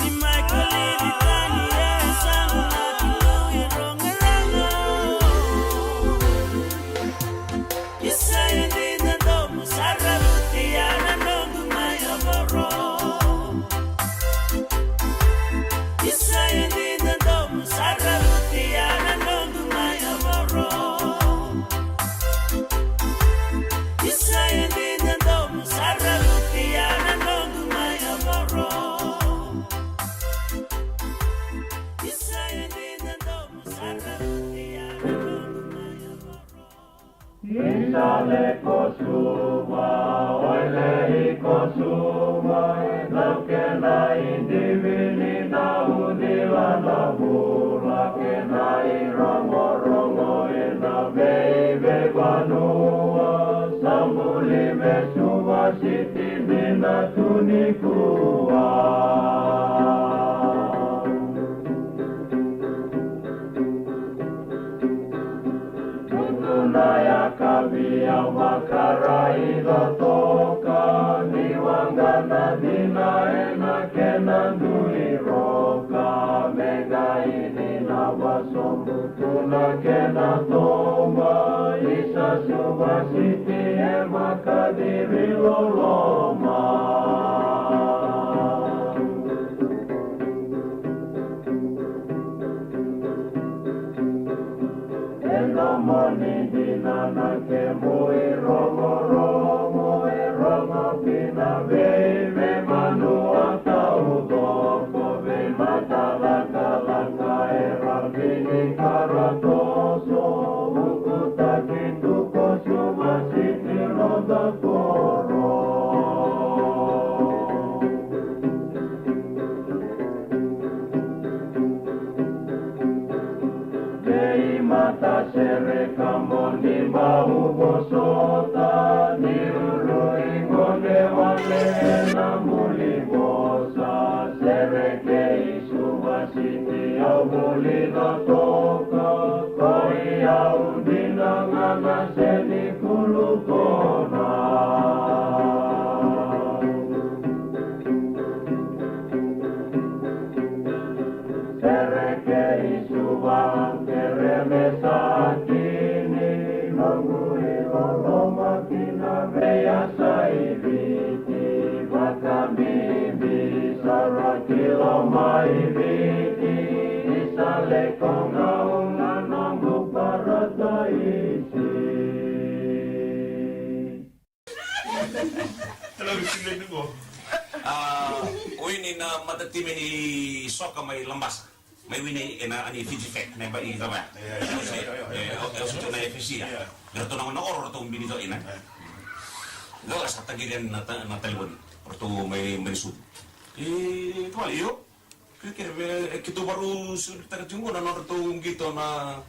Ni mai kolivi tani e sagu na kilou e rogorogo. Isa e dina domu sara ruti ana noqu mai avoro. Isa e dina domu sara ruti ana noqu mai avoro. Isa e dina domu sara ruti ana noqu mai avoro. Isa e dina domu sara ruti ana noqu mai avoro. Isa le ko Suva, oi le i ko Suva, e dau kena i divini na ucila na vula, kena i rogorogo e na veivevanua, sa buli me Suva Siti ni na tu nikua. Tutu na yakavi au vakaraica toka, ni waqa na cina e na kena dui roka, me qai ni na vasobu tu na kena toba, isa Suva Siti e vakaciri loloma. E domoni dina na kemu i rogorogo, e rogo ki na veivevanua taucoko, veimata lakalaka e ra vini karatoso, ukutaki tu ko Suva Siti noda koro. Veimatasere ka moni bau vosota, ni uru i gone wale na buli vosa, sereki Suva Siti au vulica toka, koi au dina ga na seni kulukona. Sereki Suva au kere me sa tini, noqu i loloma ki na veiyasai Viti, vakabibi sara ki loma i Viti, isa le ko gauna noqu parataisi. A, wini na matatimi ni soka mai Labasa. Mai wini ena ani Fiji Fek, na yaba i cava ya. Io, io, io, io. E, au, au sa tu na F S C ya. Io. Eratou na gauna o ratou bini tu ina. Io. Qo sa taqiri yani na ta-, na talevoni. Ratou mai, mai Suva. E, tavale, io. Keitou, e, keitou varau suritaka tiko qo na nodratou qito na,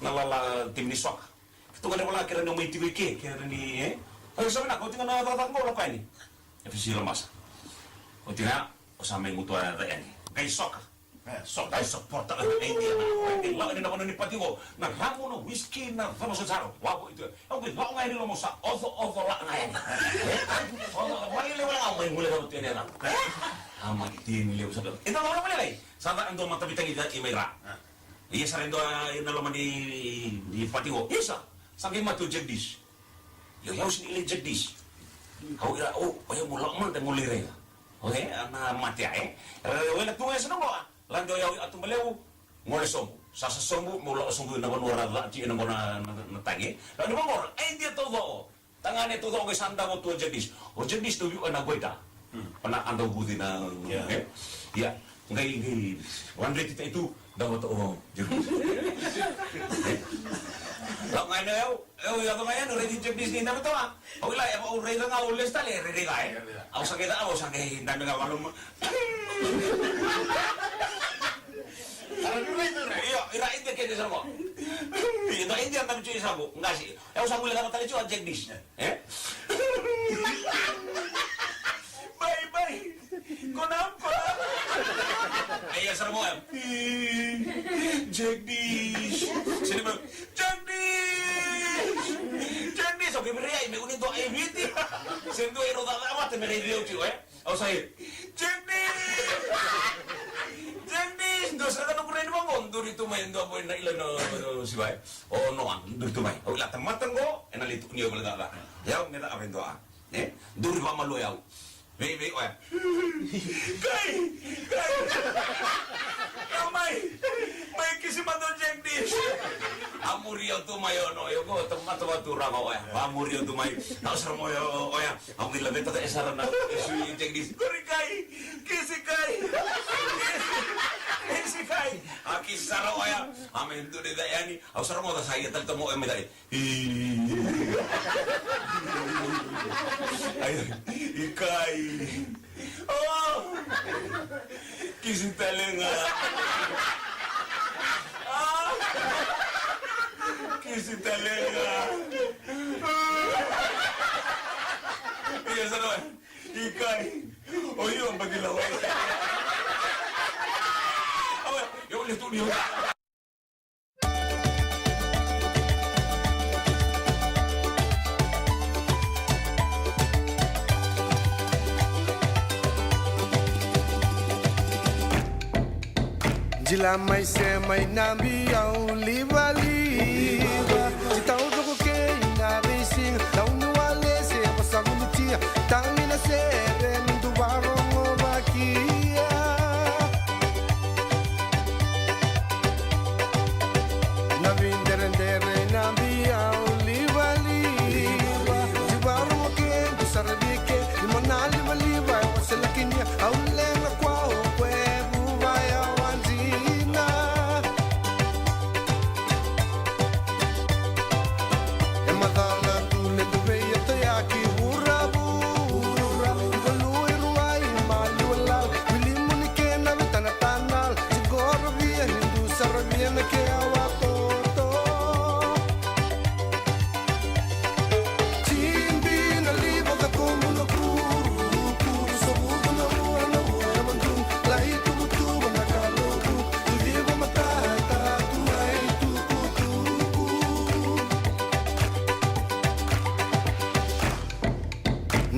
na lala timi ni soka. Keitou gone vola kere ni o mai tiko i ke, kere ni, e? Oi, sa vinaka, oti ga na cakacaka qo, lako yani. F S C Labasa. Oti ga, o sa mai gutuwa yani. Qai soka. E, soka. Qai soportaka na idea na, qai lako yani na vanua ni pati qo. Na ramu, na whisky, na cava soti sara. Lako i tu. Au qai lako ga yani loma, sa oco, oco la ga yani. E? Oco, oco, wale, wale ga, mai gule ga oti yani na. A, mai tini levu sa. Eda lako wale lai. Sa da ando matavitaki da i mai ra. Ia sara e dua ena loma ni, ni pati qo. Isa, sa qai mate o Jagdish. Io, au sega ni lai Jagdish. Au ira, o, o yau mo lako mada mo lai raica. Oke, na mate ya, e. Ra, ra, wela tu ga e sa na qo, a. Lade o yau i Atumbalevu, gole sobu. Sa, sa sobu, mo lako sobu na vanua ra ca, ti ena qo na, na, na tagi. Ra ni vaqora, e dia taucoko. Tagane taucoko qai sa davo tu o Jagdish. O Jagdish tu vei au ena goita. Hmm. O na a dau vuci na, ia. E? Ia, qai, qai, one rate tai tu, davo tu o Jagdish. E? Lako ga yani o yau, au yaco ga yani, raici Jagdish ni dabe toka. Au kila, e, au raica ga, au lesu tale, e rairai ga, e. Ia, ia. Au sa qai ca, au sa qai dabe ga valu ma. Io, ira India kece sara qo. Ira India na bicu i sabu, qasi. Au sa guilecava tale tiko o Jagdish. E? Bye, bye. Ko na ko. Ai, ia sara mo, e. Jagdish. Sini mo. Jagdish. Keviri ai me uni dua e Viti. Se dua e rau cakacaka vata me raici au tiko, e? Au sa i, Jagdish! Jagdish! Dua sara ga noqu reni vaqo, duri tu mai e dua qo ena ila na, na, na siva. O Noa, duri tu mai. Au ila tamata qo, ena lai tukuni au vale cakacaka. Ia au me cakava e dua a. E? Duri vakamalua i au. Vei, vei, oya. Kai! Kai! Ka mai! Mai kisi mada o Jagdish! A muri au tu mai o Noa, io qo, tamata vakaturaka oya. A muri au tu mai. Au sara mo oya, oya. Au qai laveta e sara na e sui Jagdish. Qori kai, kisi kai, kisi, kisi kai. A kisi sara oya. A me duri ca yani. Au sara mo ca sa ia tali tomo oya me cai. I, ai, i kai. O, kisi tale ga. A, kisi tale ga. Ia sara oya. I kai. O io, baki la wai. Awe, io le tu io. Jila mai se mai na biau livaliva. Ti tau coko kei na veisiga. Tau ni wale se vasavulitia. Tagi na sere ni duvarogo vakia. Na videredere na biau livaliva. Ti varogo kei du sara vike. Ni mo na livaliva e waselakinia. Au lega kua o kue vuva ya wadina. E macala tu le tu vei e toyaki vuravu. Vuravu. Valu i ruai maliwalala. Wili muni kena vitana tanala. Ti gorovia ni du saravia na ke awa toto. Tibi na liva ka komu na kuru, kuru sa vuku na rua na rua e madru, lai tubutubu na kaloku, i viva matata tu ai tukutuku.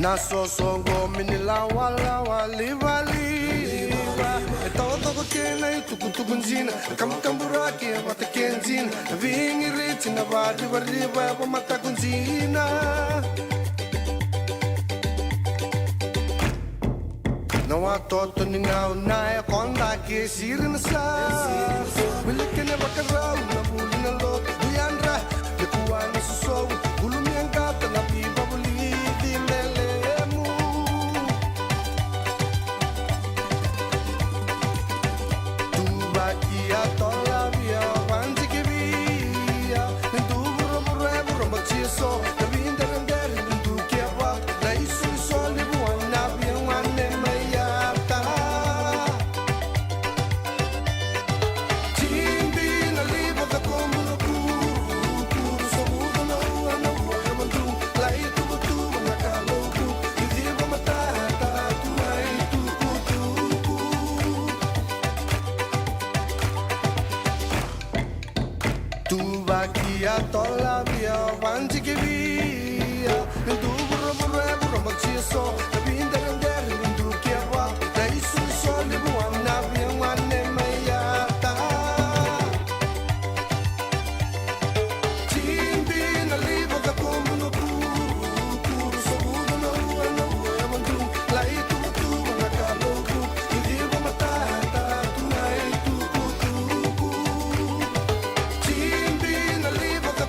Na soso qo mini lawalawa livaliva, e tawataka kena i tukutuku jina, kamakaburaki e vata ke jina, na vigiriti na varivariva e vamataku jina. Na watoto ni gauna e koda ke siri na sa. Wili kena vakarau na vuli na lotu. Dui yadra me kua na sosovu. Ulumi yaqata na vivavulici me lemu. Tuvaki a tolavia vanjikivia. Ni du vuravura e vuramatia so. Na videredere ni du ke vaka. Na isoiso levu a na via gone mai yata. Tibi na liva ka komu na kuru, kuru sa vuka na rua na rua e madru, lai tuvatuva na kaloku, i civa matata tu ai tukutuku. Tuvaki a tolavia vanjikivia. Ni du vuravura e vuramatia so. Na videredere ni du ke vaka. Na isoiso levu a na via gone mai yata. Tibi na liva ka komu na kuru. Kuru sa vuka na rua na rua e madru. Lai tuvatuva na kaloku. I civa matata tu ai tukutuku. Tibi na liva ka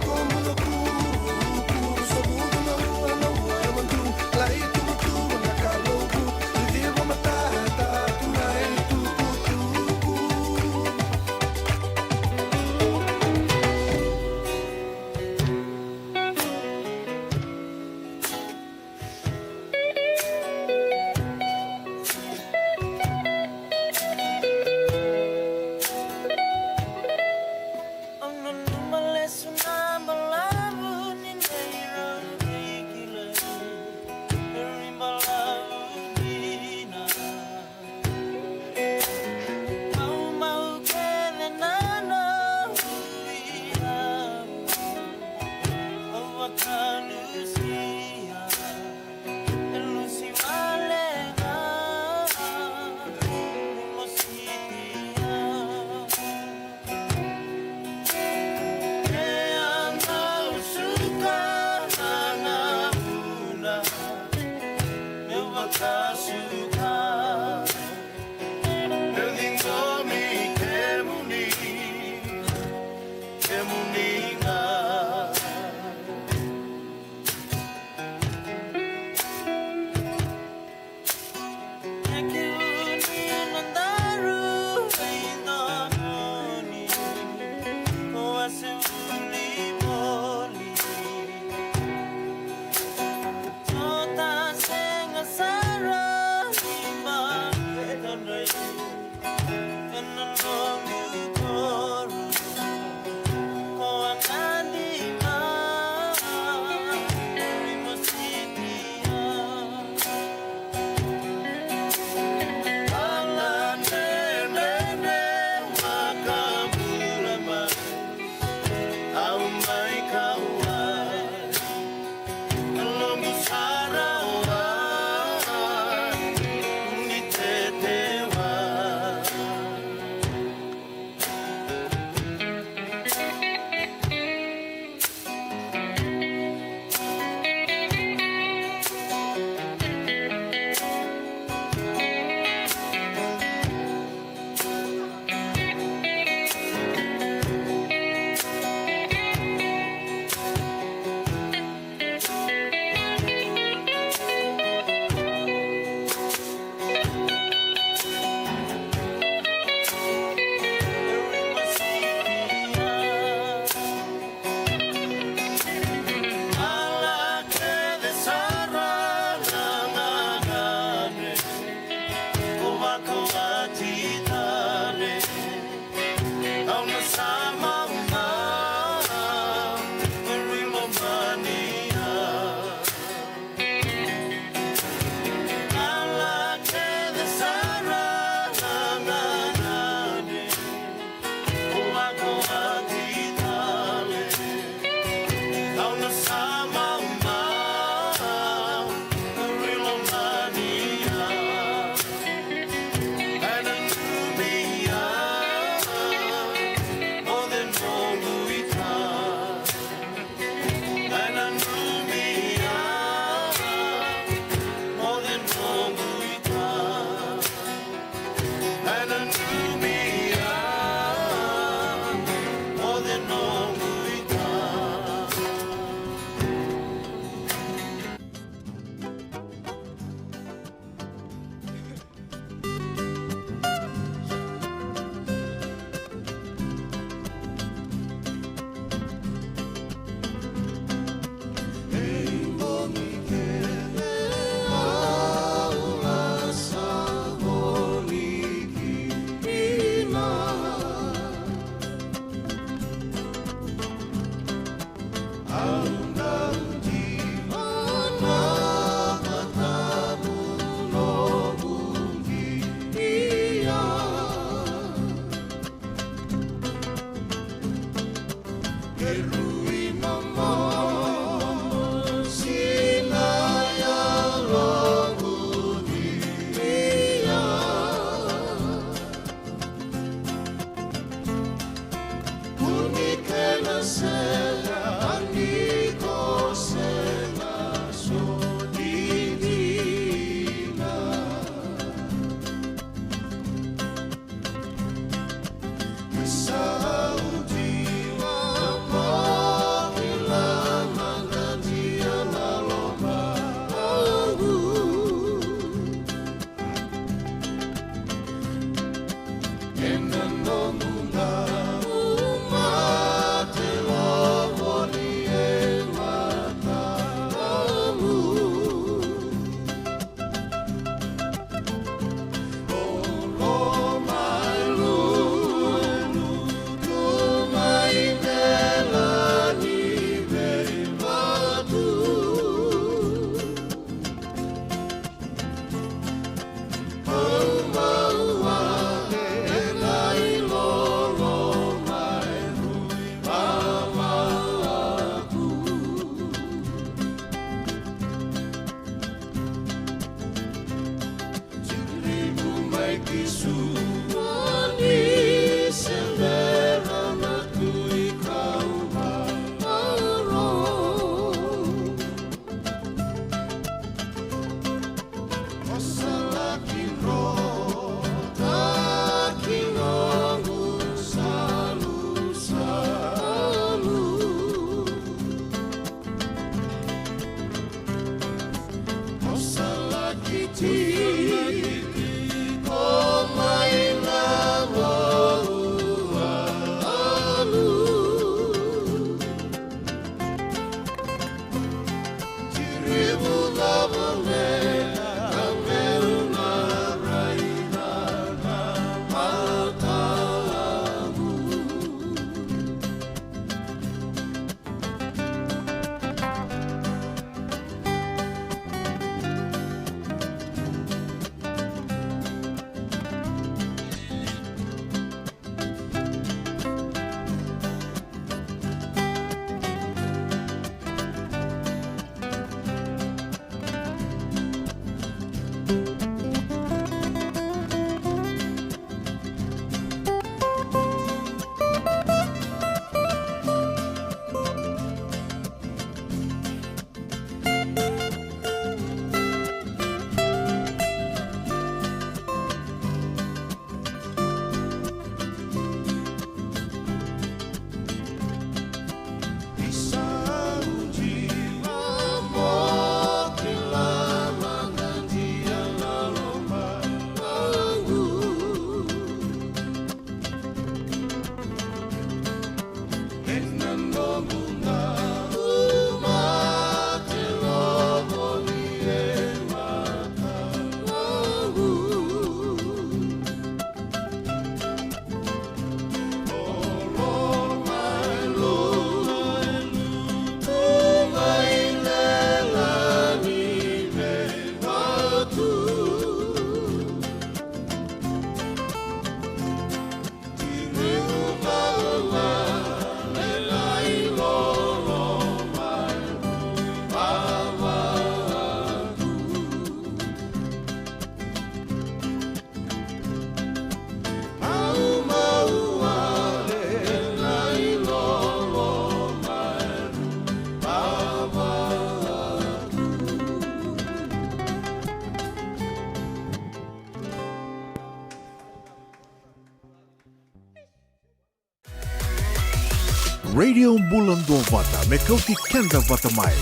Radio Bula Duavata me kauti keda vata mai.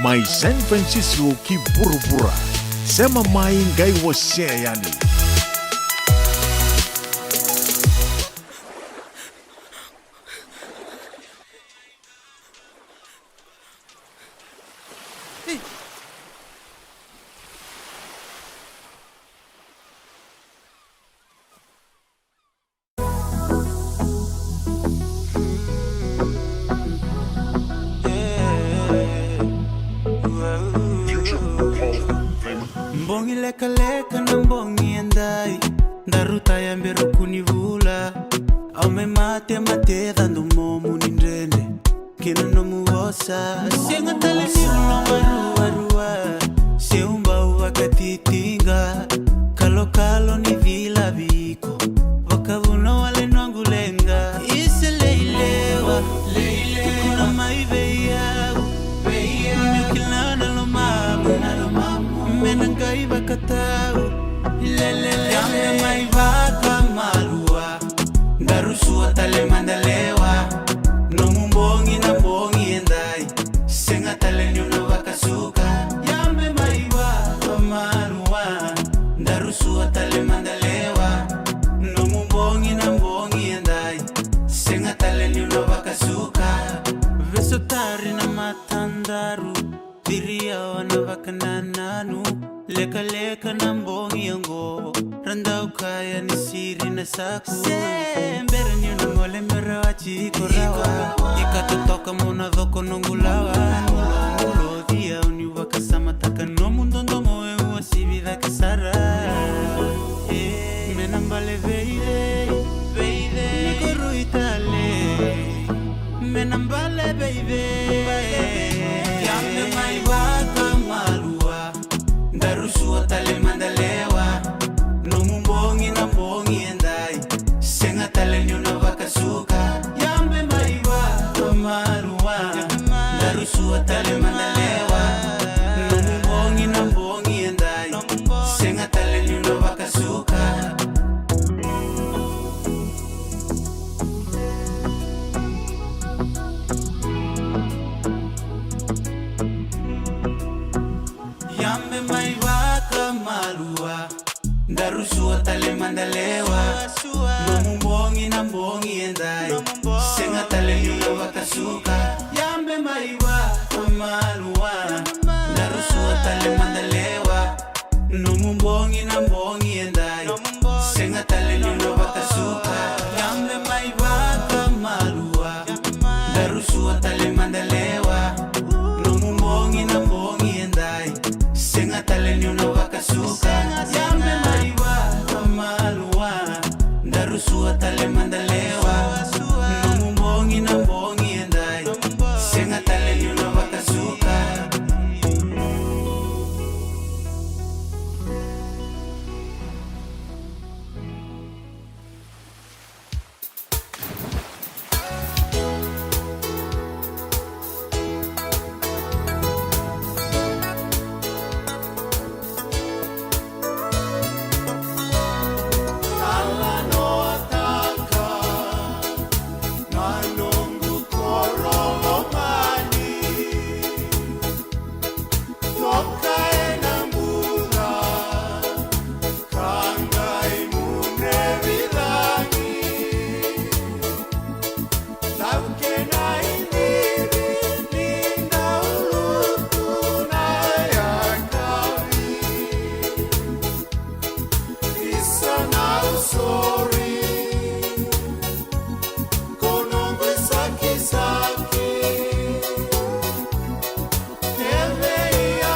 Mai San Francisco ki vuravura. Sema mai qai wasea yani. Bogi lekaleka na bogi edai, daru taya beru kuni vula. Au me mate mate cadu momu ni dredre. Kina nomu vosa, sega tale ni loma ruarua. Se u bau vakatitiqa, kalokalo ni cila viko. Vakavuna wale noqu leqa, isa leilewa. Tukuna mai vei au, vei au. Meu kila na lomamu, na lomamu. Me na qai vakatau, lelele. Yabe mai vakamalua. Daru sua tale mada lewa, nomu bogi na bogi edai. Sega tale niu na vakasuka, yabe mai vakamalua. Daru sua tale mada lewa, nomu bogi na bogi edai. Sega tale niu na vakasuka. Veisotari na matadaru. Ciri au na vakanananu, lekaleka na bogi oqo, ra dau kaya ni siri na saku. Se bera niu na gole me rawa tiko rawa. Ika totoka mo na coko noqu lawa. Loci au niu vakasamataka nomu dodomo e uasivi cake sara. E, me na bale vei cei, vei cei. Ni ko rui tale. Me na bale vei cei. Yabe mai vakamalua. Daru sua tale mada lewa. Nomu bogi na bogi edai. Sega tale niu na vakasuka. Yabe mai vakamalua. Daru sua tale mada lewa. Nomu bogi na bogi edai. Sega tale niu na vakasuka. Yabe mai vakamalua. Daru sua tale mada lewa. Nomu bogi na bogi edai. Sega tale niu na vakasuka. Yabe mai vakamalua. Daru Kae na bula ka qai mudre vidani. Dau kena ivivi ni dau lutu na yakavi. Isa na usori ko noqu isakisaki. E vei a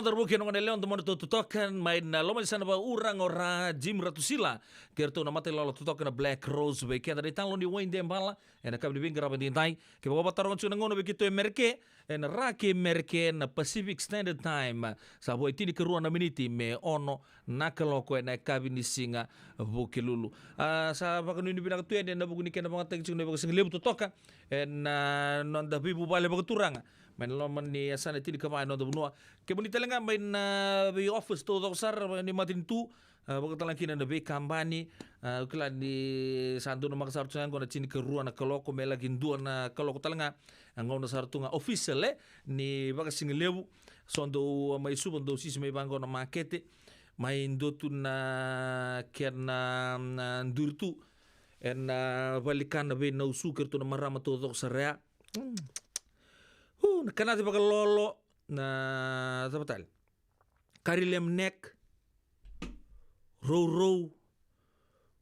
Cauravou kei na gone yalewa, domona tou totoka mai na loma ni yasana vakauraga o Ra Jim Ratusila kei ratou na matailolo totoka na Black Rose vei keda na italanoa ni Waidebala ena yakavi ni veiqaravi edaidai. Kevaka vakataroga tiko na gauna vei keitou e Mereke, ena Ra kei Mereke na Pacific Standard Time, sa vo e tinikarua na miniti me ono na kaloko ena yakavi ni siga Vukelulu. A, sa vakanuinui vinaka tu yani ena vuku ni kena vakayagataki tiko na ivakasigalevu totoka ena noda veivuvale vakaturaga mai na loma ni yasana e tinikava ena noda vanua. Kemuni tale ga mai na vei office taucoko sara mai na matanitu, a, vakatalega kina na veikabani, a, au kila ni sa donumaka sara tu ga qo na tinikarua na kaloko me laki dua na kaloko tale ga. A, gauna sara tu ga official, e, ni vakasigalevu. So dou, a, mai Suva, dou sisi mai vaqo na makete, mai dua tu na kena, na duri tu ena valenikana vei Nausu kei ratou na marama taucoko sara ya. Mm. Hu, na kanate vakalolo, na cava tale? Kari lamb neck, rourou,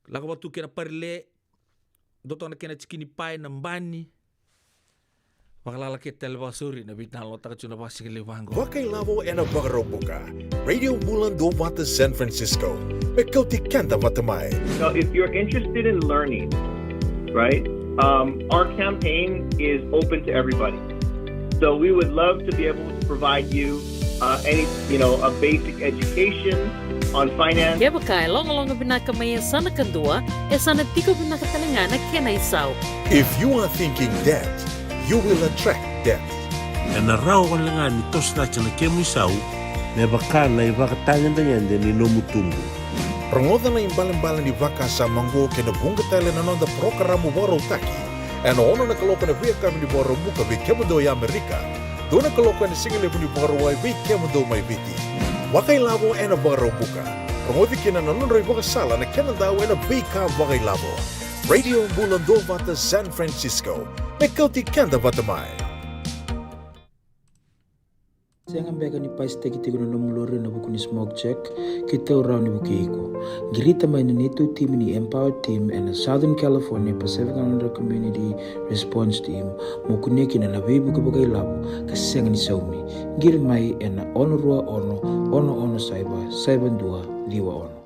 lako vata tu kei na parile, dua toka na kena chicken pie, na bani. Vakalala ke tale vakasauri na veitalanoataka tiko na vakasigalevu vaqo. Vakailavo ena Vakaraubuka. Radio Bula Duavata San Francisco. Me kauti keda vata mai. So if you're interested in learning, right, um, our campaign is open to everybody. So we would love to be able to provide you, uh, any, you know, a basic education on finance. Kevaka e logaloga vinaka mai e yasana kadua, e sa na tiko vinaka tale ga na kena isau. If you are thinking debt, you will attract debt. Ena rawa wale ga ni toso cake na kemu isau me vaka na ivakatagedegede ni nomu tubu. Rogoca na ibalebale ni vakasama oqo kei na vuqa tale na noda parokaramu vakarautaki ena ono na kaloko ena veiyakavi ni Vakaraubuka vei kemudou e Amerika, dua na kaloko ena sigalevu ni Vakarauwai vei kemudou mai Viti. Vakailavo ena Vakaraubuka. Rogoci kina na nodra ivakasala na Kenadau ena veika vakailavo. Radio Bula Duavata San Francisco. Me kauti keda vata mai. Sega beka ni paisitaki tiko na nomu lori ena vuku ni smoke check? Keitou rawa ni vukei iko. Qirita mai na neitou timi ni Empower Team ena Southern California Pacific Islander Community Response Team mo kunea kina na veivuke vakailavo ka sega ni saumi. Qiri mai ena ono rua ono, ono ono saiva, saiva dua ciwa ono.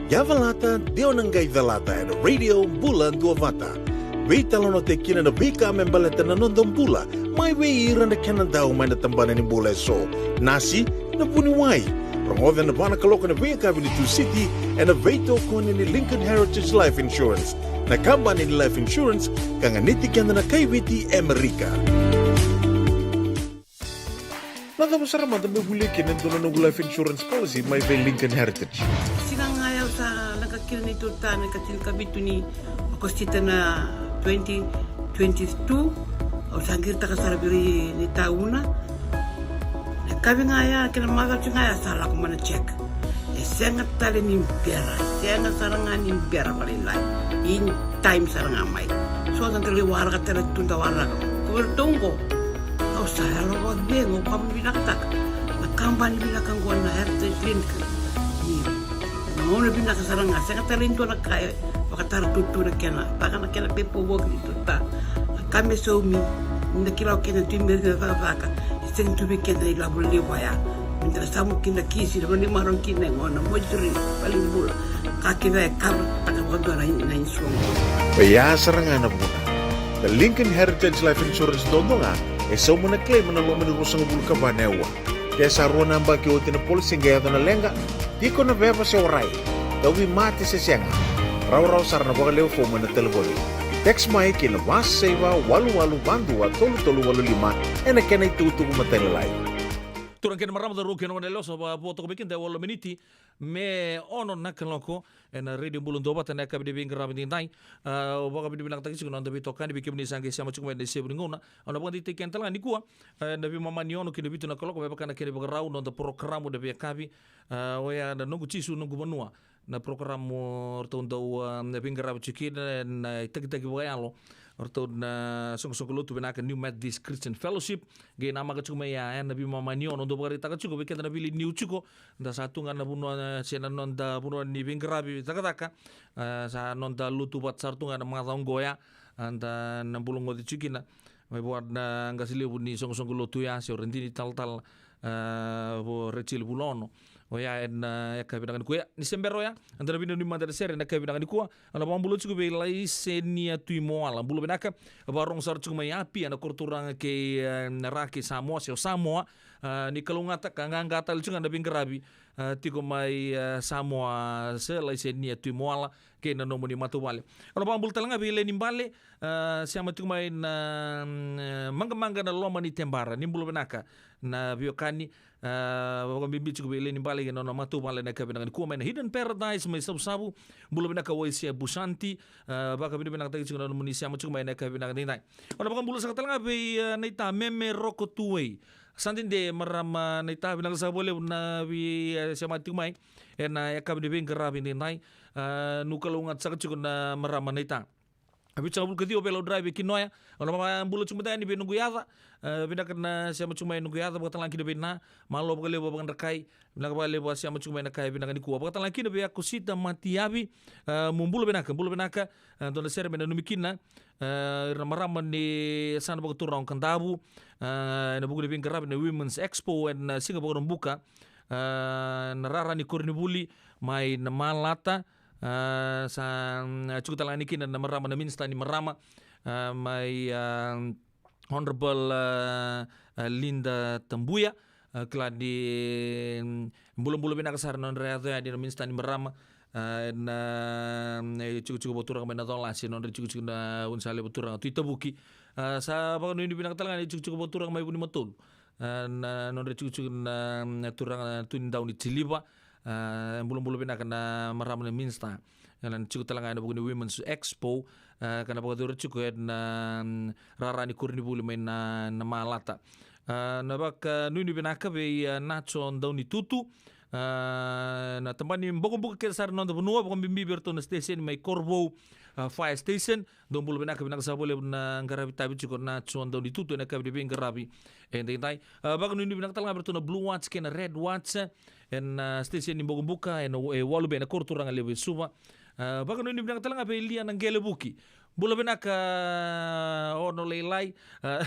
Yavalata, de o na qai calata ena Radio Bula Duavata. Veitalanoataki kina na veika me baleta na noda bula mai vei ira na Kenadau mai na tabana ni bula eso. Nasi, na vuniwai. Rogoca ena va na kaloko ena veiyakavi ni Tusiti ena veitokoni ni Lincoln Heritage Life Insurance, na kabani ni life insurance ka ganiti keda na kai Viti e Amerika. Na cava sara mada meu volia kina e dua na noqu life insurance policy mai vei Lincoln Heritage? Siga ga ya au sa leqa kina neitou ta na ika tinikavitu ni Okosita na twenty twenty-two. Au sa qiritaka sara vei ira na itauna. Na yakavi ga ya kei na macawa ga ya sa lako mai na check. E sega tale ni bera, sega sara ga ni bera vakalailai. In time sara ga mai. So da qai waraka tale tu, da waraka. Ko iratou oqo, au sa yalo vakacegu, au vakavinavinakataka na kabani vinaka oqo na Heritage Link. Ni na gauna vinaka sara ga, sega tale ni dua na ka e vakatara tutu na kena, vaka na kena pepa voki ni tuta. Na ka me saumi, ni da kila o keda tu i Merika na cakacaka, e sega tu vei keda na ilavo levu oya. Ni da na samu kina kisi, na vanua ni marau kina e gona, moituri, valenibula. Ka kece e cover taka vakadua na, na insurance. Oya sara ga na vuna. Na Lincoln Heritage Life Insurance duadua ga e sauma na claim ena loma ni ruasagavulu ka va na aua. Ke sa rua na yabaki oti na policy qai yaco na leqa, tiko na veva se warai, tauvimate se sega, rawarawa sara na vakalewe fomu ena talevoni. Text mai ki na va saiva walu walu va dua tolu tolu walu lima ena kena itukutuku matailalai. Turaga kei na marama, cauravou kei na gone yalewa, sa vo toka vei keda e walu na miniti me ono na kaloko ena Radio Bula Duavata ena yakavi ni veiqaravi edaidai. A, au vakavinavinakataka tiko na noda veitokani, vei kemuni sa qai sema tiko mai ena isevu ni gauna. Au na vakadeitaki keda tale ga nikua, e, na veimama ni ono ki na vitu na kaloko me vaka na kena ivakarau na noda parokaramu ena veiyakavi. A, oya na Noqu Jisu Noqu Vanua, na parokaramu o ratou dau, a, na veiqaravi tiko kina na itakitaki vakayalo o ratou na soqosoqo lotu vinaka New Methodist Christian Fellowship. Qai namaka tiko mai ya, e, na veimama ni ono. Dau vakaraitaka tiko vei keda na veiliutaki tiko, da sa tu ga na vanua, e, se na noda vanua ni veiqaravi cakacaka, e, sa noda lotu vata sara tu ga na macawa oqo ya, e, da na bula goci tiko kina. mai vua na qase levu ni soqosoqo lotu ya, se o Radini Talatala, a, vo Rachel Vulaono. Oya ena, a, yakavi vinaka nikua. Ni se bera oya, eda na vinanumi mada na sere ena yakavi vinaka nikua. Au na vakabula tiko vei Laisenia Tuimoala. Bula vinaka, vakarogo sara tiko mai Apia, na koro turaga kei, e, na Ra kei Samoa, se o Samoa. A, ni kalougata ka qaqa tale tiko ga na veiqaravi, a, tiko mai, a, Samoa, se Laisenia Tuimoala, kei na nomuni matavuvale. Au na vakabula tale ga vei Leni Bale, a, sema tiko mai na, mm, Maqamaqa na loma ni Tebara. Ni bula vinaka na veiwekani, a, vakabibi tiko vei Leni Bale kei na nona matavuvale ena yakavi vinaka nikua mai na Hidden Paradise mai Savusavu. Bula vinaka Waisia Busanti, a, vakavinavinakataki tiko na nomuni sema tiko mai ena yakavi vinaka nikua. Au na vakabula saka tale ga vei, a, naita Meme Roko Tuwei. Sa dede marama naita, vinaka saka vakalevu na vei, e, sema tiko mai ena yakavi ni veiqaravi nikua. A, nu kalougata saka tiko na marama naita. A, vitusagavulu ka ciwa Velo Drive e Kinoya. Au na vakabula tiko mada yani vei Nukuyaca. A, vinaka na sema tiko mai Nukuyaca, vakatalega kina vei Na. Malo vakalevu vakadrakai. Vinaka vakalevu a sema tiko mai ena yakavi vinaka nikua. Vakatalega kina vei Akosita Matiavi. A, mo bula vinaka, bula vinaka. A, dua na sere me nanumi kina, a, ira na marama ni yasana vakaturaga o Kadavu, a, ena vuku ni veiqaravi na Women's Expo ena, a, siga Vakaraubuka, a, na rara ni koronivuli mai Namalata, a, sa, mm, tiko tale ga yani kina na marama na minisita ni marama, a, mai, a, Honourable, a, a, Lynda Tabuya, a, kila ni, mm, bulabula vinaka sara na nodra yaco yani na minisita ni marama, a, ena, mm, e, tikotiko vakaturaga mai Nacolase, nodra tikotiko na Unisale vakaturaga Tui Tavuki. A, sa vakanuinui vinaka tale ga na tikotiko vakaturaga mai Vunimatolu. A, na nodra tikotiko na, mm, turaga Tui ni Dau ni Tiliva. A, bulabula vinaka na marama na minisita. Ena tiko tale ga ena vuku ni Women's Expo, a, ka na vakayacori tiko ena, mm, rara ni koronivuli mai Na, Namalata. A, na vakanuinui vinaka vei, a, Naco Daunitutu. A, na tabana ni bokobuka kece sara na noda vanua, vakabibi vei iratou na station mai Korovou, a, Fire Station. Dou bula vinaka, vinaka saka vakalevu na qaravi tavi tiko Naco Daunitutu ena yakavi ni veiqaravi edaidai. A, vakanuinui vinaka tale ga vei iratou na Blue Watch kei na Red Watch ena, a, station ni bokobuka ena, e Waluve, na koro turaga levu e Suva. A, vakanuinui vinaka tale ga vei Lia Naqelevuki. Bula vinaka, a, ono lailai. A,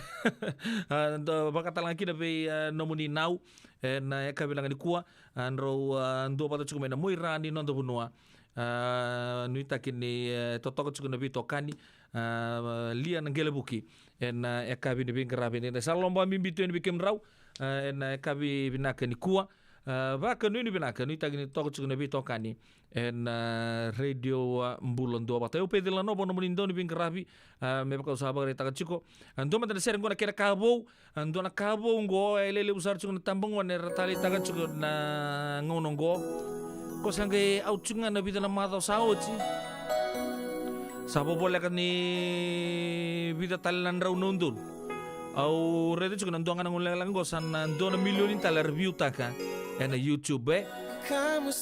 a, dou vaka tale ga kina vei, a, nomuni nau ena, a, yakavi vinaka nikua. A, drau, a, duavata tiko mai na muaira ni noda vanua. A, nuitaki ni, e, totoka tiko na veitokani, a, Lia Naqelevuki ena, e, yakavi ni veiqaravi edaidai. Sa lomabibi tu yani vei kemudrau, a, ena, e, yakavi vinaka nikua. A, vakanuinui vinaka, nuitaki ni toka tiko na veitokani ena, a, Radio, a, Bula Duavata. Au Peci Lanova, nomuni dau ni veiqaravi, a, me vaka au sa vakaraitaka tiko. A, dua mada na sere qo na kena ka vou, a, dua na ka vou qo, e lelevu sara tiko na tabagone era taleitaka tiko na gauna qo. Ko sa qai out tiko ga na vica na macawa sa oti. Sa vovoleka ni vica tale na drau na udolu. Au raica tiko na dua ga na gauna lekaleka qo sa na dua na milioni tale era viutaka ena YouTube, e.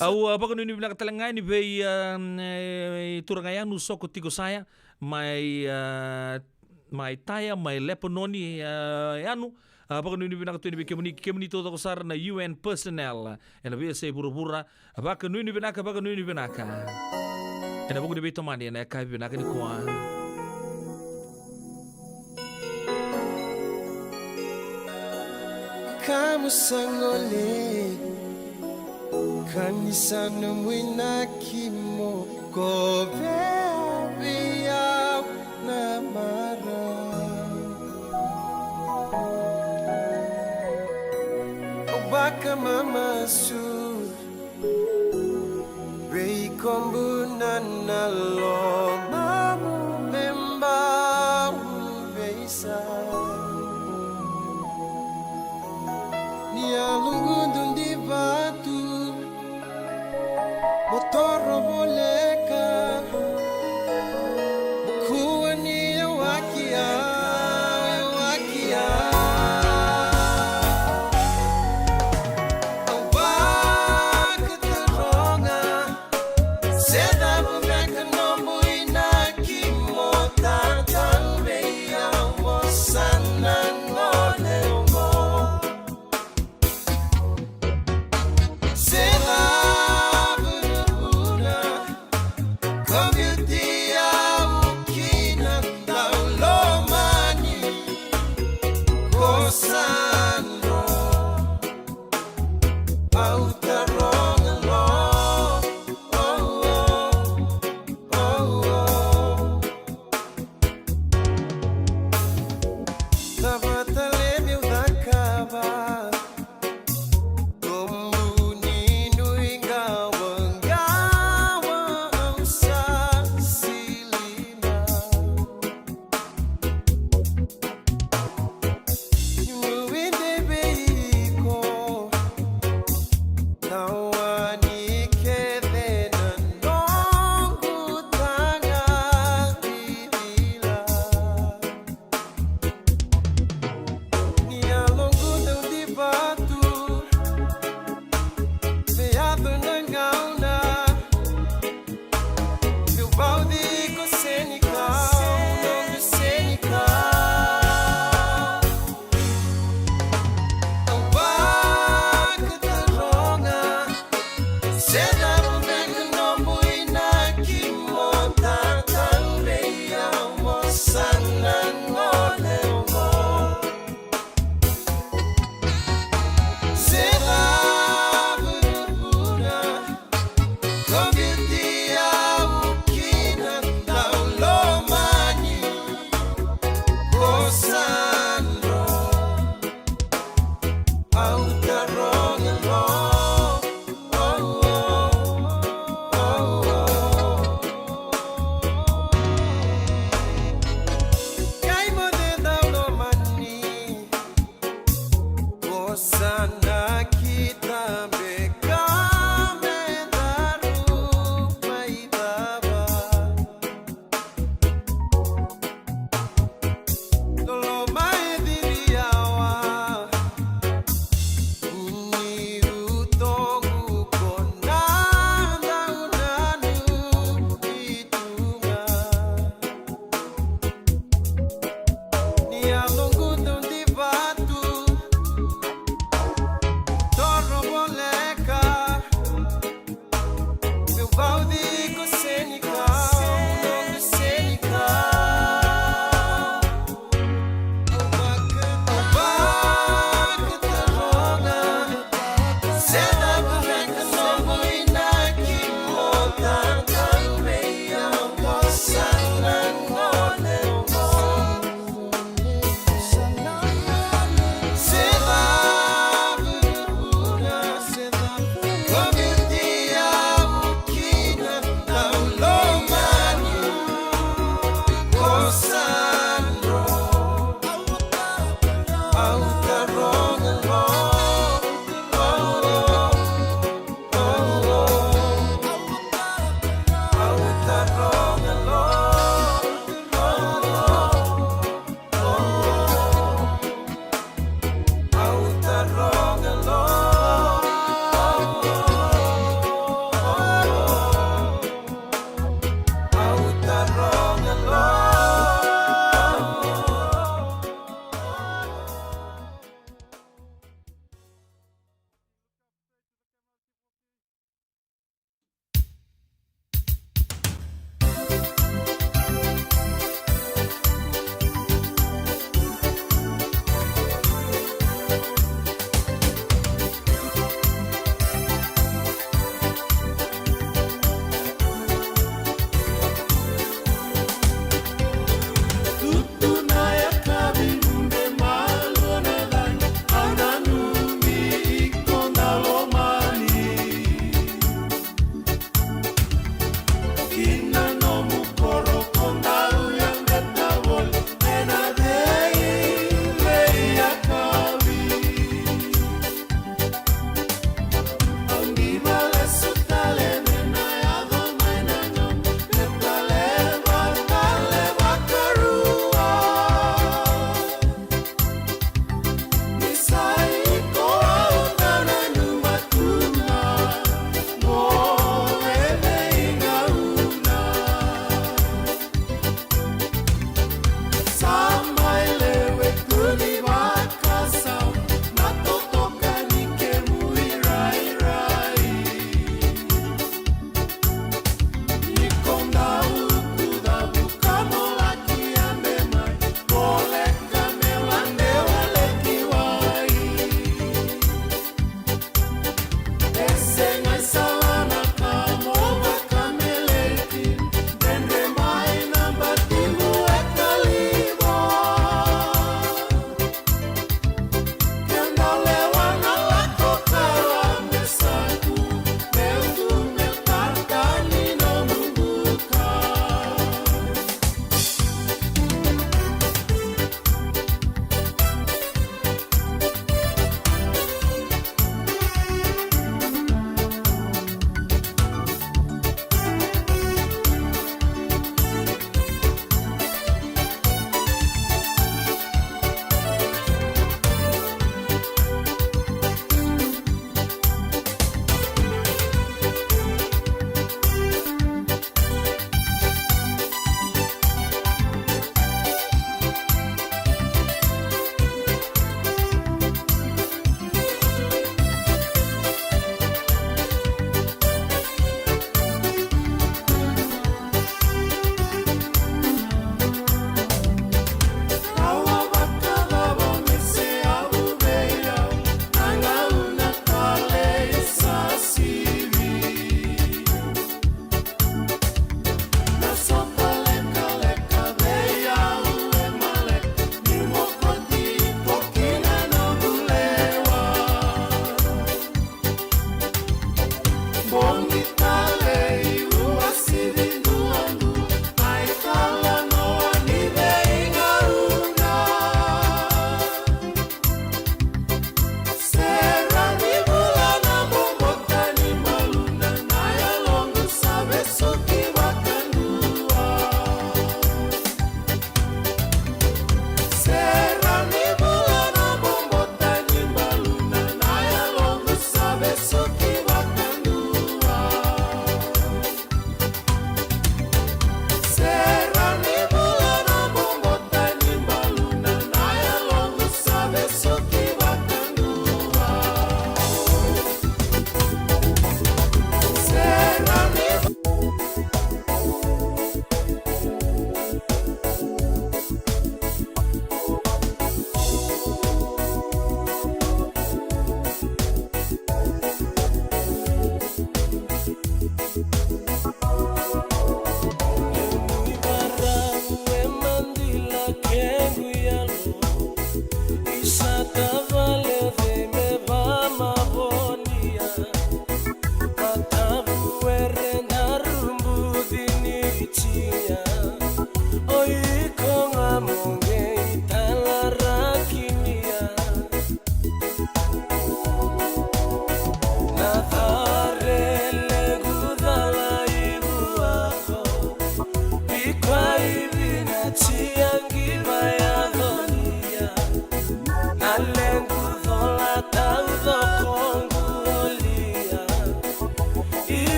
Au, a, vakanuinui vinaka tale ga yani vei, a, e, turaga Yanu Soko Tikosaya, mai, a, mai Taya, mai Lepanoni, a, Yanu. A, vakanuinui vinaka tu yani vei kemuni, kemuni taucoko sara na U N personnel ena veiyasai vuravura. A, vakanuinui vinaka, vakanuinui vinaka ena vuku ni veitomani ena yakavi vinaka nikua. Kamu sa gole, ka ni sa nomu inaki mo kovea vei au na marau. Au vakamamasu vei kobu na lomamu me bau veisau. Ni a lugudu di vatu mo toro voleka, mo kua ni yawaki au, yawaki au. Au vakataroga, se cava beka nomu inaki mo tatauvei au mo sa na gole oqo. Se cava na vuna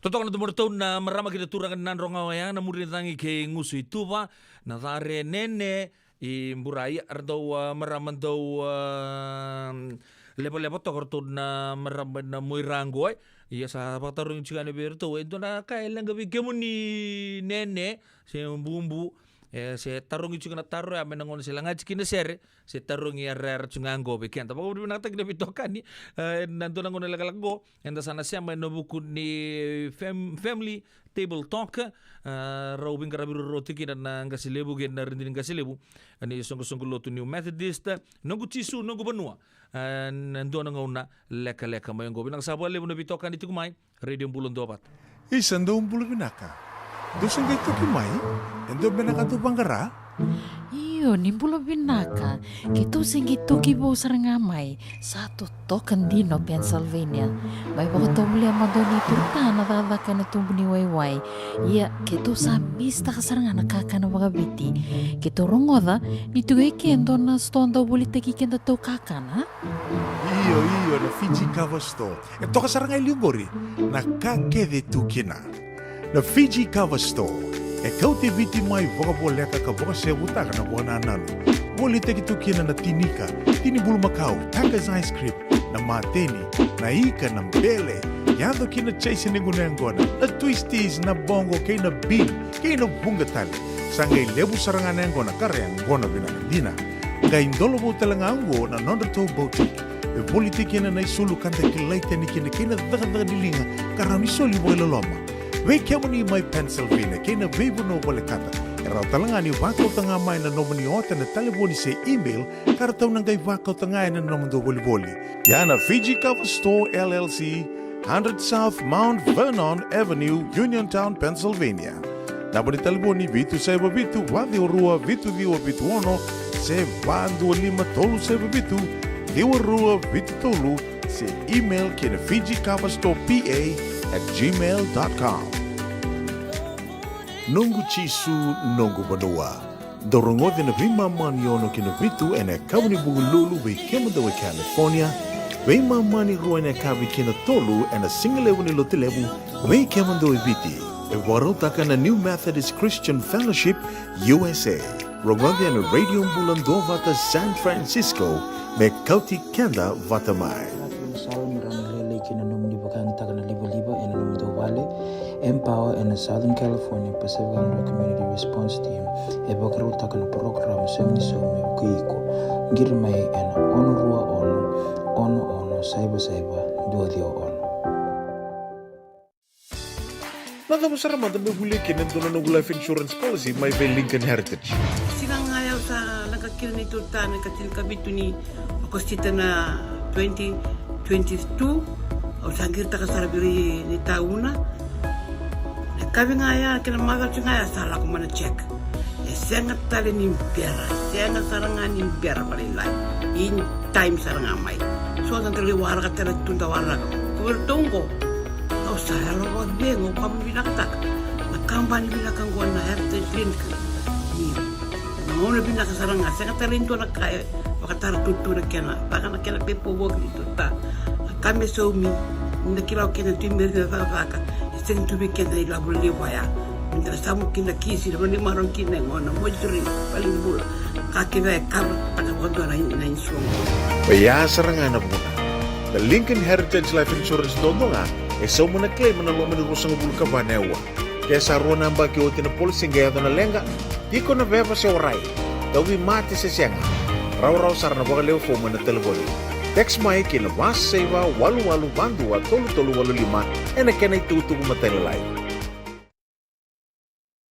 Totoka na tumuratou na marama kei na turaga ni Nadroga oya, na muri ni cagi kei Gusu i Tuva, na care nene i Burai, era dau, a, marama dau, a, levaleva toka ratou na marama na muira qo. Ia sa vakatarogi tiko yani vei ratou, e dua na ka e leqa vei kemuni nene se bubu, e se tarogi tiko na taro ya mai na gauna se lagati kina sere, se tarogi yarayara tiko ga qo vei keda. Vakavinavinakataki na veitokani, e, na dua na gauna lekaleka qo, eda sa na sema ena vuku ni fam-, family table talk, e, rau veiqaravi ruarua tiko kina na qase levu kei na radini qase levu, e, ni soqosoqo lotu New Methodist, Noqu Jisu, Noqu Vanua, e, na dua na gauna lekaleka mai qo. Vinaka sara vakalevu na veitokani tiko mai, Radio Bula Duavata. Isa, dou bula vinaka. Dou se qai toki mai? E dua beka na ka dou vaqara? Io, ni bula vinaka. Keitou se qai toki vou sara ga mai. Sa totoka dina o Pennsylvania. Mai vakatovolea mada o ni turta na cakacaka ena tubu ni waiwai. Ia, keitou sa misitaka sara ga na kakana vakaviti. Keitou rogoca ni tiko e ke e dua na sitoa dau volitaki kedatou kakana. Io, io, na Fiji Kava Store. E toka sara ga e liu qori na ka kece e tu kina. Na Fiji Kava Store e kauti Viti mai vakavoleka ka vakasevutaka na vakanananu. Volitaki tu kina na tinika, tini bulumakau, Tiger's ice cream, na mateni, na ika, na bele, yaco ki na chaise ni gunu yaqona, na twisties, na boqo kei na bean, kei na vuqa tale. Sa qai levu sara ga na yaqona ka ra yaqona vinaka dina. Qai dola vou tale ga oqo na nodratou boutique. E volitaki kina na isulu ka da kilai tani kina kei na cakacaka ni liga ka rawa ni soli vakailoloma. Vei kemuni mai Pennsylvania kei na veivanua volekata, e rawa tale ga ni vakauta ga mai na nomuni ota ena talevoni se email ka ratou na qai vakauta ga ena nomudou volivoli. Ia na Fiji Kava Store L L C, hundred South Mount Vernon Avenue, Uniontown, Pennsylvania. Naba ni talevoni vitu saiva vitu, va ciwa rua, vitu ciwa vitu ono, se va dua lima tolu saiva vitu, ciwa rua vitu tolu, se email ki na Fiji Kava Store P A at gmail dot com. Noqu Jisu, Noqu Vanua. Dou rogoci na veimama ni ono ki na vitu ena yakavi ni Vukelulu vei kemudou e California, veimama ni rua ena yakavi ki na tolu ena sigalevu ni Lotulevu vei kemudou e Viti. E vakarautaka na New Methodist Christian Fellowship U S A. Rogoci ena Radio Bula Duavata San Francisco me kauti keda vata mai. Sala me rawa ni lailai kina nomuni vakayagataka na livaliva ena nomudou vale. Empower ena Southern California Pacific Islander Community Response Team e vakarautaka na parokaramu Saumi ni Saumi me vukei iko. Qiri mai ena ono rua ono, ono ono saiva saiva dua ciwa ono. Na cava sara mada me volia kina e dua na noqu life insurance policy mai vei Lincoln Heritage? Siga ga ya au sa leqa kina neitou ta na ikatinikavitu ni Okosita na twenty twenty-two, au sa qiritaka sara vei ira ni tauna. Na yakavi ga ya kei na macawa ga ya sa lako mai na check. E sega tale ni bera, sega sara ga ni bera vakalailai. In time sara ga mai. So da qai waraka tale tu da waraka. Ko vei ratou oqo, au sa yalo vakacegu, au vakavinavinakataka na kabani vinaka oqo na Heritage Link. Ni na gauna vinaka sara ga, sega tale e dua na ka e vakatara tutu na kena, vaka na kena pepa voki ni tuta. Na ka me saumi, ni da kila o keda tu i bera ni da cakacaka, e sega tu vei keda na ilavo levu vaya. Ni da samu kina kisi, na vanua ni marau kina e gona, moituri, valenibula. Ka kece e kava taka vakadua na, na insurance. Oya sara ga na vuna. Na Lincoln Heritage Life Insurance dodonu ga e sauma na claim ena loma ni ruasagavulu ka va na aua. Ke sa rua na yabaki oti na policy qai yaco na leqa, tiko na veva se warai, tauvimate se sega, rawarawa sara na vakalewe fomu ena talevoni. Text mai ki na va saiva walu walu va dua tolu tolu walu lima ena kena itukutuku matailalai.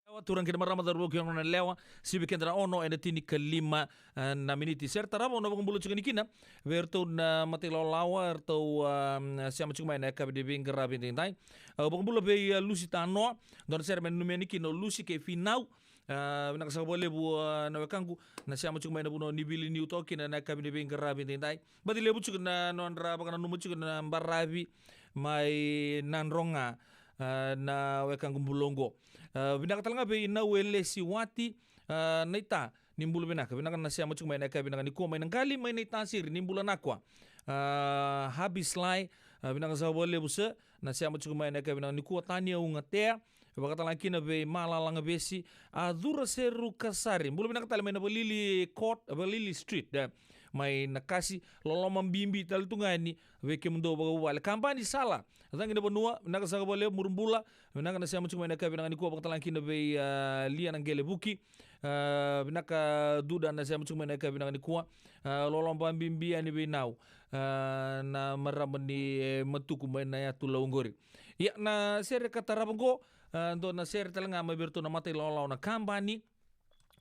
Lewa, turaga kei na marama, cauravou kei na goneyalewa, sivi keda na ono ena tinikalima, eh, na miniti. Sere tarava au na vakabula tiko yani kina vei iratou na mata ilawalawa, eratou, ah, sema tiko mai na yakavi ni veiqaravi edaidai. Au vakabula vei, ah, Lusi Tanoa, dua na sere me nanumi yani kina o Lusi kei Finau. Ah, vinaka saka vakalevu, ah, na wekaqu, na sema tiko mai na vanua ni vili niu toka kina na yakavi ni veiqaravi edaidai. Baci levu tiko na nodra vakananuma tiko na baravi mai Nadroga, ah, na wekaqu bula oqo. Ah, vinaka tale ga vei Nau Elesi Wati, ah, Naita, ni bula vinaka. Vinaka na sema tiko mai na yakavi vinaka nikua mai Naqali, mai Naitasiri, ni bula nakua. Ah, Habi Sly, ah, vinaka saka vakalevu sir, na sema tiko mai na yakavi vinaka nikua. Tania Ugatea, vakatalega kina vei Malala Gavesi, a Cura Seru Kasari. Bula vinaka tale mai na Valili Court, Valili Street, eh, mai Nakasi, loloma bibi tale tu ga yani vei kemudou vakavuvale. Kabani Sala, Cagi na Vanua, vinaka saka vakalevu, muri bula, vinaka na sema tiko mai na yakavi vinaka nikua, vakatalega kina vei, ah, Lia Naqele Vuki. Ah, vinaka Duda na sema tiko mai na yakavi vinaka nikua. Ah, loloma bibi yani vei Nau, ah, na marama ni, eh, Matuku mai na yatu Lau oqori. Ia, na sere ka tarava oqo, ah, dua na sere tale ga mai vei iratou na mata ilawalawa na Kabani,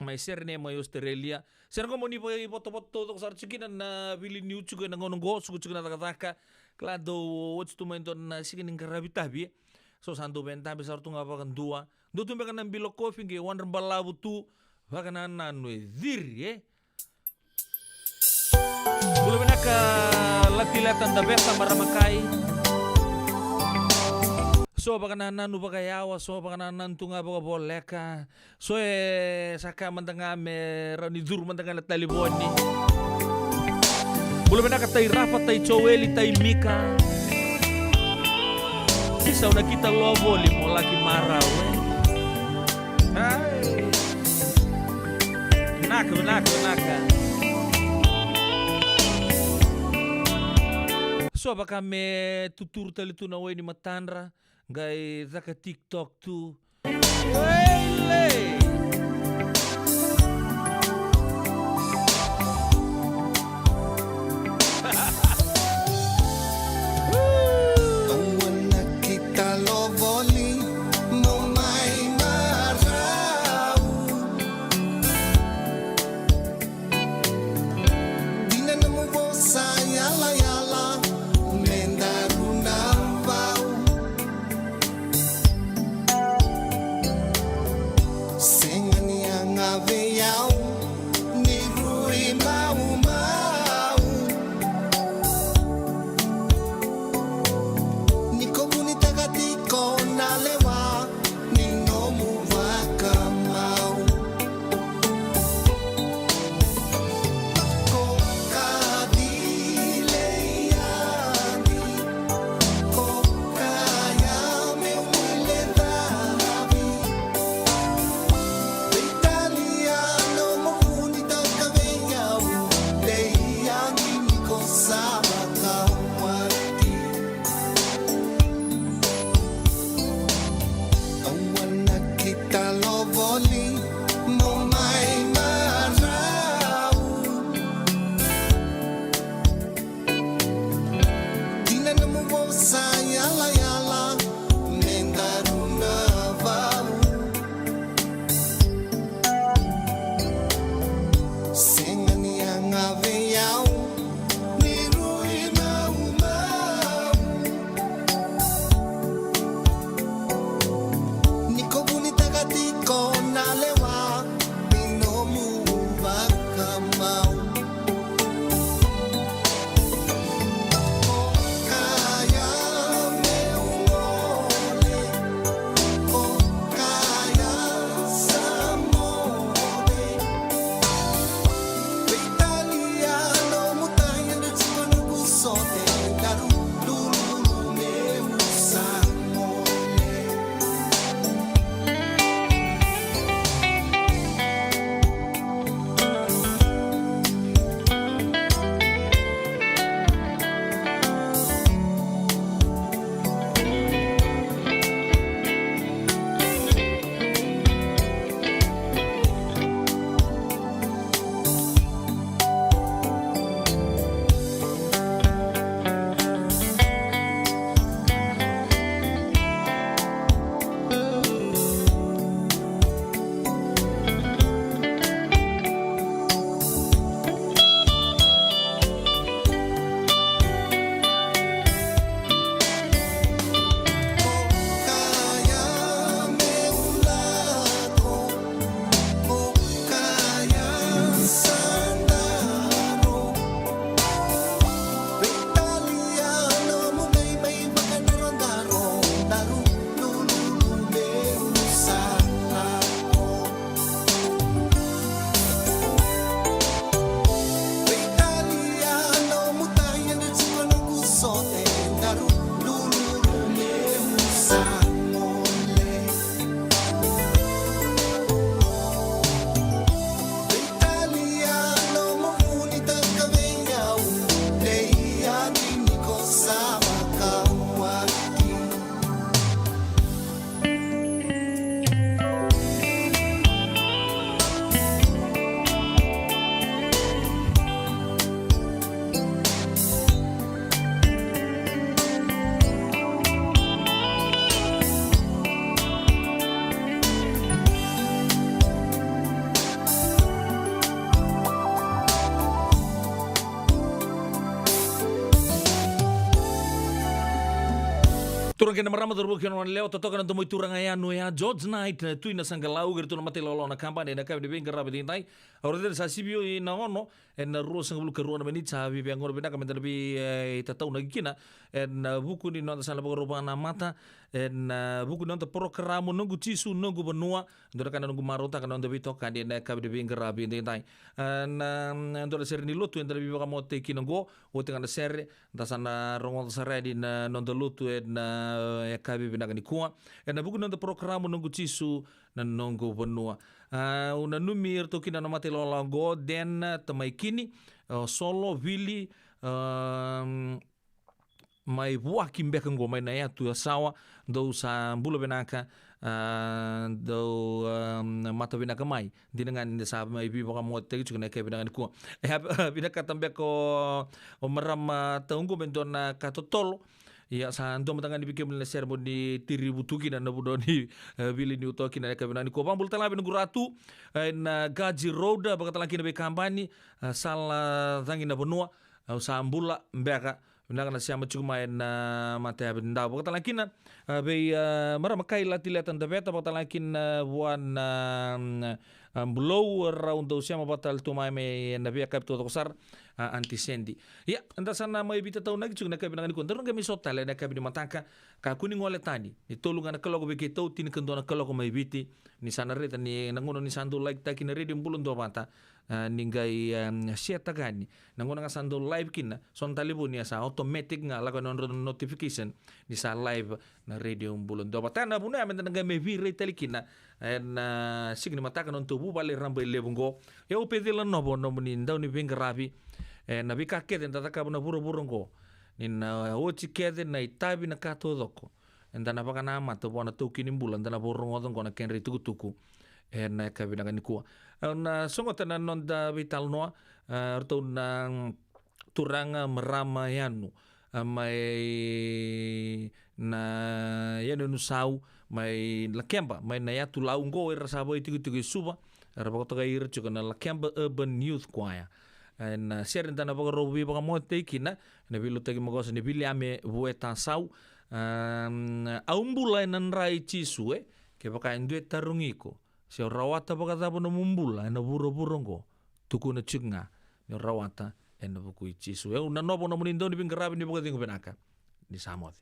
mai Sydney, mai Australia. Sere oqo mo ni vaivotovoto taucoko sara tiko kina na vili niu tiko ena gauna oqo, suka tiko na cakacaka. Kila dau oti tu mai dua na siga ni qaravi tavi, e. So sa dau veidabe sara tu ga vakadua. Dua tu beka na bilo kofi qai wadra balavu tu, vakanananu e ciri, e. Bula vinaka Latileta Daveta, marama kai. So vakanananu vakayawa, so vakanananu tu ga vakavoleka. So e sa kaya mada ga me rawa ni curu mada ga na talivoni. Bula vinaka Tai Rafa, Tai Joeli, Tai Mika. Isa, au na kita loa voli mo laki marau, e. Ai. Vinaka, vinaka, vinaka. So vaka me tuturu tale tu na wai ni matadra, qai caka TikTok tu. Wele! Au na kita lo voli mo mai marau. Dina nomu vosa yalayala me daru na vau. Turaga kei na marama, cauravou kei na goneyalewa, totoka na domo i turaga ya, o ya George Knight, e, Tui Nasaqalau, kei ratou na mata ilawalawa na kabani ena yakavi ni veiqaravi edaidai. Au raica ni sa sivi ena ono, ena ruasagavulu ka rua na miniti, sa via gauna vinaka meda na vei, e, tataunaki kina ena vuku ni noda sala vakarau vakanamata, ena vuku ni noda porokaramu Noqu Jisu, Noqu Vanua. Dua na ka na noqu marautaka na noda veitokani ena yakavi ni veiqaravi edaidai. A, na, na dua na sere ni lotu eda na veivakamotetaki kina oqo, oti ga na sere, da sa na rogoca sara yani na noda lotu ena yakavi vinaka nikua. Ena vuku ni noda porokaramu Noqu Jisu, na Noqu Vanua. A, au nanumi iratou kina na mata ilawalawa oqo, Dena Tamaikini, o Solo, Vili, a, mai Vuaki beka oqo, mai na yatu Yasawa, dou sa bula vinaka, a, dou, a, mata vinaka mai. Dina ga ni da sa mai veivakamotetaki tiko ena yakavi vinaka nikua. E, a, vinakata beka o, o marama tau oqo me dua na ka totolo. Ia, sa dua mada ga ni vei kemuni na sere mo ni tirivu tu kina na vanua ni, e, vili ni uto kina ena yakavi vinaka nikua. Vakabula tale ga vei noqu ratu, e, na Gaji Road, vakatale ga kina veikabani, e, sala cagi na vanua, au sa bula beka. Vinaka na sema tiko mai ena matayavi ni dau. Vakatale ga kina, a, vei, a, marama kai Latileta Daveta, vakatale ga kina vua na, mm, a, Bulou, rau dau sema vata tale tu mai mai ena veiyakavi taucoko sara, a, Aunty Sandy. Ia, eda sa na mai veitataunaki tiko ena yakavi vinaka nikua. Daru qai mai sota tale ena yakavi ni mataka. Kakua ni gole tani. Ni tolu ga na kaloko vei keitou, tinikadua na kaloko mai Viti. Ni sa na raica ni na gauna ni sa dau like taki na Radio Bula Duavata, a, ni qai, a, share taka yani. Na gauna ga sa dau live kina, so na talevoni e sa automatic ga lako ena nodra notification ni sa live na Radio Bula Duavata. Na vuna ya meda na qai mai veirai tale kina ena siga ni mataka, na nodatou vuvale rabailevu oqo. O au Pecila Novo, nomuni dau ni veiqaravi ena veika kece eda cakava na vuravura oqo. Ni na oti kece na itavi na ka taucoko, eda na vakanamata vua na taukei ni bula, eda na vakarogoca oqo na kedra itukutuku ena yakavi vinaka nikua. Au na sogota na noda veitalanoa, a, ratou na, mm, turaga, marama, yanu, a, mai na yanuyanu sau mai Lakeba, mai na yatu Lau oqo, era sa vakaitikotiko i Suva, era vakatokai ira tiko na Lakeba Urban Youth Choir. Ena sere eda na vakarau veivakamotetaki kina, na veiliutaki makawa ni Viliame Vueta Sau. Am, au bula ena dra i Jisu, e, kevaka e dua e tarogi iko se o rawata vakacava nomu bula ena vuravura oqo, tukuna tiko ga ni o rawata ena vuku i Jisu. Au Nanovo, nomuni dau ni veiqaravi, ni vakacegu vinaka, ni sa moce.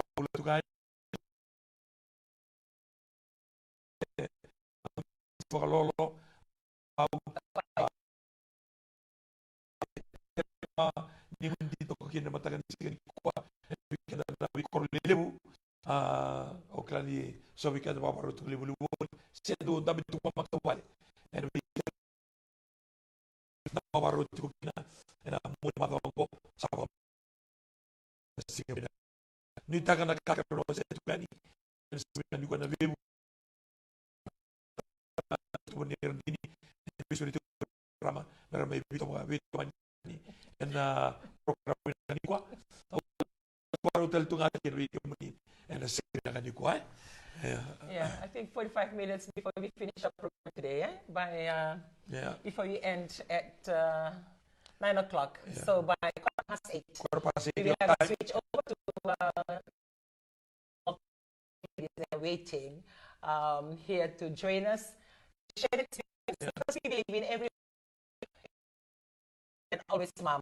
vakaulatu ga, e, vakalolo, au, a, ni mani toka kina na mataka ni siga nikua, e, vei keda na veikoro lelevu, a, au kila ni so vei keda vakavarau tiko levulevu, se dau dabe tu ga matavuvale. Ena vei na vakarau tiko kina ena mua ni macawa oqo, sa vaka siga vinaka. Nuitaka na ka keirau na wasea tiko yani ena siga vinaka nikua na veivuke. Tuva ni radini, ni veisureti rama, me ra mai veitomani, veitomani. ni ena program vinaka nikua. Au vakarau tale tu ga kina vei kemuni ena sere vinaka nikua, e? Yeah. Yeah, I think forty-five minutes before we finish our program today, eh? By uh, yeah. Before we end at uh, nine o'clock. Yeah. So by quarter past eight, quarter past eight, we have to switch over to uh, they're waiting um, here to join us. Share experience because we believe in every and always mom.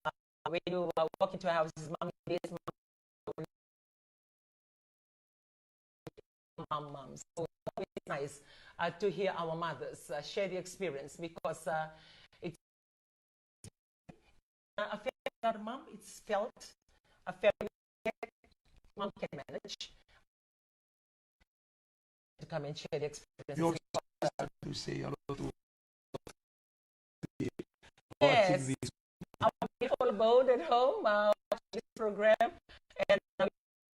Uh, when you uh, walk into a house, it's mom, this mom, mom, mom. So it's nice uh, to hear our mothers uh, share the experience because uh, it's uh, a family without a mom, it's felt. A family mom can manage. To come and share the experience. You also have to say hello to watching this. Our beautiful abode at home, uh, watching this program, and uh,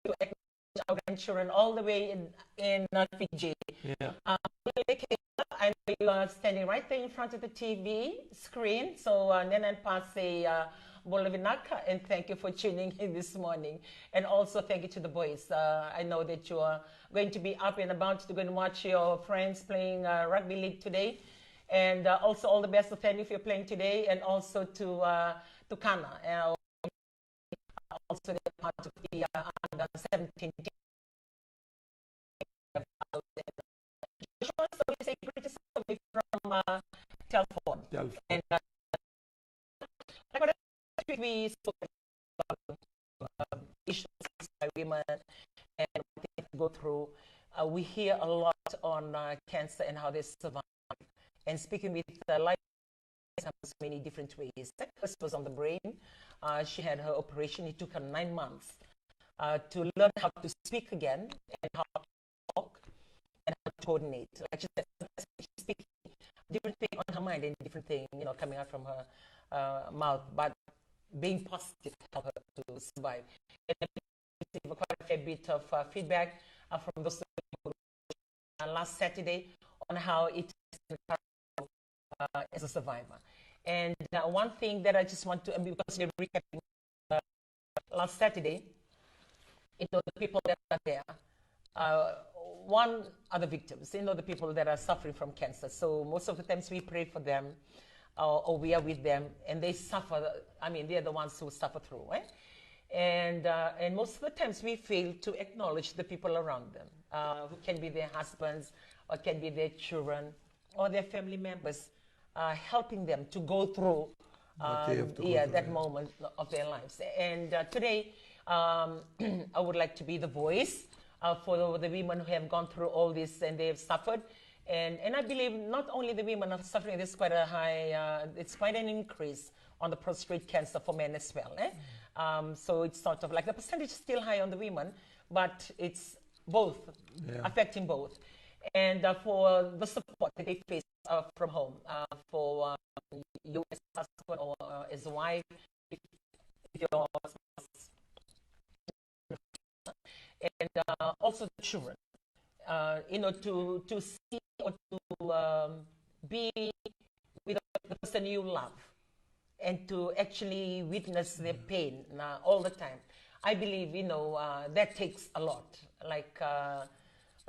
to acknowledge our grandchildren all the way in in uh, Fiji. Yeah. Uh, I know you are standing right there in front of the T V screen. So uh, Nena and Pasi, uh, bula vinaka, and thank you for tuning in this morning. And also thank you to the boys. Uh, I know that you are going to be up and about to go and watch your friends playing uh, rugby league today. And uh, also all the best to Thanyu for playing today, and also to uh, to Kana. Uh, also they're part of the uh, under seventeen team. Joshua, so we say greetings from uh, Telford. Telford. And uh, like what we spoke about uh, issues by women and what they have to go through. Uh, we hear a lot on uh, cancer and how they survive. And speaking with uh, life in so many different ways. That first was on the brain. Uh, she had her operation. It took her nine months uh, to learn how to speak again and how to talk and how to coordinate. Like she said, sometimes when she's speaking, different thing on her mind and different thing, you know, coming out from her uh, mouth. But being positive helped her to survive. And I received quite a fair bit of uh, feedback uh, from those uh, last Saturday on how it uh, as a survivor. And uh, one thing that I just want to, because we're recapping uh, last Saturday, you know, the people that are there, uh, one are the victims, you know, the people that are suffering from cancer. So most of the times we pray for them uh, or we are with them and they suffer. I mean, they're the ones who suffer through, eh? And, uh, and most of the times we fail to acknowledge the people around them, uh, who can be their husbands or can be their children or their family members, uh, helping them to go through um, yeah, that moment of their lives. And uh, today, um, I would like to be the voice uh, for the, the women who have gone through all this and they have suffered. And, and I believe not only the women are suffering, there's quite a high, uh, it's quite an increase on the prostate cancer for men as well. Eh? Um, so it's sort of like the percentage is still high on the women, but it's both, yeah, affecting both. And uh, for the support that they face uh, from home, uh, for um, you as a husband or uh, as a wife, if, if your spouse, and uh, also the children, uh, you know, to, to see or to um, be with the person you love and to actually witness their pain uh, all the time. I believe, you know, uh, that takes a lot. Like, uh,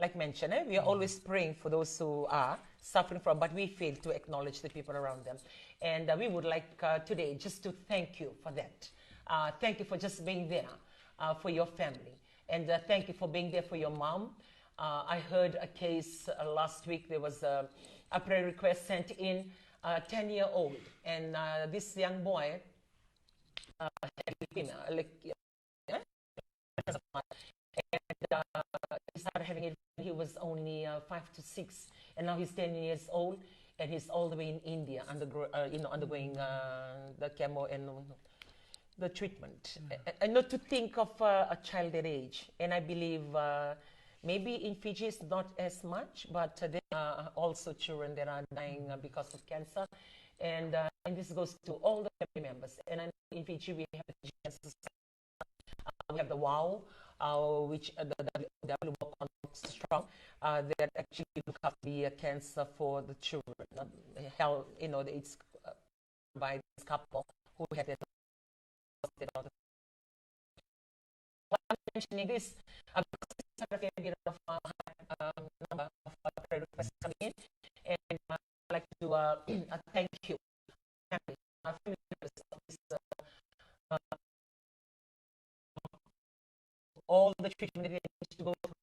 like mentioned, eh, we are always praying for those who are suffering from, but we fail to acknowledge the people around them. And uh, we would like uh, today just to thank you for that. Uh, thank you for just being there uh, for your family. And uh, thank you for being there for your mom. Uh, I heard a case uh, last week. There was a, a prayer request sent in, uh, ten year old. And uh, this young boy uh, had leukemia, like, yeah, and uh, he started having it when he was only uh, five to six. And now he's ten years old. And he's all the way in India, undergo, uh, you know, undergoing uh, the chemo and the treatment. And not to think of uh, a child that age. And I believe uh, maybe in Fiji it's not as much, but uh, there are also children that are dying uh, because of cancer. And, uh, and this goes to all the family members. And I know in Fiji we have the Fiji Cancer Society, uh, we have the WOW, uh, which uh, the W W O Strong, uh, that actually look after the uh, cancer for the children. Uh, health, you know, it's uh, by this couple who had their daughter. Why I'm mentioning this? Uh, because it's a fair bit of, uh, um, number of, uh, prayer requests coming in, and, uh, I'd like to, uh, uh, thank you, family, uh, family members of this, uh, uh, all the treatment that they need to go through,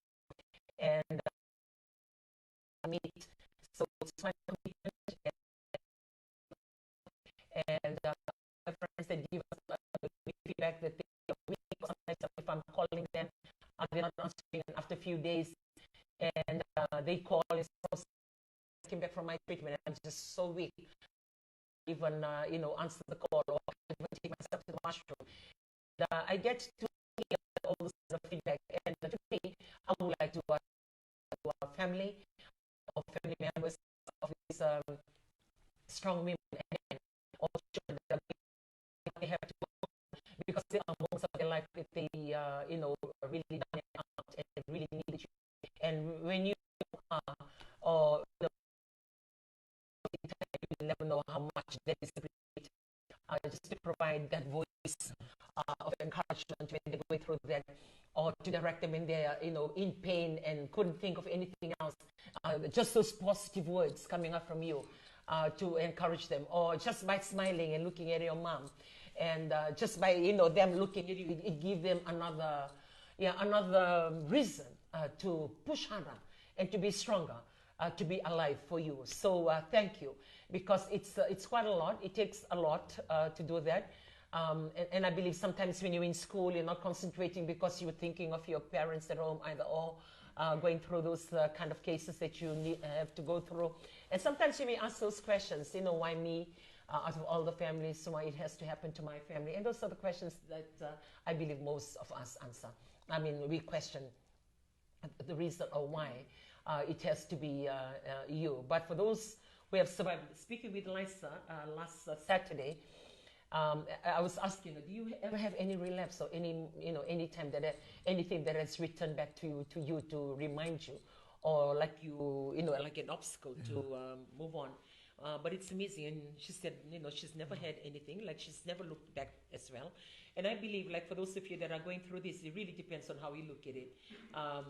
and, uh, meet. So it's my commitment, and, and, uh, my friends that give us, uh, feedback that they, sometimes if I'm calling them, uh, they're not answering, and after a few days, and, uh, they call and say, "I came back from my treatment and I'm just so weak. Even, uh, you know, answer the call or even take myself to the washroom." Uh, I get to hear all this kind of feedback, and to me, I would like to, uh, to our family or family members of these, um, strong women, and all children that they have to go through, because there are moments of their life that they, uh, you know, really down and out and really needed you. And when you are, or, you know, you never know how much that is appreciated. Uh, just to provide that voice, uh, of encouragement when they're going through that, or to direct them when they're, you know, in pain and couldn't think of anything else. Uh, just those positive words coming up from you, uh, to encourage them, or just by smiling and looking at your mom, and, uh, just by, you know, them looking at you, it, it give them another, yeah, another reason, uh, to push harder and to be stronger, uh, to be alive for you. So, uh, thank you, because it's, uh, it's quite a lot. It takes a lot, uh, to do that. Um, and, and I believe sometimes when you're in school, you're not concentrating because you're thinking of your parents at home, either or, uh, going through those, uh, kind of cases that you need, have to go through. And sometimes you may ask those questions, you know, "Why me? Uh, out of all the families, why it has to happen to my family?" And those are the questions that, uh, I believe most of us answer. I mean, we question the reason or why, uh, it has to be, uh, uh, you. But for those who have survived, speaking with Lisa, uh, last, uh, Saturday, um, I, I was asking her, "Do you ever have any relapse or any, you know, any time that, uh, anything that has returned back to you, to you to remind you, or like you, you know, like an obstacle to, um, move on?" Uh, but it's amazing. And she said, you know, she's never had anything. Like, she's never looked back as well. And I believe, like, for those of you that are going through this, it really depends on how you look at it. Um,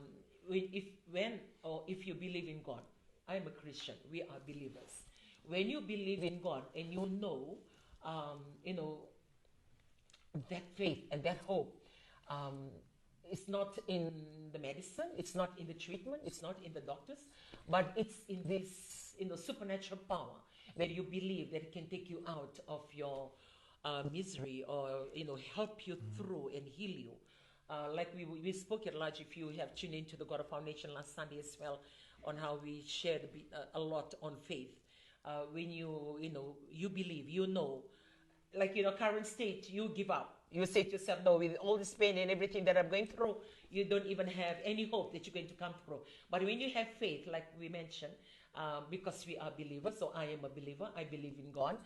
when, if, when, or if you believe in God, I am a Christian. We are believers. When you believe in God and you know, um, you know, that faith and that hope, um, it's not in the medicine, it's not in the treatment, it's not in the doctors, but it's in this, in the supernatural power that you believe that it can take you out of your, uh, misery, or, you know, help you through and heal you. Uh, like we, we spoke at large, if you have tuned into the God of Foundation last Sunday as well, on how we shared a bit, uh, a lot on faith. Uh, when you, you know, you believe, you know, like, you know, current state, you give up. You say to yourself, "No, with all this pain and everything that I'm going through," you don't even have any hope that you're going to come through. But when you have faith, like we mentioned, um, because we are believers, so I am a believer, I believe in God,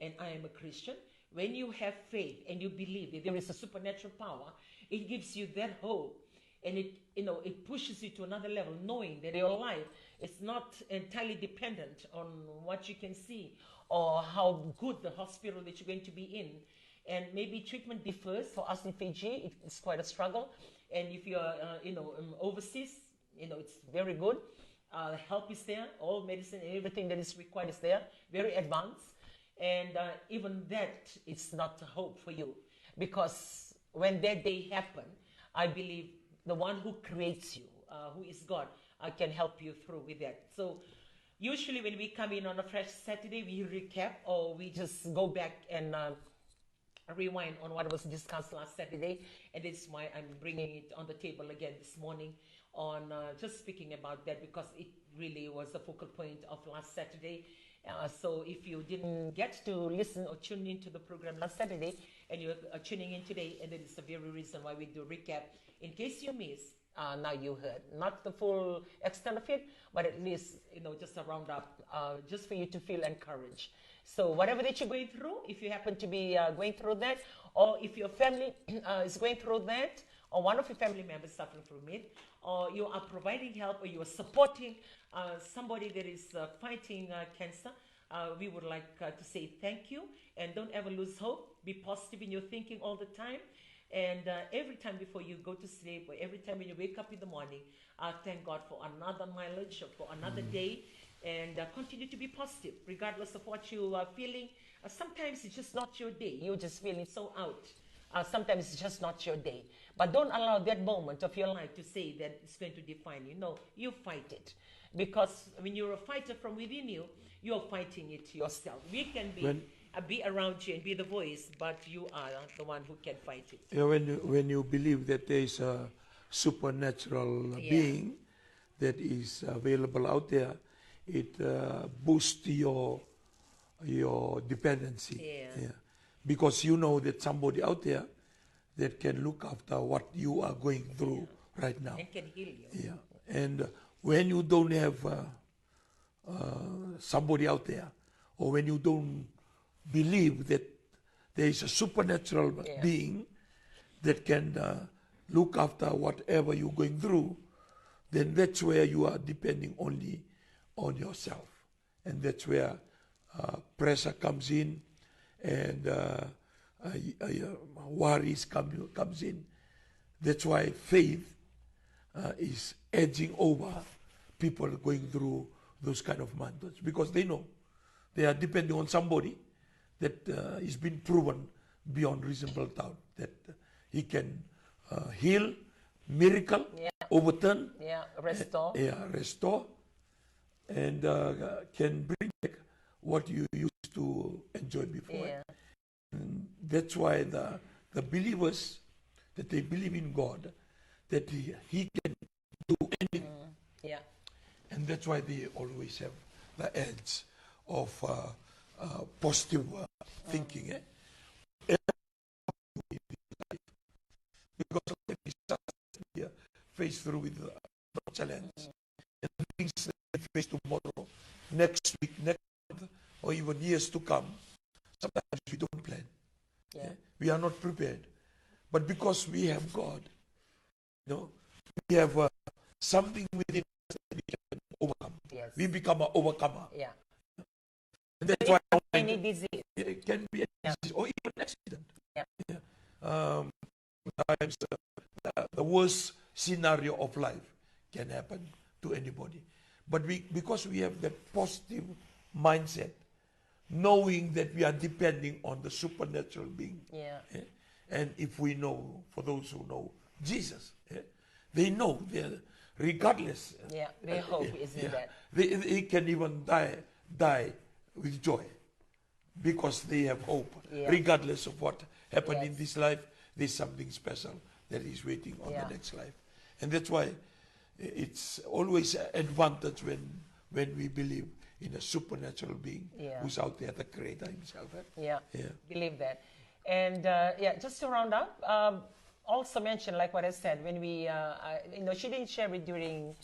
and I am a Christian. When you have faith and you believe that there is a supernatural power, it gives you that hope, and it, you know, it pushes you to another level, knowing that your life is not entirely dependent on what you can see or how good the hospital that you're going to be in. And maybe treatment differs. For us in Fiji, it's quite a struggle. And if you're, uh, you know, um, overseas, you know, it's very good. Uh, help is there, all medicine and everything that is required is there, very advanced. And, uh, even that is not a hope for you, because when that day happen, I believe the one who creates you, uh, who is God, uh, can help you through with that. So usually when we come in on a fresh Saturday, we recap, or we just go back and, uh, rewind on what was discussed last Saturday, and this is why I'm bringing it on the table again this morning on, uh, just speaking about that, because it really was the focal point of last Saturday. Uh, so if you didn't get to listen or tune into the program last Saturday and you're, uh, tuning in today, and that is the very reason why we do recap, in case you miss, uh, now you heard. Not the full extent of it, but at least, you know, just a roundup, uh, just for you to feel encouraged. So whatever that you're going through, if you happen to be, uh, going through that, or if your family, uh, is going through that, or one of your family members suffering from it, or you are providing help, or you are supporting, uh, somebody that is, uh, fighting, uh, cancer, Uh, we would like uh, to say thank you, and don't ever lose hope. Be positive in your thinking all the time. And uh, every time before you go to sleep, or every time when you wake up in the morning, uh, thank God for another mileage, or for another day, and uh, continue to be positive, regardless of what you are feeling. Uh, sometimes it's just not your day. You're just feeling so out. Uh, sometimes it's just not your day. But don't allow that moment of your life to say that it's going to define you. No, you fight it. Because when you're a fighter from within you, you're fighting it yourself. We can be, When uh, be around you and be the voice, but you are the one who can fight it. Yeah, when you, when you believe that there is a supernatural Yeah. being that is available out there, it uh, boosts your your dependency. Yeah. Yeah. Because you know that somebody out there that can look after what you are going through right now. And can heal you. Yeah. And uh, when you don't have uh, uh, somebody out there, or when you don't believe that there is a supernatural Yeah. being that can uh, look after whatever you're going through, then that's where you are depending only on yourself. And that's where uh, pressure comes in, and uh, uh, uh, worries come, comes in. That's why faith uh, is edging over people going through those kind of mountains, because they know they are depending on somebody that uh, is been proven beyond reasonable doubt that he can uh, heal, miracle, Yeah. overturn, Yeah. Restore. yeah, restore, and uh, can bring back what you used to enjoy before. Yeah. And that's why the, the believers, that they believe in God, that he, he can do anything. Mm. Yeah. And that's why they always have the edge of uh, uh, positive uh, thinking. Eh? Because of the disaster we are faced through with uh, challenge, and things that we face tomorrow, next week, next month, or even years to come, sometimes we don't plan. Yeah. Eh? We are not prepared. But because we have God, you know, we have uh, something within us that we can overcome. Yes. We become an overcomer. Yeah. And that's why Any disease. It can be a Yeah. disease or even accident. Yeah. Yeah. Um, sometimes uh, the, the worst scenario of life can happen to anybody. But we, because we have that positive mindset, knowing that we are depending on the supernatural being. Yeah. Eh? And if we know, for those who know Jesus, eh, they know that regardless, Yeah, their eh, hope eh, is in yeah, that. They, they can even die, die with joy because they have hope. Yeah. Regardless of what happened in Yes. this life, there's something special that is waiting on Yeah. the next life. And that's why it's always an advantage when when we believe in a supernatural being Yeah. who's out there, the creator himself. Eh? Yeah. Yeah. Believe that. And uh, yeah, just to round up, um, also mention, like what I said, when we, uh, I, you know, she didn't share it during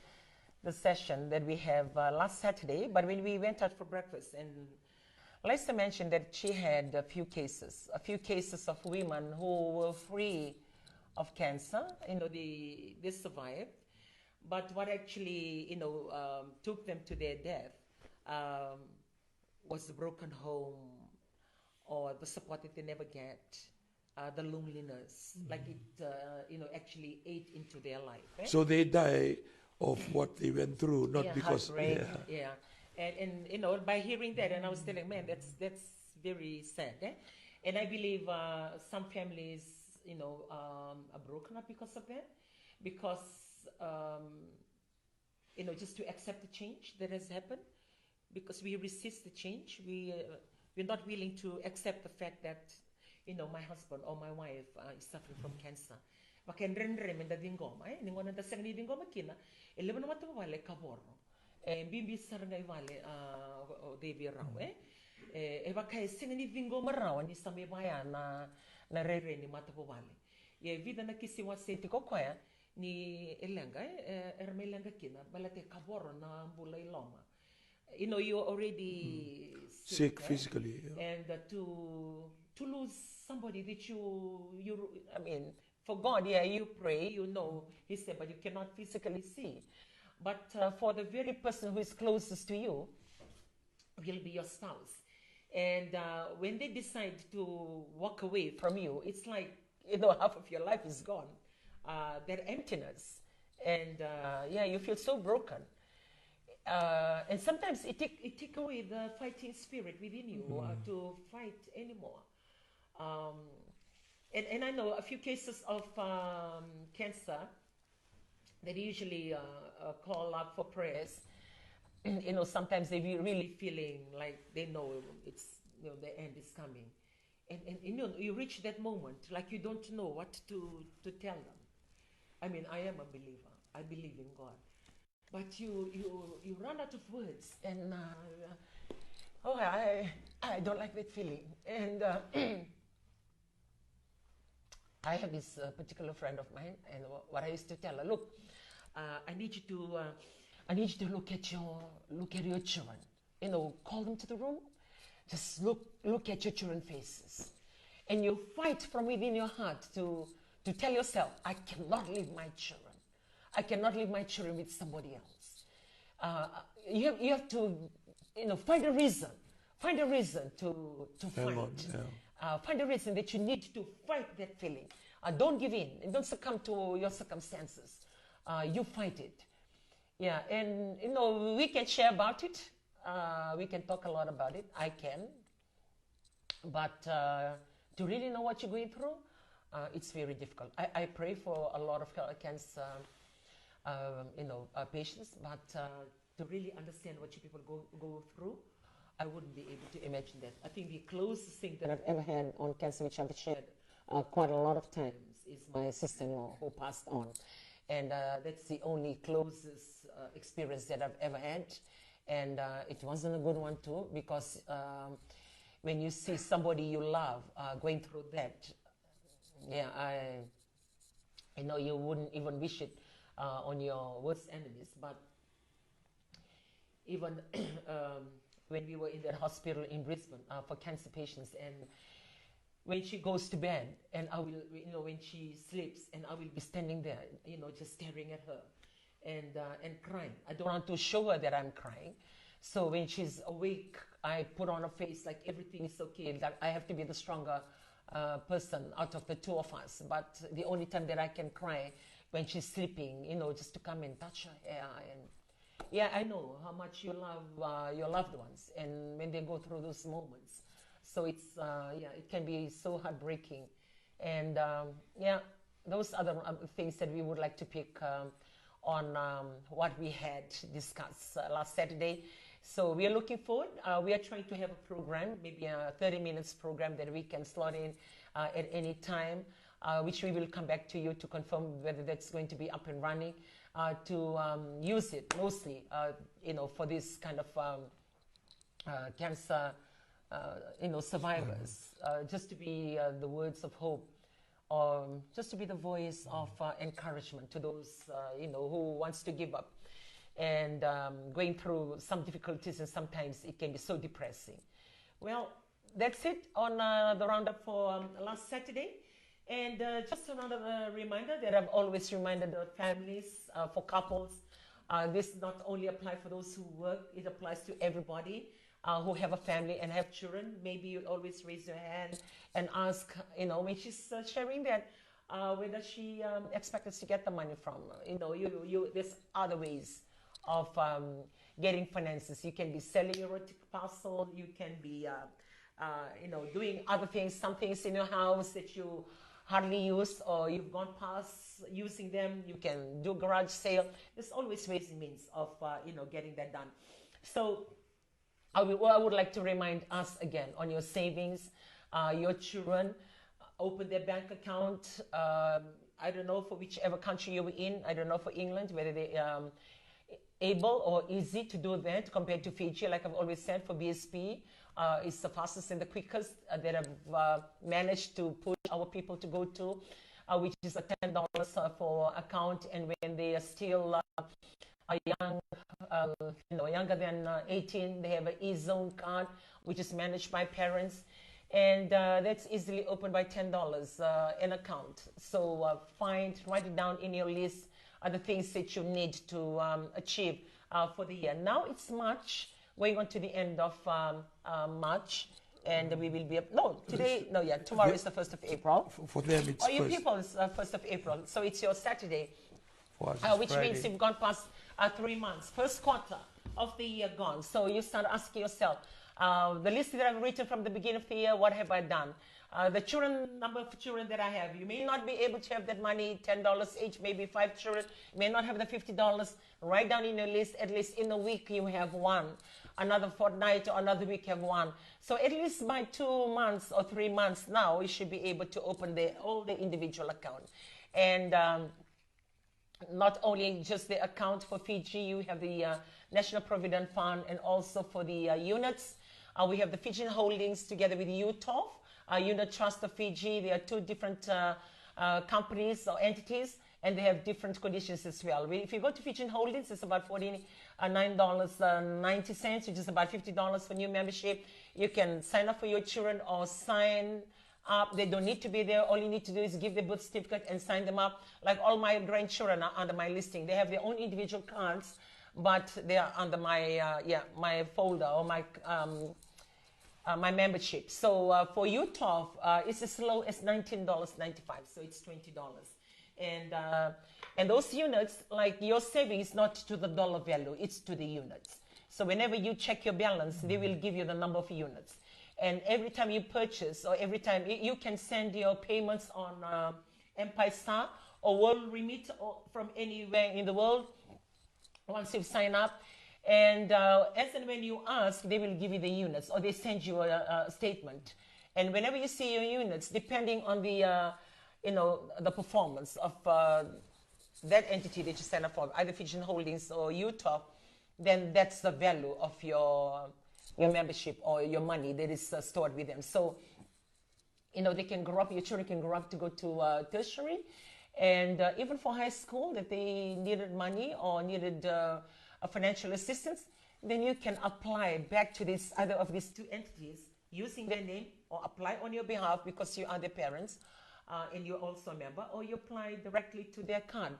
the session that we have uh, last Saturday, but when we went out for breakfast, and Lisa mentioned that she had a few cases, a few cases of women who were free of cancer, you know, they, they survived. But what actually, you know, um, took them to their death um, was the broken home or the support that they never get, uh, the loneliness. Like it, uh, you know, actually ate into their life. Eh? So they die of what they went through, not Yeah, because heartbreak. Yeah. Yeah. And, and, you know, by hearing that, and I was telling, man, that's that's very sad. Eh? And I believe uh, some families, you know, um, are broken up because of that, because um, you know, just to accept the change that has happened, because we resist the change. We uh, we're not willing to accept the fact that, you know, my husband or my wife uh, is suffering from cancer. Vakadredre me da ciqoma, eh? Ni gauna da sega ni ciqoma kina, e levu na matavuvale e kavoro. E bibi sara ga i vale, a, o, o Devi Rau, eh? E, e vaka e sega ni ciqoma rawa ni sa mai vaya na, na rairai ni matavuvale. Ia e vica na kisi wase tiko koya, ni e leqa, eh, eh, era mai leqa kina, baleta e kavoro na bula i loma. You know, you're already sick, Sick eh? physically, yeah. And uh, to to lose somebody that you you I mean, for God, yeah, you pray, you know, He said, but you cannot physically see. But uh, for the very person who is closest to you, will be your spouse. And uh, when they decide to walk away from you, it's like, you know, half of your life is gone. Uh, that emptiness. And uh, yeah, you feel so broken. Uh, and sometimes it take, it take away the fighting spirit within you uh, to fight anymore. Um, and, and I know a few cases of um, cancer that usually uh, uh, call up for prayers. You know, sometimes they be really feeling like they know it's, you know, the end is coming. And, and you know, you reach that moment, like you don't know what to, to tell them. I mean, I am a believer. I believe in God. But you, you, you run out of words. And uh, oh, I, I don't like that feeling. And uh, I have this uh, particular friend of mine, and wh- what I used to tell her, look, uh, I need you to, uh, I need you to look at your, look at your children. You know, call them to the room. Just look, look at your children's faces, and you fight from within your heart to, to tell yourself, I cannot leave my children. I cannot leave my children with somebody else. Uh, you, have, you have to, you know, find a reason. Find a reason to, to fight. Uh, find a reason that you need to fight that feeling. Uh, don't give in. And don't succumb to your circumstances. Uh, you fight it. Yeah, and, you know, we can share about it. Uh, we can talk a lot about it. I can. But uh, to really know what you're going through, uh, it's very difficult. I, I pray for a lot of ca- cancer, um, you know, uh, patients, but uh, to really understand what you people go, go through, I wouldn't be able to imagine that. I think the closest thing that I've ever had on cancer, which I've shared uh, quite a lot of times, is my sister-in-law who passed on. And uh, that's the only closest uh, experience that I've ever had. And uh, it wasn't a good one too, because um, when you see somebody you love uh, going through that, yeah, I, you know, you wouldn't even wish it uh, on your worst enemies. But even um, when we were in that hospital in Brisbane uh, for cancer patients, and when she goes to bed, and I will, you know, when she sleeps, and I will be standing there, you know, just staring at her and uh, and crying. I don't want to show her that I'm crying. So when she's awake, I put on a face like everything is okay, that I have to be the stronger uh, person out of the two of us. But the only time that I can cry when she's sleeping, you know, just to come and touch her hair. And yeah, I know how much you love uh, your loved ones, and when they go through those moments, so it's uh, yeah, it can be so heartbreaking. And um, yeah, those are the um, things that we would like to pick um, on um, what we had discussed uh, last Saturday. So we are looking forward. Uh, we are trying to have a program, maybe a thirty minutes program that we can slot in uh, at any time, uh, which we will come back to you to confirm whether that's going to be up and running, uh, to um, use it mostly, uh, you know, for this kind of um, uh, cancer, uh, you know, survivors, uh, just to be uh, the words of hope, or just to be the voice of uh, encouragement to those, uh, you know, who wants to give up and um, going through some difficulties, and sometimes it can be so depressing. Well, that's it on uh, the roundup for um, last Saturday. And uh, just another uh, reminder that I've always reminded the families, uh, for couples, uh, this not only apply for those who work, it applies to everybody uh, who have a family and have children. Maybe you always raise your hand and ask, you know, when she's uh, sharing that, uh, whether she um, expects to get the money from. You know, you, you, there's other ways of um, getting finances. You can be selling your roti parcel, you can be uh, uh, you know, doing other things, some things in your house that you hardly use or you've gone past using them. You can do garage sale. There's always ways and means of, uh, you know, getting that done. So I would, I would like to remind us again on your savings, uh, your children, uh, open their bank account. Um, I don't know for whichever country you're in. I don't know for England, whether they um, able or easy to do that compared to Fiji. Like I've always said, for B S P, uh, it's the fastest and the quickest uh, that I've uh, managed to push our people to go to, uh, which is a ten dollars uh, for account. And when they are still uh, are young, uh, you know, younger than uh, eighteen, they have an e-zone card, which is managed by parents. And uh, that's easily opened by ten dollars uh, an account. So uh, find, write it down in your list, are the things that you need to um, achieve uh, for the year. Now it's March. going on to the end of um, uh, March, and we will be up. No, today, no, yeah, tomorrow is the first of April. For, for them, it's Oh, you first. People, it's uh, first of April, so it's your Saturday, For us, uh, it's which Friday. Means you've gone past uh, three months, first quarter of the year gone. So you start asking yourself, uh, the list that I've written from the beginning of the year, what have I done? Uh, the children, number of children that I have, you may not be able to have that money, ten dollars each, maybe five children, you may not have the fifty dollars. Write down in your list, at least in a week you have one. Another fortnight or another week you have one. So at least by two months or three months now, you should be able to open the, all the individual account. And um, not only just the account for Fiji, you have the uh, National Provident Fund and also for the uh, units. Uh, we have the Fijian Holdings together with UTOF, uh, Unit Trust of Fiji. They are two different uh, uh, companies or entities, and they have different conditions as well. We, if you go to Fijian Holdings, it's about forty-nine dollars and ninety cents, which is about fifty dollars for new membership. You can sign up for your children or sign up. They don't need to be there. All you need to do is give the birth certificate and sign them up. Like, all my grandchildren are under my listing. They have their own individual cards, but they are under my uh, yeah my folder or my um, uh, my membership. So uh, for UTOF, uh, it's as low as nineteen dollars ninety-five, so it's twenty dollars. And uh, and those units, like, your saving is not to the dollar value; it's to the units. So whenever you check your balance, they will give you the number of units. And every time you purchase, or every time you, you can send your payments on uh, M-PAiSA or World Remit or from anywhere in the world once you sign up. And uh, as and when you ask, they will give you the units or they send you a, a statement. And whenever you see your units, depending on the uh, you know the performance of uh, that entity that you sign up for, either Fijian Holdings or UTOF, then that's the value of your your membership or your money that is uh, stored with them. So you know, they can grow up, your children can grow up to go to uh, tertiary. And uh, even for high school, that they needed money or needed uh, a financial assistance, then you can apply back to this either of these two entities using their name or apply on your behalf because you are their parents uh, and you're also a member, or you apply directly to their card.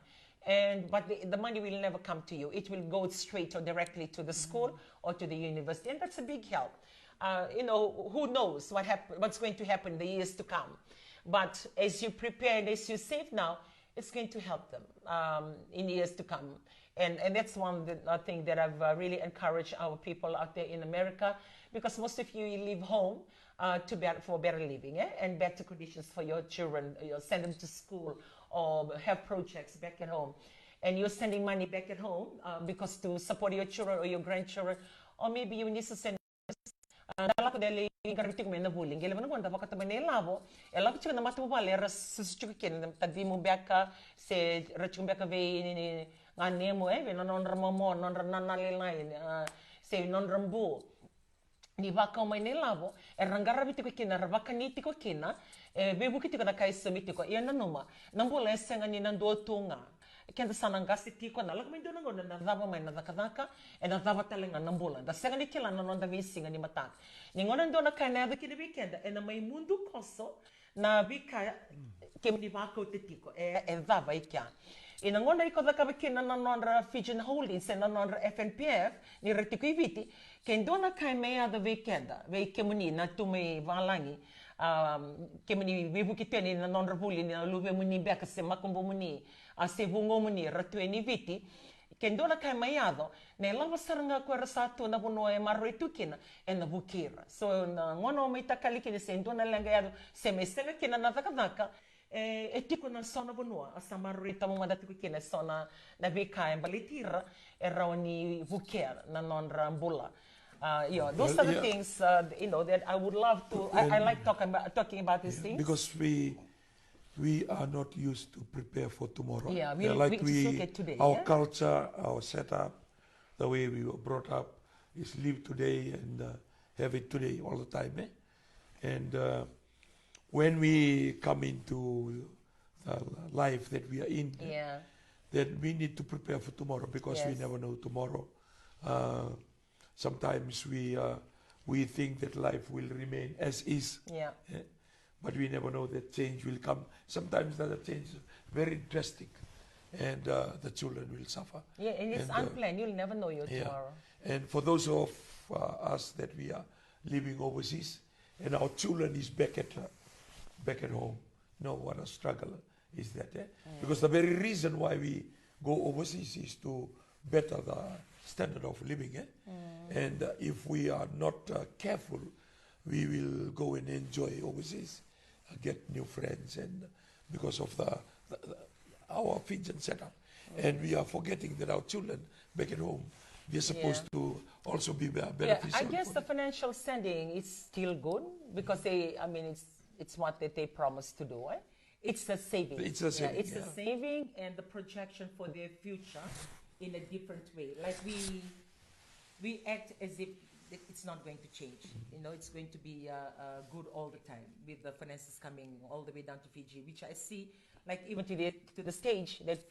And but the, the money will never come to you. It will go straight or directly to the school or to the university, and that's a big help. Uh, you know, who knows what hap- what's going to happen in the years to come. But as you prepare and as you save now, it's going to help them um, in years to come. And, and that's one that, uh, thing that I've uh, really encouraged our people out there in America, because most of you, you leave home uh, to better, for better living eh? And better conditions for your children. You send them to school or have projects back at home. And you're sending money back at home uh, because to support your children or your grandchildren, or maybe you need to send na lako dela i qaravi tiko mai na vuli. Qai levu na gauna da vakatau mai na ilavo e lako tiko na matavuvale era susu tiko kina na tacimu beka se ra tiko beka vei ni ganemu e vei na nodra momo, nodra nana lailai se nodra bu. Ni vakau mai na ilavo era qaravi tiko kina, era vakani tiko kina, e veivuke tiko na ka e saumi tiko. Ia nanuma, na bula e sega ni na dua tu ga. Keda sa na qase tiko, na lako mai dua na gauna na cava mai na cakacaka, e na cava tale ga na bula. Da sega ni kila na noda veisiga ni mataka. Ni gauna dua na ka e na yaco kina vei keda e na mai mudu koso na veika kemuni vakauta tiko e, e cava i kea. I na gauna iko cakava kina na nodra Fijian Holdings se na nodra F N P F ni ra tiko i Viti, ke dua na ka e mai yaco vei keda, vei kemuni na tu mai valagi, um, kemuni veivuke tu yani na nodra vuli na luvemuni beka se makubumuni a se vugomuni ra tu yani i Viti, ke dua na ka e mai yaco, na ilavo sara ga ko era sa tu na vanua e maroroi tu kina e na vukei ira. So na gauna o mai takali kina se dua na leqa e yaco se mai sega kina na cakacaka, e, e tiko na so na vanua a sa maroroi tauvimate tiko kina e so na, na veika e baleti ira e rawa ni vukea na nodra bula. Uh, yeah, those are the things uh, you know that I would love to. I, I like talking about, talking about these things because we we are not used to prepare for tomorrow. Yeah, we, They're like we just we, look at today. our Yeah? Culture, our setup, the way we were brought up is live today and uh, have it today all the time. Eh? And uh, when we come into the life that we are in, eh, Yeah. then we need to prepare for tomorrow because we Yes. never know tomorrow. Uh, sometimes we uh, we think that life will remain as is. Yeah. Eh? But we never know that change will come. Sometimes that change is very drastic, and uh, the children will suffer. Yeah, and it's And, uh, unplanned. You'll never know your Yeah. Tomorrow. And for those of uh, us that we are living overseas, and our children is back at uh, back at home. No, what a struggle is that, eh? Because the very reason why we go overseas is to better the standard of living, eh? And uh, if we are not uh, careful, we will go and enjoy overseas, uh, get new friends, and because of the, the, the our Fijian setup, and we are forgetting that our children back at home, they're supposed to also be be- Yeah, I beneficial. Guess For the financial standing is still good because they, I mean, it's it's what that they promised to do. Eh? It's a saving. It's a saving, Yeah, it's a yeah. Saving and the projection for their future in a different way. Like we we act as if that it's not going to change. You know, it's going to be uh, uh, good all the time with the finances coming all the way down to Fiji, which I see, like even to the to the stage that